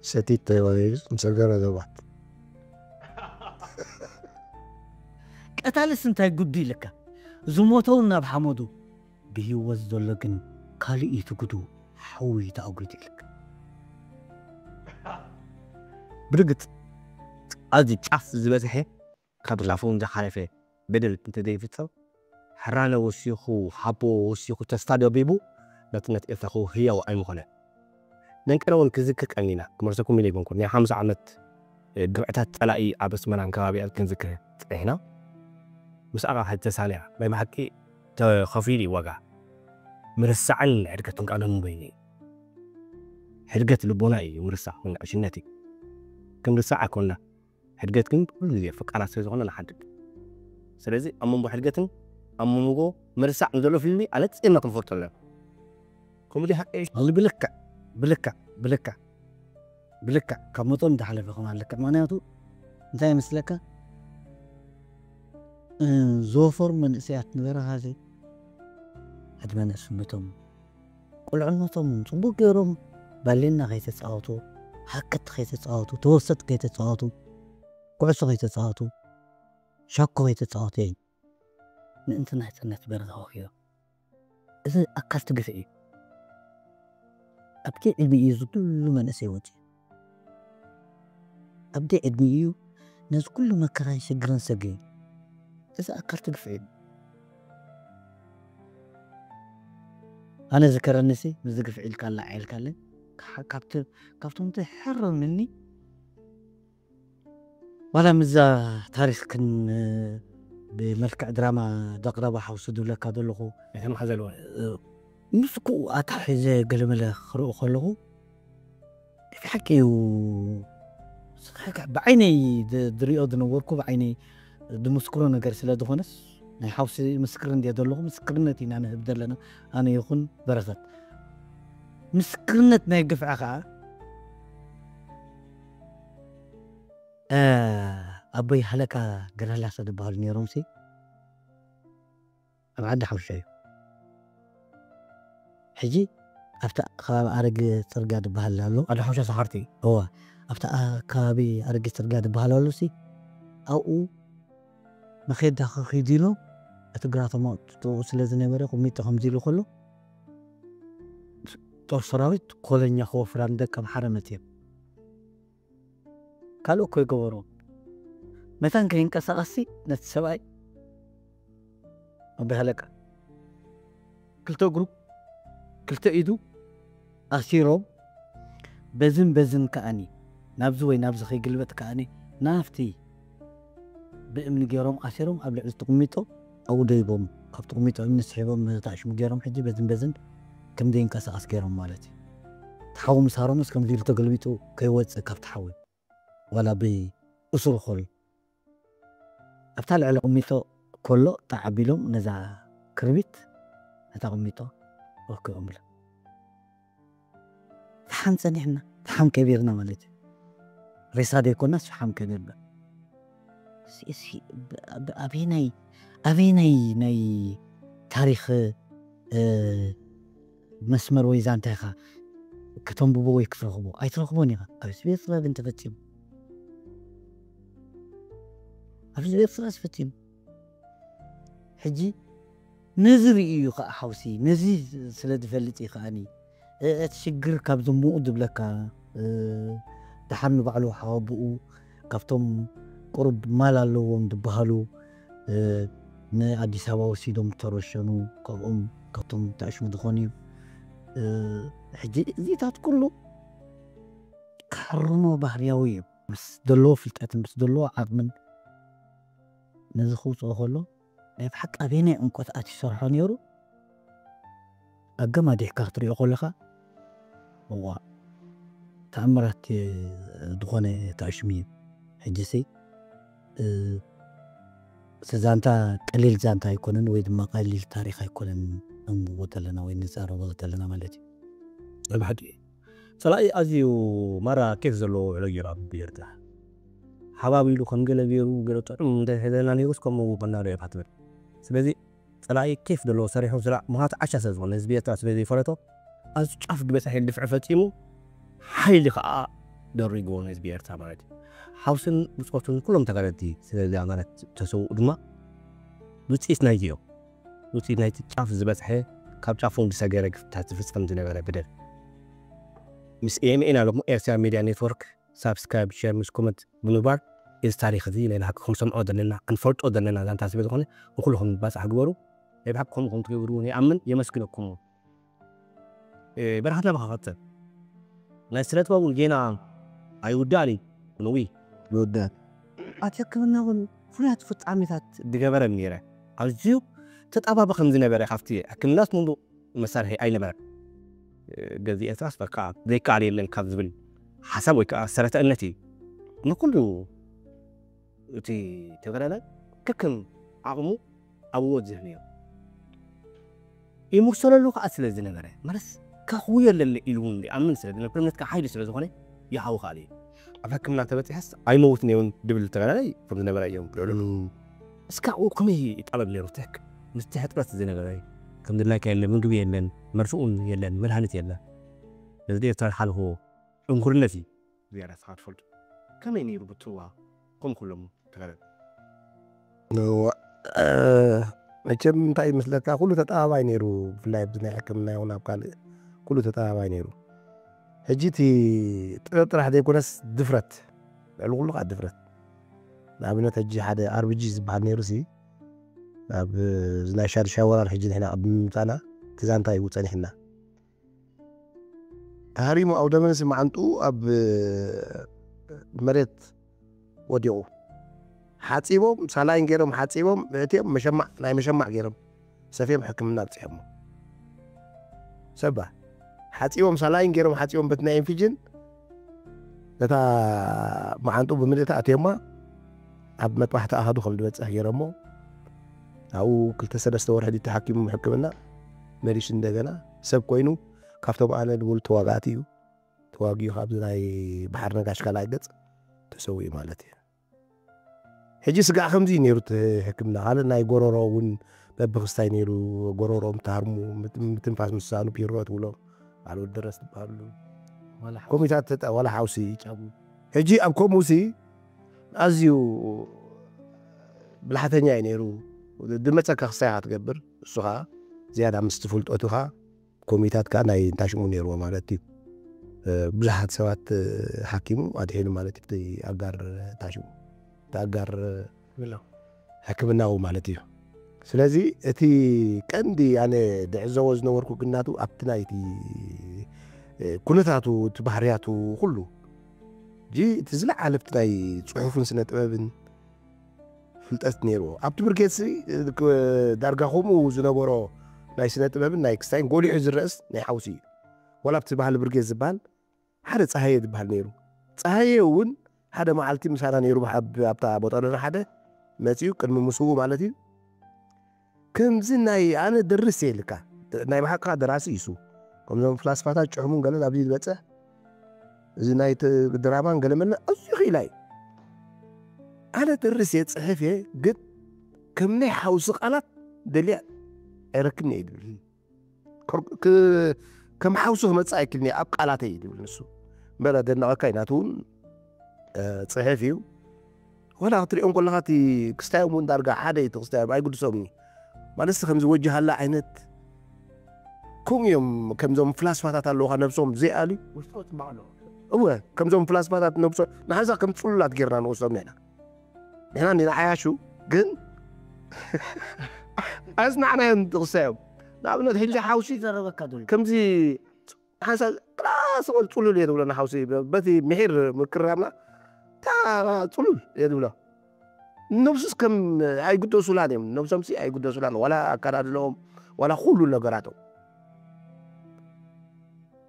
ሰቲት ተባሂሉ ምሰገረ ዘባት ቀታልስ እንታይ ጉዱ ኢልካ ዝሞተውን ናብ ሓመዱ ብህይወት ዘሎ ግን ካልእ እዩ ትጉዱ ሓዊ ተኣጉዱ ኢልካ ብርግጽ ኣዚ ጫፍ ዝበዝሐ ካብ ላፉ ዝሓለፈ በደል እንተዘይፍጸም ሕራነ ወሲኹ ሓቦ ወሲኹ ተስፋ ደቢቡ ናጽነት ኤርትራ ክው ህያው ኣይምኾነ። ነንቀነ እውን ክዝክር ቀኒና ክመርሰኩም ኢለ ይኮንኩ ናይ ሓምሳ ዓመት ግብዕታት ጸላኢ ኣብ ኣስመራን ከባቢኣን ክንዝክር ጸኒሕና። ምስኣ ከዓ ተሳንያ ናይ ብሓቂ ተኸፊሉ እዩ ዋጋ። ምርሳዕን ሕድገትን ቃሎም በይኑ እዩ። ሕድገት ልቦና እዩ ምርሳዕ ንዕሽነት እዩ። ክንርሳዕ ኣይኮንና። ሕድገት ግን ኩሉ ግዜ ፍቃራት ስለ ዝኾነ ንሓድግ። ስለዚ ኣብ መንጎ ሕድገትን ኣብ መንጎ ምርሳዕ ንዘሎ ፍልልይ ኣነጺርና ክንፈልጦ ኣለና። ከምኡ ድዩ ሓቀይ? እዚ ብልክዕ ብልክዕ ብልክዕ ብልክዕ ካብ መጠኑ ዝሓለፈ ከም ኣለክዕ ምክንያቱ እንታይ ይመስለካ ዝወፈሩ መንእሰያት ንበረኻ ዘይ ዕድመ ነስምቶም ቁልዕነቶም እውን ፅቡቅ ገይሮም ባሌና ከይተፃወቱ ሃከት ከይተፃወቱ ተወሰጥ ከይተፃወቱ ኩዕሶ ከይተፃወቱ ሻኮ ከይተፃወቱ እዮም ምእንቲ ናፅነት በረኻ ወኪሎም እዚ ኣካል ትግፍዒ እዩ ኣብቲ ዕድሚኡ እዚ ኩሉ መንእሰይ ወፂኡ ኣብቲ ዕድሚኡ እዩ ነዚ ኩሉ መከራን ሽግርን ሰጊሩ እዚ ኣካል ትግፍዒ እዩ ኣነ ዝከረኒሲ ምዚ ግፍዒ ኢልካ ኣላ ዓይልካለ ካብቶም ትሕርምኒ ዋላ ምዛ ታሪኽክን ብመልክዕ ድራማ ደቕረባ ሓውሱ ዝብለካ ዘለኹ ኣይተመሓዘልዎ ምስ ኩኡ ኣታሒዘ ገለመለ ክርኢ ከለኹ እቲ ሓቂ እዩ ብዓይነይ ዝሪኦ ዝነበርኩ ብዓይነይ ዝምስክሮ ነገር ስለ ዝኾነስ ናይ ሓውሲ ምስክር እንድየ ዘለኹ ምስክርነት ኢና ንህብ ዘለና ኣነ ይኹን በረኸት ምስክርነት ናይ ግፍዒ ከዓ ኣቦይ ሃለቃ ገረላሰ ዝበሃሉ ነይሮም ሲ ኣብ ዓዲ ሓውሻ እዩ ሕጂ ኣብቲ ከባቢ ኣረጊ ፅርግያ ዝበሃል ኣሎ ዓዲ ሓውሻ ሰሓርቲ እዋ ኣብቲ ከባቢ ኣረጊ ፅርግያ ዝበሃል ኣሎ ሲ ኣብኡ መኼዳ ከኺዱ ኢሎም እቲ ግራቶም ኣውጥጥኡ ስለ ዝነበረ ቁሚጦ ከምዚ ኢሉ ከሎ ጦር ሰራዊት ኮለኛ ክወፍራ ንደቀም ሓረመት እዮም ካልእ እኮ ይገበርዎ መታን ከይንቀሳቐስሲ ነቲ ሰብኣይ ኣቦይ ሃለቃ ክልተ እግሩ ክልተ ኢዱ ኣሲሮም በዝን በዝን ከኣኒ ናብዚ ወይ ናብዚ ከይግልበጥ ከኣኒ ናፍቲ ብእምኒ ገይሮም ኣሲሮም ኣብ ልዕሊ ትቕሚጦ ኣብኡ ደይቦም ካብ ትቕሚጦ እምኒ ስሒቦም ታሽሙ ገይሮም ሕጂ በዝን በዝን ከም ዘይንቀሳቐስ ገይሮም ማለት እዩ ተሓዊ ምስ ሃሮምስ ከምዚ ኢሉ ተገልቢጡ ከይወፅእ ካብቲ ሓዊ ዋላ ብእሱሩ ከሎ ኣብታ ልዕሊ ቁሚጦ ከሎ ጣዕ ኣቢሎም ነዛ ክርቢት ነታ ቁሚጦ ወኪኦም ብላ ፈሓም ፀኒሕና ፈሓም ከቢርና ማለት እዩ ሬሳ ዘይኮናስ ፈሓም ከቢርና ኣበይናይ ኣበይናይ ናይ ታሪክ መስመር ወይ ዛንታ ኢኻ ከተንብቦ ወይ ክትረኽቦ ኣይትረኽቦን ኢኻ ኣብ ስቤት ጥበብ እንተፈፂሙ ኣብ ስቤት ጥበብ ፈፂሙ ሕጂ ነዚ ርእዩ እዩ ከዓ ሓውሲ ነዚ ስለ ዝፈልጥ እዩ ከዓኒ እቲ ሽግር ካብ ዝምኡ ዝብለካ ደሓር ንባዕሉ ሓወብኡ ካብቶም ቁሩብ ማል ኣለዎም ዝበሃሉ ንኣዲስ ኣበባ ወሲዶም ዝተረሸኑ ካብኦም ካብቶም ተኣሽሙ ዝኾኑ እዩ ሕጂ እዚታት ኩሉ ክሕርሞ ባህርያዊ እዩ ምስ ዘለዎ ፍልጠትን ምስ ዘለዎ ዓቕምን ነዚ ክውፅኦ ከሎ ናይ ብሓቂ ኣበየናይ ዕምቆት ኣትዩ ይሰርሖ ነይሩ ኣገማዲሕካ ክትሪኦ ከለኻ እዋ ተኣምራት ዝኾነ ተኣሽሙ እዩ ሕጂሲ እቲ ዛንታ ቀሊል ዛንታ ኣይኮነን ወይ ድማ ቀሊል ታሪክ ኣይኮነን ነንብቦ ዘለና ወይ ንዛረቦ ዘለና ማለት እዩ ብሓቂ ጸላኢ ኣዝዩ ማራ ኬፍ ዘለዎ ውዕሎ ገይሩ ኣብ ብሄርታ ሃባብ ኢሉ ከም ገለ ገይሩ ገለ ጥዑም እንተዘና ነይሩስ ከምኡ ምኾንና ዶ ኢኻ ትብል። ስለዚ ጸላኢ ኬፍ ዘለዎ ሰሪሑ ስራዕ ምኽንያቱ ዓሻ ስለ ዝኾነ ህዝቢ ኤርትራ ስለ ዘይፈለጦ ኣብዚ ጫፍ ዝበጽሐ ድፍዒ ፈጺሙ ሓይሊ ከዓ ደሪግዎ ንህዝቢ ኤርትራ ማለት እዩ። ሓውስን ብጾቱን ኩሎም ተጋደልቲ ስለዚኣ ማለት ተሰውኡ ድማ ውፅኢት ናይቲ እዮም። ውፅኢት ናይቲ ጫፍ ዝበፅሐ ካብ ጫፍ እውን ዝሰገረ ግፍታት ዝፍፀም ዝነበረ በደል ምስ ኤምኤን ኣለኹ ኤርትራ ሚድያ ኔትወርክ ሳብስክራይብ ሸር ምስ ኮመንት ብምግባር እዚ ታሪክ እዚ ናይ ብሓቂ ክንሰምዖ ዘለና ክንፈልጦ ዘለና ዛንታ ስለ ዝኾነ ንኩልኹም ባፃሕ ግበሩ። ናይ ብሓቂ ከምኡ ከም ትገብሩ እውን ይኣምን የመስግነኩም። በረኸት ናባኻ ቀፅል። ናይ ስነ ጥበብ እውን ጌና ኣይውዳእን እዩ። ንዊ ይወዳእ። ኣብቲ ሕክምና እውን ፍሉያት ፍጻሜታት ዝገበረ ነይረ። ኣዝዩ ተጣባቢ ከም ዝነበረ ካብቲ ሕክምናስ ሙሉእ መሳርሒ ኣይነበረን። ገዚ ኤርትራስ በቃ ዘይከኣል የለን ካብ ዝብል ሓሳብ ወይ ከዓ ሰረተ እምነት እዩ ንኩሉ እቲ ተጋዳላይ ከከም ዓቕሙ ኣብዎ ዝህብ ነይሩ። ይምርሰለሉ ከዓ ስለ ዝነበረ ማለት ከኽውዮ ኣለኒ ኢሉ እውን ይኣምን ስለ ዝነበረ እምነትካ ሓይሊ ስለ ዝኾነ ይሃውኻ ኣለ። ኣብ ሕክምና ተበፂሐስ ኣይመውትን እየ እውን ድብል ተጋዳላይ ከም ዝነበረ እዮም ልዕሉ እስካ ኣብኡ ከመይ ይጣበብ ነይሩ ትሕክ ምስቲ ሕፅረት ዝነበረ ከም ድላይካ የለን ምግቢ የለን መርፍኡን የለን መድሃኒት የለን ነዚ ኤርትራ ሓልፍዎ ዕንኩርነት እዩ። ዝያዳ ስኻ ትፈልጡ ከመይ ነይሩ ብትዋ ከም ኩሎም ተጋደል መቸም እንታይ ይመስለካ ኩሉ ተጠባባይ ነይሩ ብፍላይ ኣብዚ ናይ ሕክምና ይኹን ኣብ ካልእ ኩሉ ተጠባባይ ነይሩ ሕጂ እቲ ጥበብ ጥራሕ ዘይኮነስ ድፍረት ልዕሊ ኩሉ ከዓ ድፍረት ንኣብነት ሕጂ ሓደ ኣርብጂ ዝበሃል ነይሩ ሲ ኣብ ናይ ሻድሻይ ወራር ሕጂ ንሕና ቅድሚ ምምፃና እቲ ዛንታ እዩ ፀኒሕና ተሃሪሙ ኣውደመንሲ መዓንጥኡ ኣብ መሬት ወዲቑ ሓፂቦም ሳላይን ገይሮም ሓፂቦም እትዮም መሸማዕ ናይ መሸማዕ ገይሮም ሰፍዮም ሕክምና ኣብፂሖሞ ሰባ ሓፂቦም ሳላይን ገይሮም ሓፂቦም በቲ ናይ ኢንፊጅን ነታ መዓንጡ ብምልእታ ኣትዮማ ኣብ መጥባሕቲ ኣሃዱ ከም ዝበፅሕ ገይሮሞ ኣብኡ ክልተ ሰለስተ ወርሒ ተሓኪሙ ሕክምና መሊሱ እንደገና ሰብ ኮይኑ ካብቶም ኣነ ድብል ተዋጋእቲ እዩ ተዋጊኡ ካብዚ ናይ ባሕሪ ነጋሽ ካልኣይ ገፅ ተሰዊኡ ማለት እዩ ሕጂ ስጋዕ ከምዚ እዩ ነይሩ እቲ ሕክምና ካልእ ናይ ጎረሮ እውን በብክስታይ ነይሩ ጎረሮም ታርሙ ምትንፋስ ምሳኑ ፒሮ ትብሎም ኣልወዲ ደረስ ትበሃሉ ኮሚታት ተጠ ዋላ ሓውሲ ጫቡ ሕጂ ኣብ ከምኡ ሲ ኣዝዩ ብልሓተኛ እዩ ነይሩ ድመፀካ ክስታይ ኢኻ ትገብር እሱ ከዓ ዝያዳ ምስ ትፍልጦ እቲ ከዓ ኮሚታት ከዓ ናይ እንታይ ሽሙ ነይርዎ ማለት እዩ ብዙሓት ሰባት ሓኪሙ ኣድሒኑ ማለት እዩ ኣጋር እንታይ ሽሙ ኣጋር ሕክምናዊ ማለት እዩ ስለዚ እቲ ቀንዲ ኣነ ድዕዘቦ ዝነበርኩ ግናቱ ኣብቲ ናይቲ ኩነታቱ እቲ ባህርያቱ ኩሉ ጂ እቲ ዝለዓለ ኣብቲ ናይ ፅሑፍን ስነ ጥበብን ፍልጠት ነይርዎ ኣብቲ ብርጌድ ዳርጋ ከምኡ ዝነበሮ ናይ ስነ ጥበብን ናይ ክስታይን ጎሊሑ ዝረእስ ናይ ሓውሲ እዩ ዋላ ኣብቲ ባህሊ ብርጌድ ዝበሃል ሓደ ፀሃየ ዝበሃል ነይሩ ፀሃየ እውን ሓደ መዓልቲ ምሳና ነይሩ ኣብታ ቦጠረና ሓደ መፅኡ ቅድሚ ምስኡ ማለት እዩ ከምዚ ናይ ኣነ ደርስ የልካ ናይ ብሓቅካ ደራሲ ይሱ ከምዞም ፍላስፋታት ጭሕሙን ገለን ኣብዚ ዝበፅሕ እዚ ናይ ድራማን ገለመለ ኣዝዩ ክኢላ እዩ ኣነ ደርስ እየ ፅሕፍ እየ ግን ከም ናይ ሓውሲ ቃላት ደልያ ኣይረክብኒ እየ ድብል ከም ሓውሲ ክመፅእ ኣይክልኒ ኣብ ቃላተይ እዩ ድብል ንሱ እምበር ኣደነቐካ እዩ ናቱ እውን ፅሕፍ እዩ ዋላ ክትሪኦም ከለኻ እቲ ክስታዮም እውን ዳርጋ ሓደ እዩ ክስታዮም ኣይግድሶምኒ ማለት ከምዚ ወጅሃላ ዓይነት ከምኡ እዮም ከምዞም ፍላስፋታት ኣለውካ ነብሶም ዘይኣልዩ እወ ከምዞም ፍላስፋታት ነብሶም ንሓንሳ ከም ፅሉላት ጌርና ንወስዶም ንሕና ንሕና ንዓያሹ ግን ኣስናዕናዮም ጥቕሰዮም ንኣብነት ሕጂ ሓውሲ ዘረበካ ዶ ከምዚ ሓንሳ ጥራስ ቖል ፅሉል እየ ትብሎ ንሓውሲ በቲ ምሒር ምክራምና እታ ፅሉል እየ ትብሎ ነብሱስ ከም ኣይግደሱላን እዮም ነብሶምሲ ኣይግደሱላን ዋላ ኣካዳድለኦም ዋላ ኩሉ ነገራቶም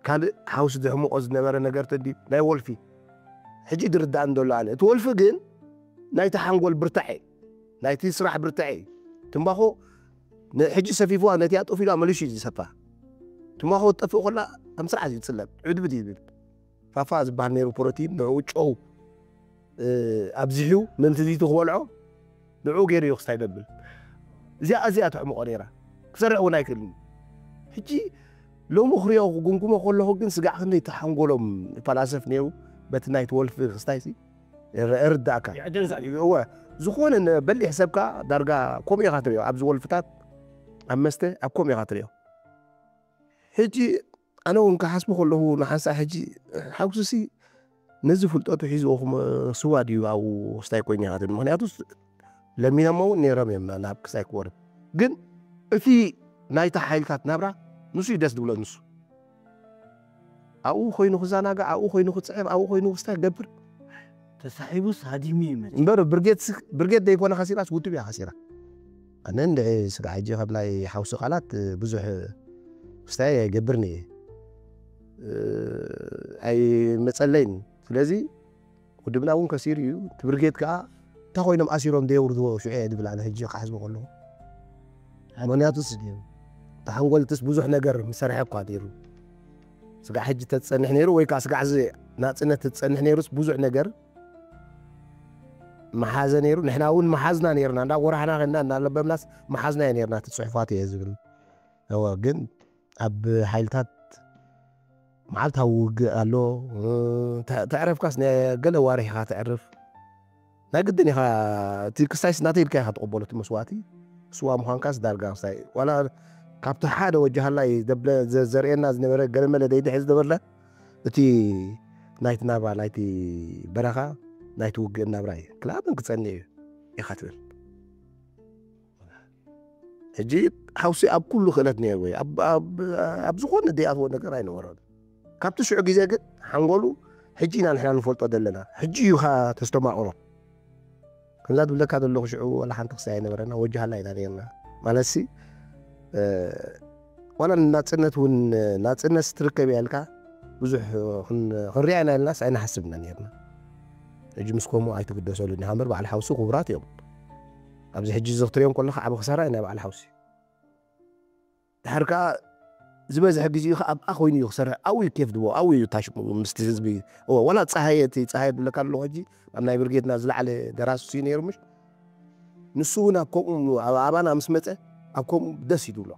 ካልእ ሓውሲ ዘሕምቆ ዝነበረ ነገር ተዲ ናይ ወልፊ ሕጂ ድርዳእን ዘሎ ኣነ እቲ ወልፊ ግን ናይቲ ሓንጎል ብርታዐ ናይቲ ስራሕ ብርታዐ እዩ ትምባኾ ሕጂ ሰፊፍዋ ነቲያ ጠፊላ መሊሹ እዩ ዝሰፋ ትምባኾ ትጠፍእ ኮላ ከም ስርዓት እዩ ዝፅለብ ዕድብድ ይብል ፋፋ ዝበሃል ነይሩ ፕሮቲን ንዕኡ ጨው ኣብዚሑ ምእንቲ ዚቱ ክበልዖ ንዕኡ ገይሩ እዩ ክስታይ ዘብል። እዚኣ እዚኣ ተሕምቖ ነይራ። ክሰርሕ እውን ኣይክእልን። ሕጂ ሎሚ ክሪኦ ክጉምጉሞ ከለኹ ግን ስጋዕ ክንደይ ተሓንጎሎም ፈላሰፍ ነይሩ። በቲ ናይ ትወልፍ ክስታይ ሲ እርዳእካ። እወ፣ ዝኾነ በሊሕ ሰብካ ዳርጋ ከምኡ ኢኻ ትሪኦ። ኣብዚ ወልፍታት ኣብ መስተ ኣብ ከምኡ ኢኻ ትሪኦ። ሕጂ ኣነ እውን ክሓስቡ ከለኹ ንሓንሳእ ሕጂ ሓውስሲ ነዚ ፍልጠቱ ሒዝዎ ስዋ ድዩ ኣብኡ ክስታይ ኮይን ኢኻ ትብል። ምክንያቱ ለሚኖሞ እውን ነይሮም እዮም ናብ ክስታይ ክወርድ። ግን እቲ ናይታ ሓይልታት ናብራ ንሱ እዩ ደስ ዝብሎ። ንሱ ኣብኡ ኮይኑ ክዘናጋዕ፣ ኣብኡ ኮይኑ ክፅዕር፣ ኣብኡ ኮይኑ ክስታይ ክገብር። ተሳሒቡስ ሃዲሙ ይመጽእ። እምበር ብርጌድ ስ- ብርጌድ ዘይኮነ ከሲራስ ውድብ እያ ከሲራ። ኣነ እንድዒ ስጋዕ ሕጂ ካብ ናይ ሓውሲ ቃላት ብዙሕ ክስታይ ኣይገብርን እየ። ኣይመፀለይን። ስለዚ ውድብና እውን ከሲሩ እዩ። እቲ ብርጌድ ከዓ እንታይ ኮይኖም ኣሲሮም ደየውርድዎ ሽዑ እየ ድብል ኣነ ሕጂ ክሓስቦ ከለኹ። ምክንያቱስ ተሓንጎልትስ ብዙሕ ነገር ምሰርሐ እኳ ነይሩ። ስጋዕ ሕጂ ተትፀንሕ ነይሩ ወይ ከዓ ስጋዕ እዚ ናፅነት ተትፀንሕ ነይሩስ ብዙሕ ነገር መሓዘ ነይሩ። ንሕና እውን መሓዝና ነይርና፣ እንዳ ጎራሕና ከና እናለበምናስ መሓዝናዮ ነይርና። እቲ ፅሑፋት እየ ዝብል። እወ፣ ግን ኣብ ሓይልታት መዓልታዊ ውግእ ኣሎ። ተ- ተዕረፍካስ ናይ ገለ ዋርሕ ኢኻ ተዕርፍ። ናይ ግድን ኢኻ፣ እቲ ክስታይስ ናተይ ኢልካ ኢኻ ትቕበሎ እቲ መስዋእቲ። ስዋ ምዃንካስ ዳርጋ ክስታይ ዋላ ካብቲ ሓደ ወጃሃላይ ዘብለ ዘ- ዘርእየና ዝነበረ ገለመለ ደይድሕዝ ዝበለ እቲ ናይቲ ናብራ ናይቲ በረኻ ናይቲ ውግእ ናብራ እዩ። ክላብን ክጸንዕ እዩ ኢኻ ትብል። ሕጂ ሓውሲ ኣብ ኩሉ ክእለት ነይርዎ እዩ። ኣብ- ኣብ- ኣብ ዝኾነ ደይኣትዎ ነገር ኣይነበሮን። ካብቲ ሽዑ ግዜ ግን ሓንጎሉ ሕጂ ኢና ንሕና ንፈልጦ ዘለና። ሕጂ እዩ ኻ ተስተማቕሮ። ከምዛ ትብለካ ዘለኹ ሽዑ ዋላ ሓንቲ ክሳይ ኣይነበረና፣ ወጃሃላ ኢና ነርና። ማለትሲ ዋላ ናፅነት እውን ናፅነት ስትርከብ እያ ኢልካ ብዙሕ ክንሪኣ ኢና ኢልናስ ኣይንሓስብና ነርና። ሕጂ ምስ ከምኡ ኣይትግደሰሉ ኢና እምበር በዓል ሓውሲ ክቡራት እዮም። ኣብዚ ሕጂ እዚ ክትሪኦም ከለካ ዓብ ክሳራ ኢና በዓል ሓውሲ። ድሓር ከዓ ዝበዝሐ ግዜኡ ከዓ ኣብኣ ኮይኑ እዩ ክሰርሕ። ኣብኡ እዩ ኬፍ ድቦ ኣብኡ እዩ ታሽሙ ምስቲ ህዝቢ። እወ ዋላ ፀሃየ እቲ ፀሃየ ድብለካ ኣለኹ ሕጂ ኣብ ናይ ብርጌድና ዝለዓለ ደራሲ እዩ ነይሩ ምሽ ንሱ እውን ኣብ ከምኡ ኣብ ኣባና ምስ መፀ ኣብ ከምኡ ደስ እዩ ድብሎ።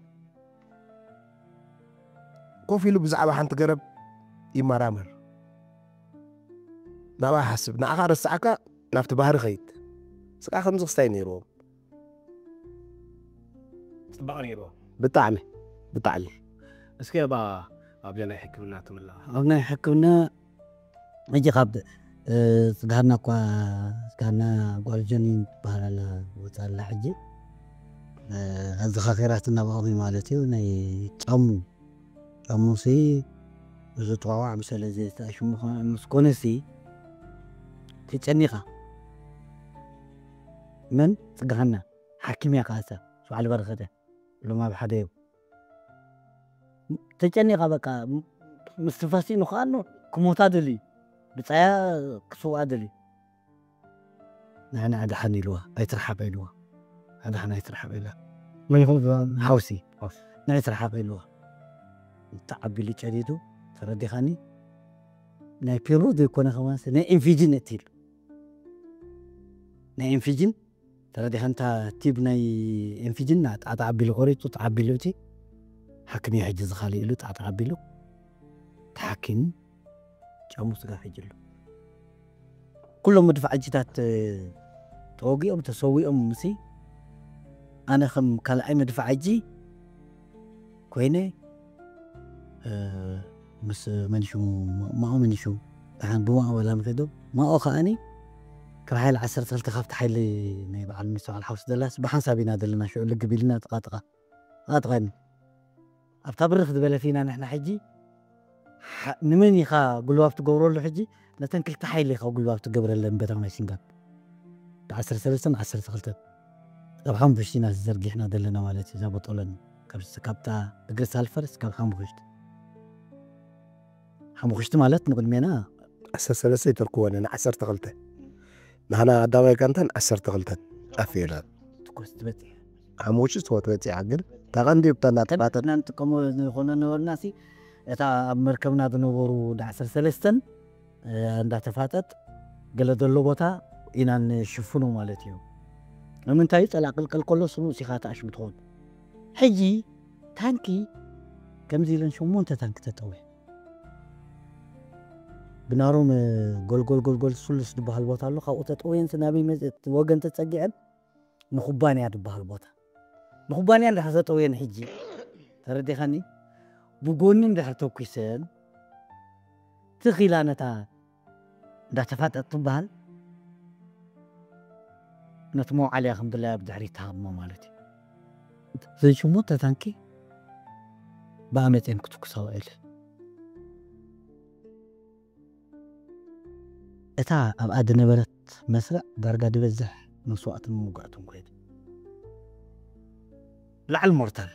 ኮፍ ኢሉ ብዛዕባ ሓንቲ ገረብ ይመራመር። ናብኣ ሓስብ ንዓኻ ረስዓካ ናብቲ ባህሪ ኸይድ። ስቃ ከምዚ ክስታይ ነይርዎም። ፅባቕ ነይርዎ። ብጣዕሚ ብጣዕሚ እስኪ ባ ኣብዛ ናይ ሕክምና ትምላ ኣብ ናይ ሕክምና ሕጂ ካብ ስጋና እኳ ስጋና ጓልጀን ትበሃል ኣላ ወፃ ኣላ ሕጂ ኣዘኻኺራት እናባቕሚ ማለት እዩ ናይ ጫሙ ጫሙ ሲ እዚ ጥዋዋዕ ብሰለ ዝተኣሽሙ ምስ ኮነ ሲ ተጨኒኻ መን ፅጋሃና ሓኪም እያ ከኣሳ ሸውዓል በረኸተ ሎም ኣብ ሓደ ተጨኒኻ በቃ ምስትንፋስ ንኸኣኑ ክሞታ ደልዩ ብፃያ ክስውኣ ደልዩ ንሕና ኣድሓን ኢልዋ ኣይትርሓቕ ኢልዋ ኣድሓን ኣይትርሓቕ ኢላ መን ይኹን ዝባ ሓውሲ ንዒ ትርሓቕ ኢልዋ ተዓቢሉ ጨዲዱ ተረዲኻኒ ናይ ፔሮ ዘይኮነ ከማንስ ናይ ኢንፊጅን እቲ ኢሉ ናይ ኢንፊጅን ተረዲኻ እንታ ቲብ ናይ ኢንፊጅን ጣዕጣዕ ኣቢሉ ቆሪጡ ጣዕቢሉ እቲ ሓክም እዩ ሕጂ ዝኻሊ ኢሉ ጣዕጣዕ ኣቢሉ ተሓኪሙ ጫሙ ስጋ ሕጂ ኣሎ ኩሎም መድፋዕጅታት ተወጊኦም ተሰዊኦም ምሲ ኣነ ከም ካልኣይ መድፋዕጂ ኮይነ ምስ መንሹ ማኦ መንሹ ደሓን ብማኦ በላም ከይዶም ማኦ ከዓኒ ካብ ሓይሊ ዓሰርተ ክልተ ካብቲ ሓይሊ ናይ በዓል ሚኒስትር በዓል ሓውሲ ደላስ ብሓንሳብ ኢና ዘለና ሽዑ ልግብ ኢልና ጥቓ ጥቓ ጥቓ ጥቓ ኢና ኣብታ ብርኽ ዝበለት ኢና ንሕና ሕጂ ንመን ኢኻ ጉልባብ ትገብረሉ ሕጂ ነተን ክልተ ሓይሊ ኢኻ ጉልባብ ትገብረለን በታ ናይ ሲንጋብ ዓሰርተ ሰለስተን ዓሰርተ ክልተን ካብ ሓሙሽተ ኢና ዘርጊሕና ዘለና ማለት እዩ እዛ ቦጦለን ካብታ እግሪ ሳልፈር እስካብ ሓሙሽተ ሓሙሽተ ማለት ንቅድሜና ዓሰርተ ሰለስተ ይተርክወነ ንዓሰርተ ክልተ ንሕና ቀዳማይ ጋንታን ዓሰርተ ክልተን ኣፍየና ትኮስ ትበፅሕ ሓሙሽተ ተወት በፂሓ ግን ተቐንዲ ብተና ተባተ እና ንጥቀሞ ዝኾነ ነበርና ሲ እታ ኣብ መርከብና ዝነበሩ ዳዕሰር ሰለስተን እንዳተፋጠጥ ገለ ዘሎ ቦታ ኢና ንሽፍኖ ማለት እዩ። ንምንታይ? ጸላእ ቅልቀል ከሎ ስኑስ ኢኻ ተኣሽም ትኾን። ሕጂ ታንኪ ከምዚ ኢለን ሸሞንተ ታንኪ ተጠውየ። ብናሮም ጎልጎል ጎልጎል ሱሉስ ዝበሃል ቦታ ኣሎ። ካብኡ ተጠውየን ናበይ መጽ-፣ ወገን ተጸጊዐን ንኩባንያ ዝበሃል ቦታ። ንኩባንያ እንድሕር ተጠውየን ሕጂ፣ ተረዲኻኒ? ብጎኒ እንድሕር ተኩሰን፣ ትኺላ ነታ እንዳተፋጠጥ ትበሃል፣ ነቲ መውዓልያ ከም ድላያ ብድሕሪት ትሃብሞ ማለት እዩ። እዘን ሸሞንተ ታንኪ ብኣመፅኤን ክትኩሳ ውዒለን። እታ ኣብኣ ዝነበረት መስርዕ ዳርጋ ዝበዝሕ መስዋእትን ምጉዕትን ኮይኑ። ላዕሊ ሞርታር፣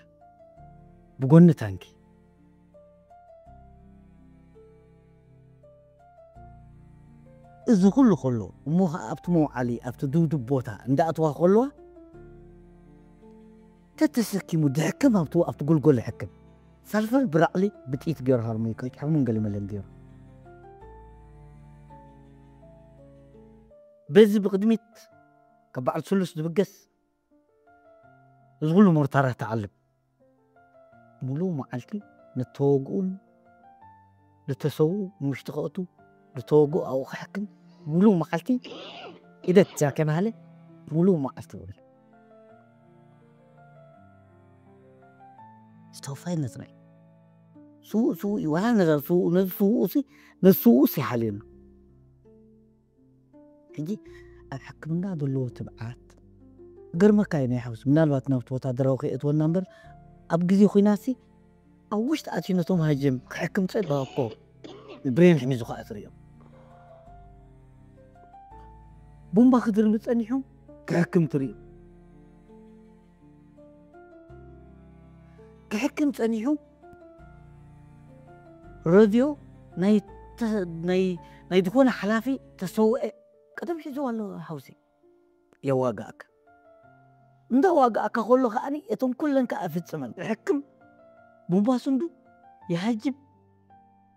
ብጎኒ ታንኪ። እዚ ኩሉ ከሎ እሞ ኸዓ ኣብቲ መውዓሊ፣ ኣብቲ ድብድብ ቦታ እንዳኣተዋ ከለዋ፣ ተተሰኪሙ ድሕክም ኣብቲ፣ ኣብቲ ጎልጎል ይሕክም። ሳልፈር ብራዕሊ ብጥይት ገይሩ ሃርሙ ይቀጭ፣ ሃርሙን ገሊመለን ገይሩ። በዚ ብቕድሚት ካብ በዓል ስሉስ ዝብገስ እዚ ኩሉ ሞርታራት ትዓልብ። ሙሉእ መዓልቲ ንተወግኡን ዝተሰውኡ ንውሽጢ ከእቱ፣ ዝተወግኡ ኣብኡ ክሕክም ሙሉእ መዓልቲ ኢደት እዚኣ ከይበሃለ ሙሉእ መዓልቲ ይውዕል። ዝተወፋይነት ናይ ስዉእ ስዉእ እዩ። ዋላ ነገር ስዉእ፣ ነዚ ስዉእ ሲ፣ ነዚ ስዉእ ሲ ሓልየሉ። ሕጂ ኣብ ሕክምና ዘለዎ ትብዓት ገርመካ እዩ ናይ ሓውሲ። ምናልባት ናብቲ ወታደራዊ ከየእትወና እምበር፣ ኣብ ግዜ ኹናት ሲ ኣብ ውሽጢ ኣትዩ ነቶም ሃጀም ክሕክም ጸባ እኮ ብሬን ሒዙ ከኣ ትርእዮም። ቡምባ ክድርሚ ጸኒሑ ክሕክም ትርእዩ። ክሕክም ጸኒሑ ረድዮ ናይ ተ-፣ ናይ፣ ናይ ዝኾነ ሓላፊ ተሰውአ ቀደም ሒዝዎ ኣሎ ሓውሲ። የዋግኣካ። እንዳዋግኣካ ከሎ ከኣኒ እቶም ኩለን ከኣ ፍጽመን። ሕክም፣ ቡምባ ስንዱ፣ ይሃጅም፣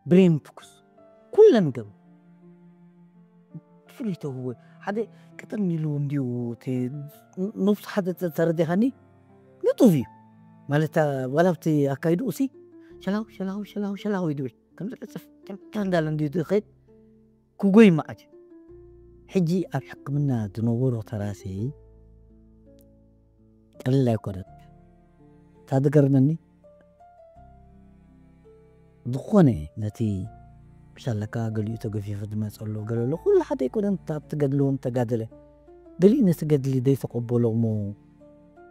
ብሬን ትኩስ። ኩለን ገብ-፣ ፍሉይ ተውህቦ። ሓደ ቅጥን ኢሉ እንዲሁ ተ-፣ ነብሱ ሓደ ተ-፣ ተረዲኻኒ ንጡፍ እዩ። ማለት፣ ዋላ ኣብቲ ኣካይድኡ ሲ ሸላው፣ ሸላው፣ ሸላው፣ ሸላው እዩ ዝብል። ከምዚ ቅልጽፍ፣ ጥምጥም እንዳለ እንዲሁ ዝኸይድ ክጎይ መዓት እዩ። ሕጂ ኣብ ሕክምና ዝነበሮ ተራሲ ቀሊል ኣይኮነን። እታ ዝገርመኒ፣ ዝኾነ ነቲ ምሻለካ ገሊኡ ተገፊፉ ዝመጸ ኣሎ፣ ገለ ኣሎ፣ ኩሉ ሓደ ኣይኮነን። እታ እትገድልዎም ተጋደለ፣ ገሊኡ ነቲ ገድሊ ዘይተቐበሎ እሞ፣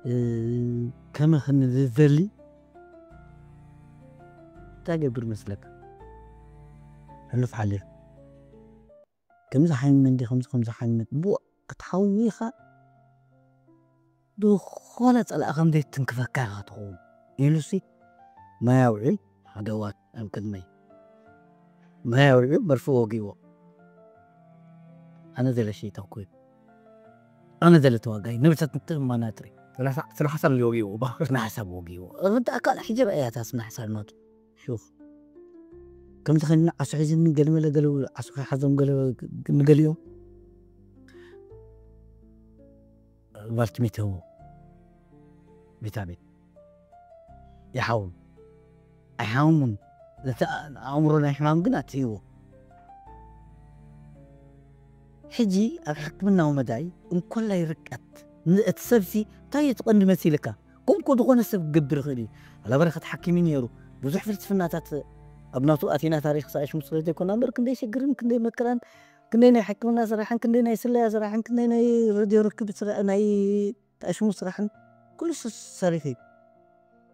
እ፣ ከመኽኒ ዝደሊ እንታይ ገብር መስለካ? ሕሉፍ ሓሊፉ። ከምዚ ሓይመ እንዲ፣ ከምዚ፣ ከምዚ ሓይመ፣ ብኡ ክትሓውኻ ዝኾነ ጸላኢ ከም ዘይትንክፈካ ኢኻ ትኸውን። ኢሉሲ ማይ ኣውዒ ሓደ እዋን ኣብ ቅድመይ። ማይ ኣውዒ መርፍእ ወጊዎ። ኣነ ዘለ ሸይጣን ኮይኑ። ኣነ ዘለ ተዋጋይ፣ ንብረት ምትእምማን ኣጥሪ። ስነ ሓሳብ ወጊዎ። ስነ ሓሳብ ወጊዎ። እርዳእካ ሕጂ ረኣያ እታ ስነ ሓሳብ ናቱ። ሹፍ። ከምዚ ኸይኑ ዓሶ ሒዝኒ ገለ መለ ገለ ዓሶ ከይሓዞም ገለ ንገሊኦም ቫልትሚት ህቦ። ቪታሚን። ይሓውም። ኣይሓውሙን። ነቲ ኣእምሮ ናይ ሕማም ግን ኣትይዎ። ሕጂ ኣብ ሕክምናዊ መዳይ እንኮላይ ርቀት፣ ን-፣ እቲ ሰብሲ እንታይ እዩ እቲ ቀንዲ መሲልካ? ከምኮ ዝኾነ ሰብ ክገብር ይኽእል እዩ። ኣላ በረኸት ሓኪም እዩ ነይሩ። ብዙሕ ፍልስፍናታት ኣብ ናቱ ኣቲና ታሪኽ ሰኣሽሙ ስለ ዘይኮና እምበር ክንደይ ሽግርን ክንደይ መከራን፣ ክንደይ ናይ ሕክምና ስራሕን፣ ክንደይ ናይ ስለያ ስራሕን፣ ክንደይ ናይ ረድዮ ርክብ ስራ-፣ ናይ ተኣሽሙ ስራሕን ኩሉ ስ-፣ ሰሪሑ እዩ።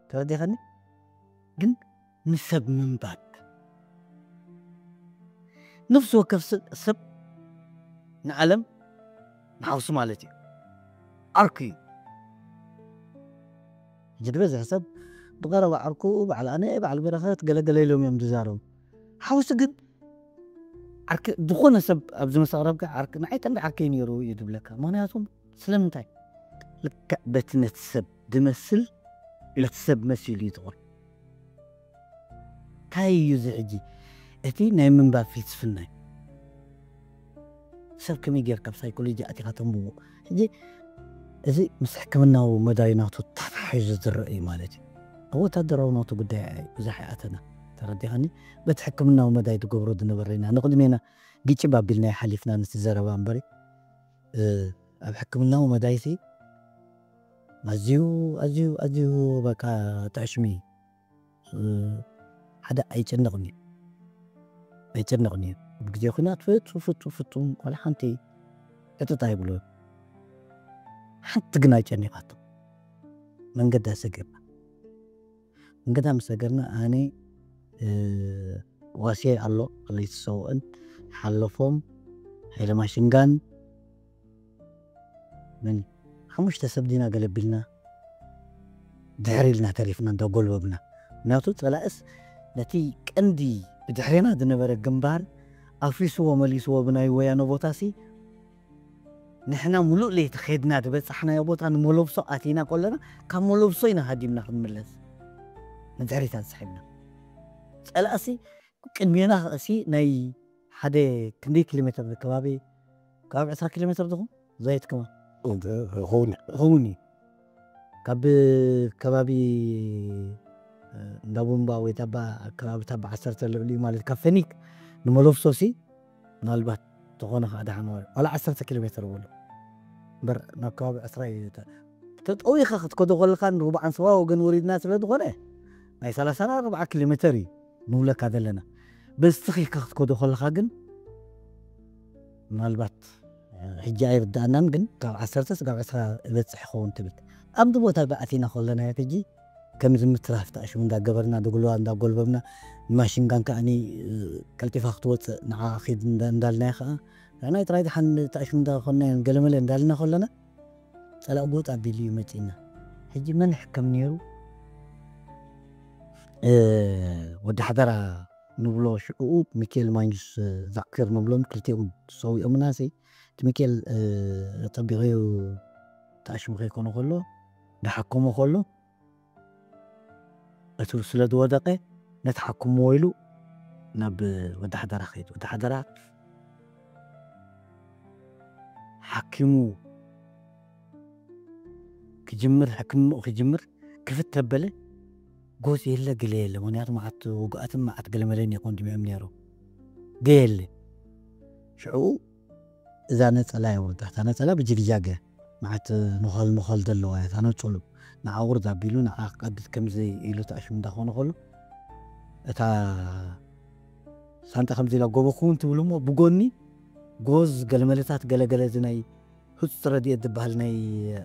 ተረዲኸኒ? ግን ንሰብ ምንባብ። ነፍሲ ወከፍ ስ-፣ ሰብ ንዓለም ንሓውሱ ማለት እዩ። ዓርኩ እዩ። ሕጂ ዝበዝሕ ሰብ ብቐረባ ዓርኩ በዓል ኣነ፣ በዓል በረኸት፣ ገለገለ ኢሎም እዮም ዝዛረቡ። ሓውሲ ግን ዓርኪ፣ ዝኾነ ሰብ ኣብዚ መስተቕረብካ ዓርኪ፣ ንዓይ ቀንዲ ዓርከይ ነይሩ እዩ ዝብለካ። ምኽንያቱም ስለምንታይ? ልክዕ በቲ ነቲ ሰብ ዝመስል፣ ነቲ ሰብ መሲሉ እዩ ዝቕርብ። እንታይ እዩ እዚ ሕጂ? እቲ ናይ ምንባብ ፍልስፍና እዩ። ሰብ ከመይ ጌርካ ብ ሳይኮሎጂ ኣቲኻ ተንብቦ? ሕጂ እዚ ምስ ሕክምናዊ መዳይ ናቱ ተተሓሒዙ ዝረአ እዩ ማለት እዩ። ኣብ ወታደራዊ ናቱ ጉዳይ ኣይ-፣ ብዙሕ ኣይኣተና። ተረዲኻኒ? በቲ ሕክምናዊ መዳይ ትገብሮ ዝነበረ ኢና። ንቕድሜና ግጭብ ኣቢልና ሓሊፍና ነቲ ዘረባ እምበሪ፣ እ፣ ኣብ ሕክምናዊ መዳይሲ ኣዝዩ፣ ኣዝዩ፣ ኣዝዩ በቃ ጥዕሽሚ፣ እ፣ ሓደ ኣይጨንቕን እዩ። ኣይጨንቕን እዩ። ኣብ ግዜ ኲናት ፍጹም፣ ፍጹም፣ ፍጹም ዋላ ሓንቲ ዕጥጥ ኣይብሎ። ሓንቲ ግን ኣይጨኒቓቶ። መንገዳ ሰጊርና። መንገዳ ምስ ሰገርና ኣነ፣ እ፣ ዋሴ ኣሎ፣ ለይቲ ሰውእን ሓለፎም፣ ሃይለ ማሽንጋን፣ መን፣ ሓሙሽተ ሰብ ዲና ገለቢልና ድሕር ኢልና ተሪፍና እንዳጎልበብና። ምክንያቱ ጸላእስ ነቲ ቀንዲ ብድሕሬና ዝነበረ ግንባር ኣፍሪስዎ መሊስዎ ብናይ ወያነ ቦታሲ ንሕና ሙሉእ ለይቲ ኸድና ዝበጻሕናዮ ቦታ ንመለብሶ ኣቲና ከለና ካብ መለብሶ ኢና ሃዲምና ክንምለስ ንድሕሪት ኣንስሒብና። ጸላእሲ ቅድሜና ኸእሲ ናይ ሓደ ክንደይ ኪሎ ሜትር ከባቢ፣ ከባቢ ዕስራ ኪሎ ሜትር ዝኹን ዘይት ከማ ይኸውን። ይኸውን እዩ። ካብ ከባቢ፣ እ፣ እንዳ ቡምባ ወይ ታባ ከባቢ ታባ ዓሰርተ ልዕሊኡ ማለት ካብ ፈኒክ ንመለፍሶሲ ምናልባት ተኾነ ከዓ ደሓን ዋላ ዓሰርተ ኪሎ ሜትር በሎ። እምበር ናብ ከባቢ ዕስራ እዩ። ተ-፣ ተጠዊኻ ክትከዶ ከለኻ ንሩብዓን ሰባ ወገን ወሪድና ስለ ዝኾነ ናይ ሰላሳ ኣርባዓ ኪሎ ሜትር እዩ ንብለካ ዘለና። በዚ ተኺልካ ክትከዶ ከለኻ ግን ምናልባት፣ እ፣ ሕጂ ኣይርድኣናን፣ ግን ካብ ዓሰርተ ስጋብ ዕስራ እበጽሕ ይኸውን ትብል። ኣብዚ ቦታ ኣቲና ከለና ሕጂ ከምዚ ምትራፍ ተኣሽሙ እንዳገበርና፣ ድጉልዋ እንዳጎልበብና፣ ማሽንጋን ከኣኒ፣ እ፣ ቀልጢፋ ክትወጽእ ንዓ ኺድ እንዳ-፣ እንዳልናያ ከኣ፣ ንሕና ጥራይ ደሓን ተኣሽሙ እንዳኾንና ገለመለ እንዳልና ከለና፣ ጸላእ ጎጥ ኣቢሉ እዩ መጺእና። ሕጂ መን ይሕከም ነይሩ? እ፣ ወዲ ሓደራ ንብሎ ሽዑኡ ሚካኤል ማንጁስ ዛዕኪር ንብሎም ክልቲኦም ሰዊኦምና ሲ፣ እቲ ሚካኤል፣ እ፣ ጠቢቐዮ ተኣሽሙ ከይኮነ ከሎ፣ ዝሓከሞ ከሎ፣ እቲ ስለ ዝወደቐ ነቲ ሓክምዎ ኢሉ ናብ ወዲ ሓደራ ከይዱ። ወዲ ሓደራ ሓኪሙ ክጅምር፣ ሕክምንኡ ክጅምር ክፍት ተበለ፣ ጎዝ የለ፣ ገለ የለ። ምኽንያቱ መዓት ውጉኣትን መዓት ገለመለን እዩ ኮንዶሚንየም ነይሩ። ገ የለ። ሽዑ እዛ ነጸላ የውርዳ። እታ ነጸላ ብጅግጃገ መዓት ንኾል ንኾል ዘለዋ እያ፣ እታ ነጸሉ። ንዓ ውርድ ኣቢሉ፣ ንዓ ክቀድድ ከምዚ ኢሉ ተኣሽሙ እንዳኾነ ከሎ፣ እታ ሳንጣ ከምዚ ኢላ ጎቦ ክውን ትብል እሞ፣ ብጎኒ ጎዝ ገለመለታት ገለገለ እዚ ናይ ህጹጽ ረድኤት ዝበሃል ናይ፣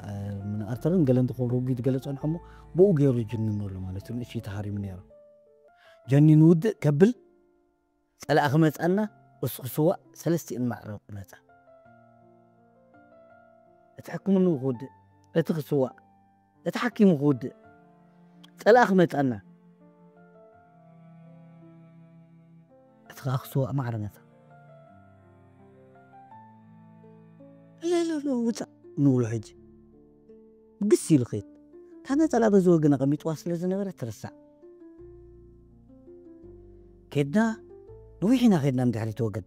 እ፣ ምን ኣርተርን ገለን ዝኸብሩ ርጉድ ገለ ጸንሖ እሞ፣ ብኡ ገይሩ ጅንኑ ኣሎ ማለት እዩ። ንእሽተይ ተሃሪሙ ነይሩ። ጀኒኑ ውድእ ከብል፣ ጸላኢ ክመጻና፣ እሱ ክስዋእ፣ ሰለስቲኡን ማዕረ መጻ። እቲ ሕክምንኡ ክውድእ፣ እቲ ክስዋእ፣ እቲ ሓኪሙ ክውድእ፣ ጸላኢ ክመጻና፣ እቲ ከኣ ክስዋእ ማዕረ መጻ። ለለሎ ውጻእ ንብሎ ሕጂ። ግስ ኢሉ ኸይድ። እታ ነጸላ በዚ ወገን ኣቐሚጥዋ ስለ ዝነበረ ትርሳዕ። ከድና፣ ነዊሕ ኢና ከድና ንድሕሪት ወገን።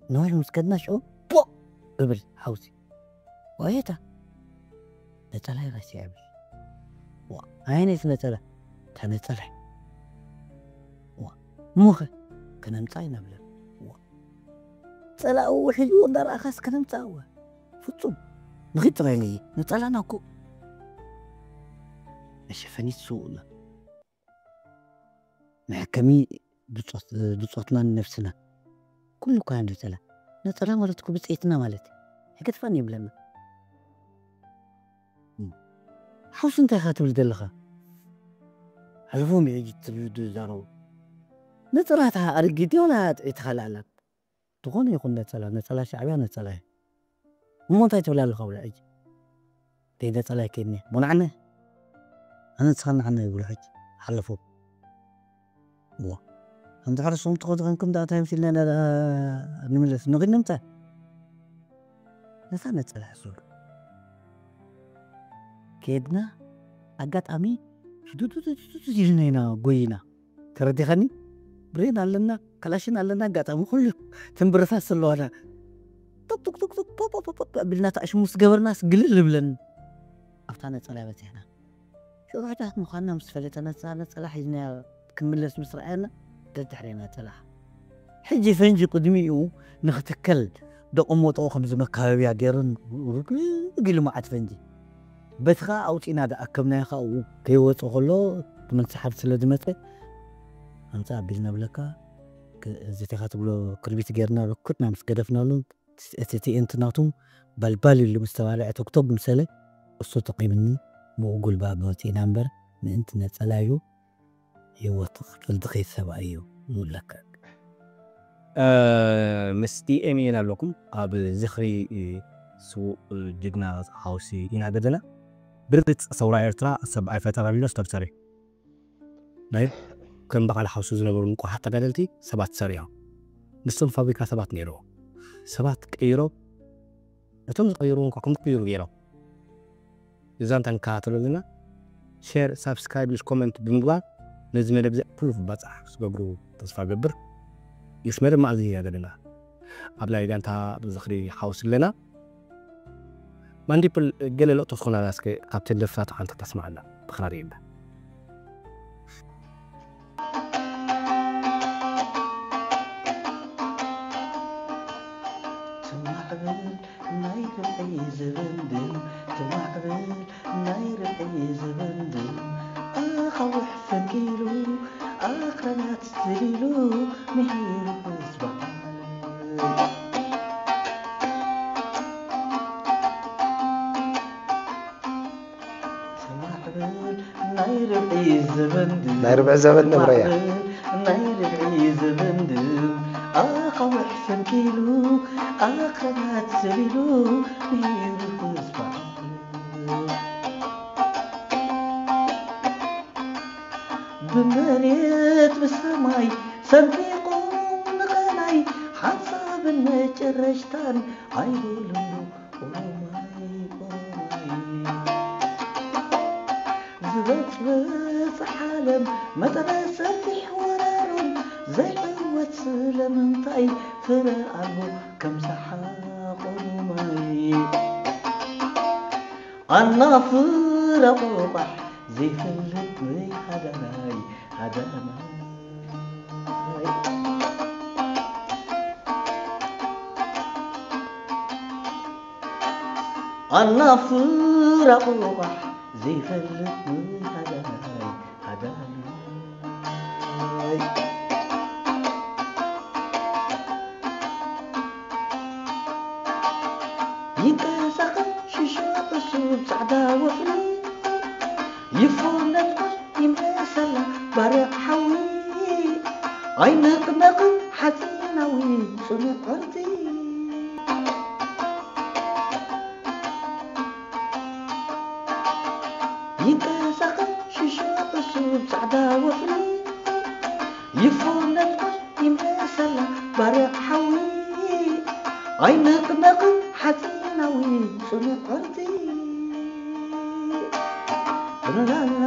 ነዊሕ ምስ ከድና ሽዑ፣ ፖእ! እብል ሓውሲ። ዋየታ! ነጸላይ ረሲዐ እብል። ዋ፣ ኣየነይቲ ነጸላ? እታ ነጸላይ። ዋ፣ እሞኸ? ከነምጻ ኢና ብለን። ዋ። ጸላኡ ውሒዱ እንዳረኣኻስ ከነምጻ እወ። ፍጹም። ንኺድ ጥራይ ነይ። ነጸላና እኮ መሸፈኒት ስውእና። መሐከሚ ብጾት-፣ ብጾትናን ነፍስናን። ኩሉ እኳ ነጸላ። ነጸላ ማለት እኮ ብጽኢትና ማለት እዩ። ኣይገድፋን ይብለና። እም። ሓውሲ እንታይ ኢኻ ትብል ዘለኻ? ሓለፎም እዩ ሕጂ ትብል ዝዛረቡ። ነጸላ እታ ኣረጊት ድያ ወላ ጥዕይቲ ካልእ ኣላ? ዝኾነ ይኹን ነጸላ፣ ነጸላ ሻዕብያ ነጸላ እዩ። እሞ እንታይ ትብል ኣለኻ ውላ ሕጂ? ደይ ነጸላ ይከይድኒ። ሞናዕነ? ኣነ ንስኻ ንዓነ ይብሉ ሕጂ። ሓለፎም። እዋ። እንድሕር እሶም ትኸዱ ኮንኩም ደኣ እንታይ መሲልና ኢና ደኣ ንምለስ? ንኺድ ንምንታይ? ነታ ነጸላ ሕሱር። ከድና ኣጋጣሚ ሽዱዱዱዱዱ ኢልና ኢና ጎይና። ተረዲኻኒ? ብሬን ኣለና፣ ካላሽን ኣለና፣ ኣጋጣሚ ኩሉ እተን ብረታት ዘለዋና። ቶ ቱክ ቱክ ቱክ ፖ ፖ ፖ ፖ ኣቢልና ታሽሙ ምስ ገበርናስ ግልል ይብለኒ። ኣብታ ነጸላ በጺሕና። ሽዑ ሕዳት ምዃንና ምስ ፈለጠ ነታ ነጸላ ሒዝናያ ክምለስ ምስ ረኣየና ደድሕሬና ተላሓ። ሕጂ ፈንጂ ቅድሚኡ ንኽትከል ደቐመጦ ከምዚ መካበብያ ገይሩ ርግግ ኢሉ መዓት ፈንጂ። በቲ ኸኣ ኣውጺእና ደኣከብናዮ ኸኣ ከይወጸ ከሎ እቲ መልሲ ሓር ስለ ዝመጸ ኣምጻ ኣቢልና ብለካ ክ-፣ እዚ ቴኻ ትብሎ ክርቢት ገይርና ርኩድና ምስ ገደፍናሉ እቲ ትእንቲ ናቱ ባልባል ኢሉ ምስ ተባልዐ ቶክቶክ ምሰለ እሱ ተቂምኒ ብኡ ጉልባብ ወፂእና እምበር ምእንቲ ነፀላዩ ህይወት ክፍል ድኸይት ሰብኣይ እዩ ዝብለካ። ምስ ዲኤም ኢና ኣለኩም ኣብ ዝኽሪ ስዉእ ጅግና ሓውሲ ኢና ዘለና። ብርግፅ ሰውራ ኤርትራ ሰብ ኣይፈጠረን ኢሎ ሰብ ሰሪሑ ናይ ከም በዓል ሓውሲ ዝነበሩ ንቁሓት ተጋደልቲ ሰባት ሰሪሖም። ንሶም ፋብሪካ ሰባት ነይርዎ ሰባት ቀይሮ እቶም ዝቀይሩ እንኳ ከም ዝቅይሩ ገይሮም። እዛ እንተ ንከታተሉ ኣለና ሼር ሳብስክራይብ ስ ኮመንት ብምግባር ነዚ መደብ እዚ ኩሉ ክባፃሕ ክትገብሩ ተስፋ ገብር። ምስ መደብ ማእዚ ኢና ዘለና ኣብ ናይ ጋንታ ዝኽሪ ሓውሲ ኣለና። ማንዲፕል ገለ ለእቶ ዝኾናና እስከ ካብተን ደርፍታት ሓንቲ ክተስምዓና ብኽራር የለ። ትማዕብል ናይ ርብዒ ዝብንድም ትማዕብል ናይ ርብዒ ዝብንድም ኣኻውሕ ፈንቂሉ ኣኽራናት ዝሊሉ ምሂሩ ህዝቢ ዓለም። ትማዕብል ናይ ርብዒ ዘበን ድዩ? ናይ ርብዒ ዘበን ንብረያ። ትማዕብል ናይ ርብዒ ዘበን ድዩ? ኣኻውሕ ፈንቂሉ ኣኽራናት ሰቢሉ ነይሩ ህዝቢ ዓለም። ብመሬት ብሰማይ ሰንጢቑ ንቐላይ ሓሳብን መጨረሽታን ኣይበሉ ኦሮማይ ኦሮማይ ዝበጽበጽ ዓለም መጠነ ሰፊሕ ወራሮም ዘይዕወት ስለምንታይ ፍረ ኣልቦ ከም ሰሓቕ ኦሮማይ ኣናፍራ ቆቋሕ ዘይፈልጥ ወይ ሃዳናይ ሃዳናይ ኣናፍራ ቆቋሕ ዘይፈልጥ ሃዳናይ ሃዳናይ ይንቀሳቐስ ሽሾ ዕሱብ ጻዕዳ ወፍሪ ይፎነጥቆስ ይመሰላ ባርዕ ሓዊ ኣይንቕነቕን ሓጺናዊ ጽኑዕ ዕርዲ ይንቀሳቐስ ሽሾ ዕሱብ ጻዕዳ ወፍሪ ይፎነጥቆስ ይመሰላ ባርዕ ሓዊ ኣይንቕነቕን ሓጺናዊ ጽኑዕ ዕርዲ ላላ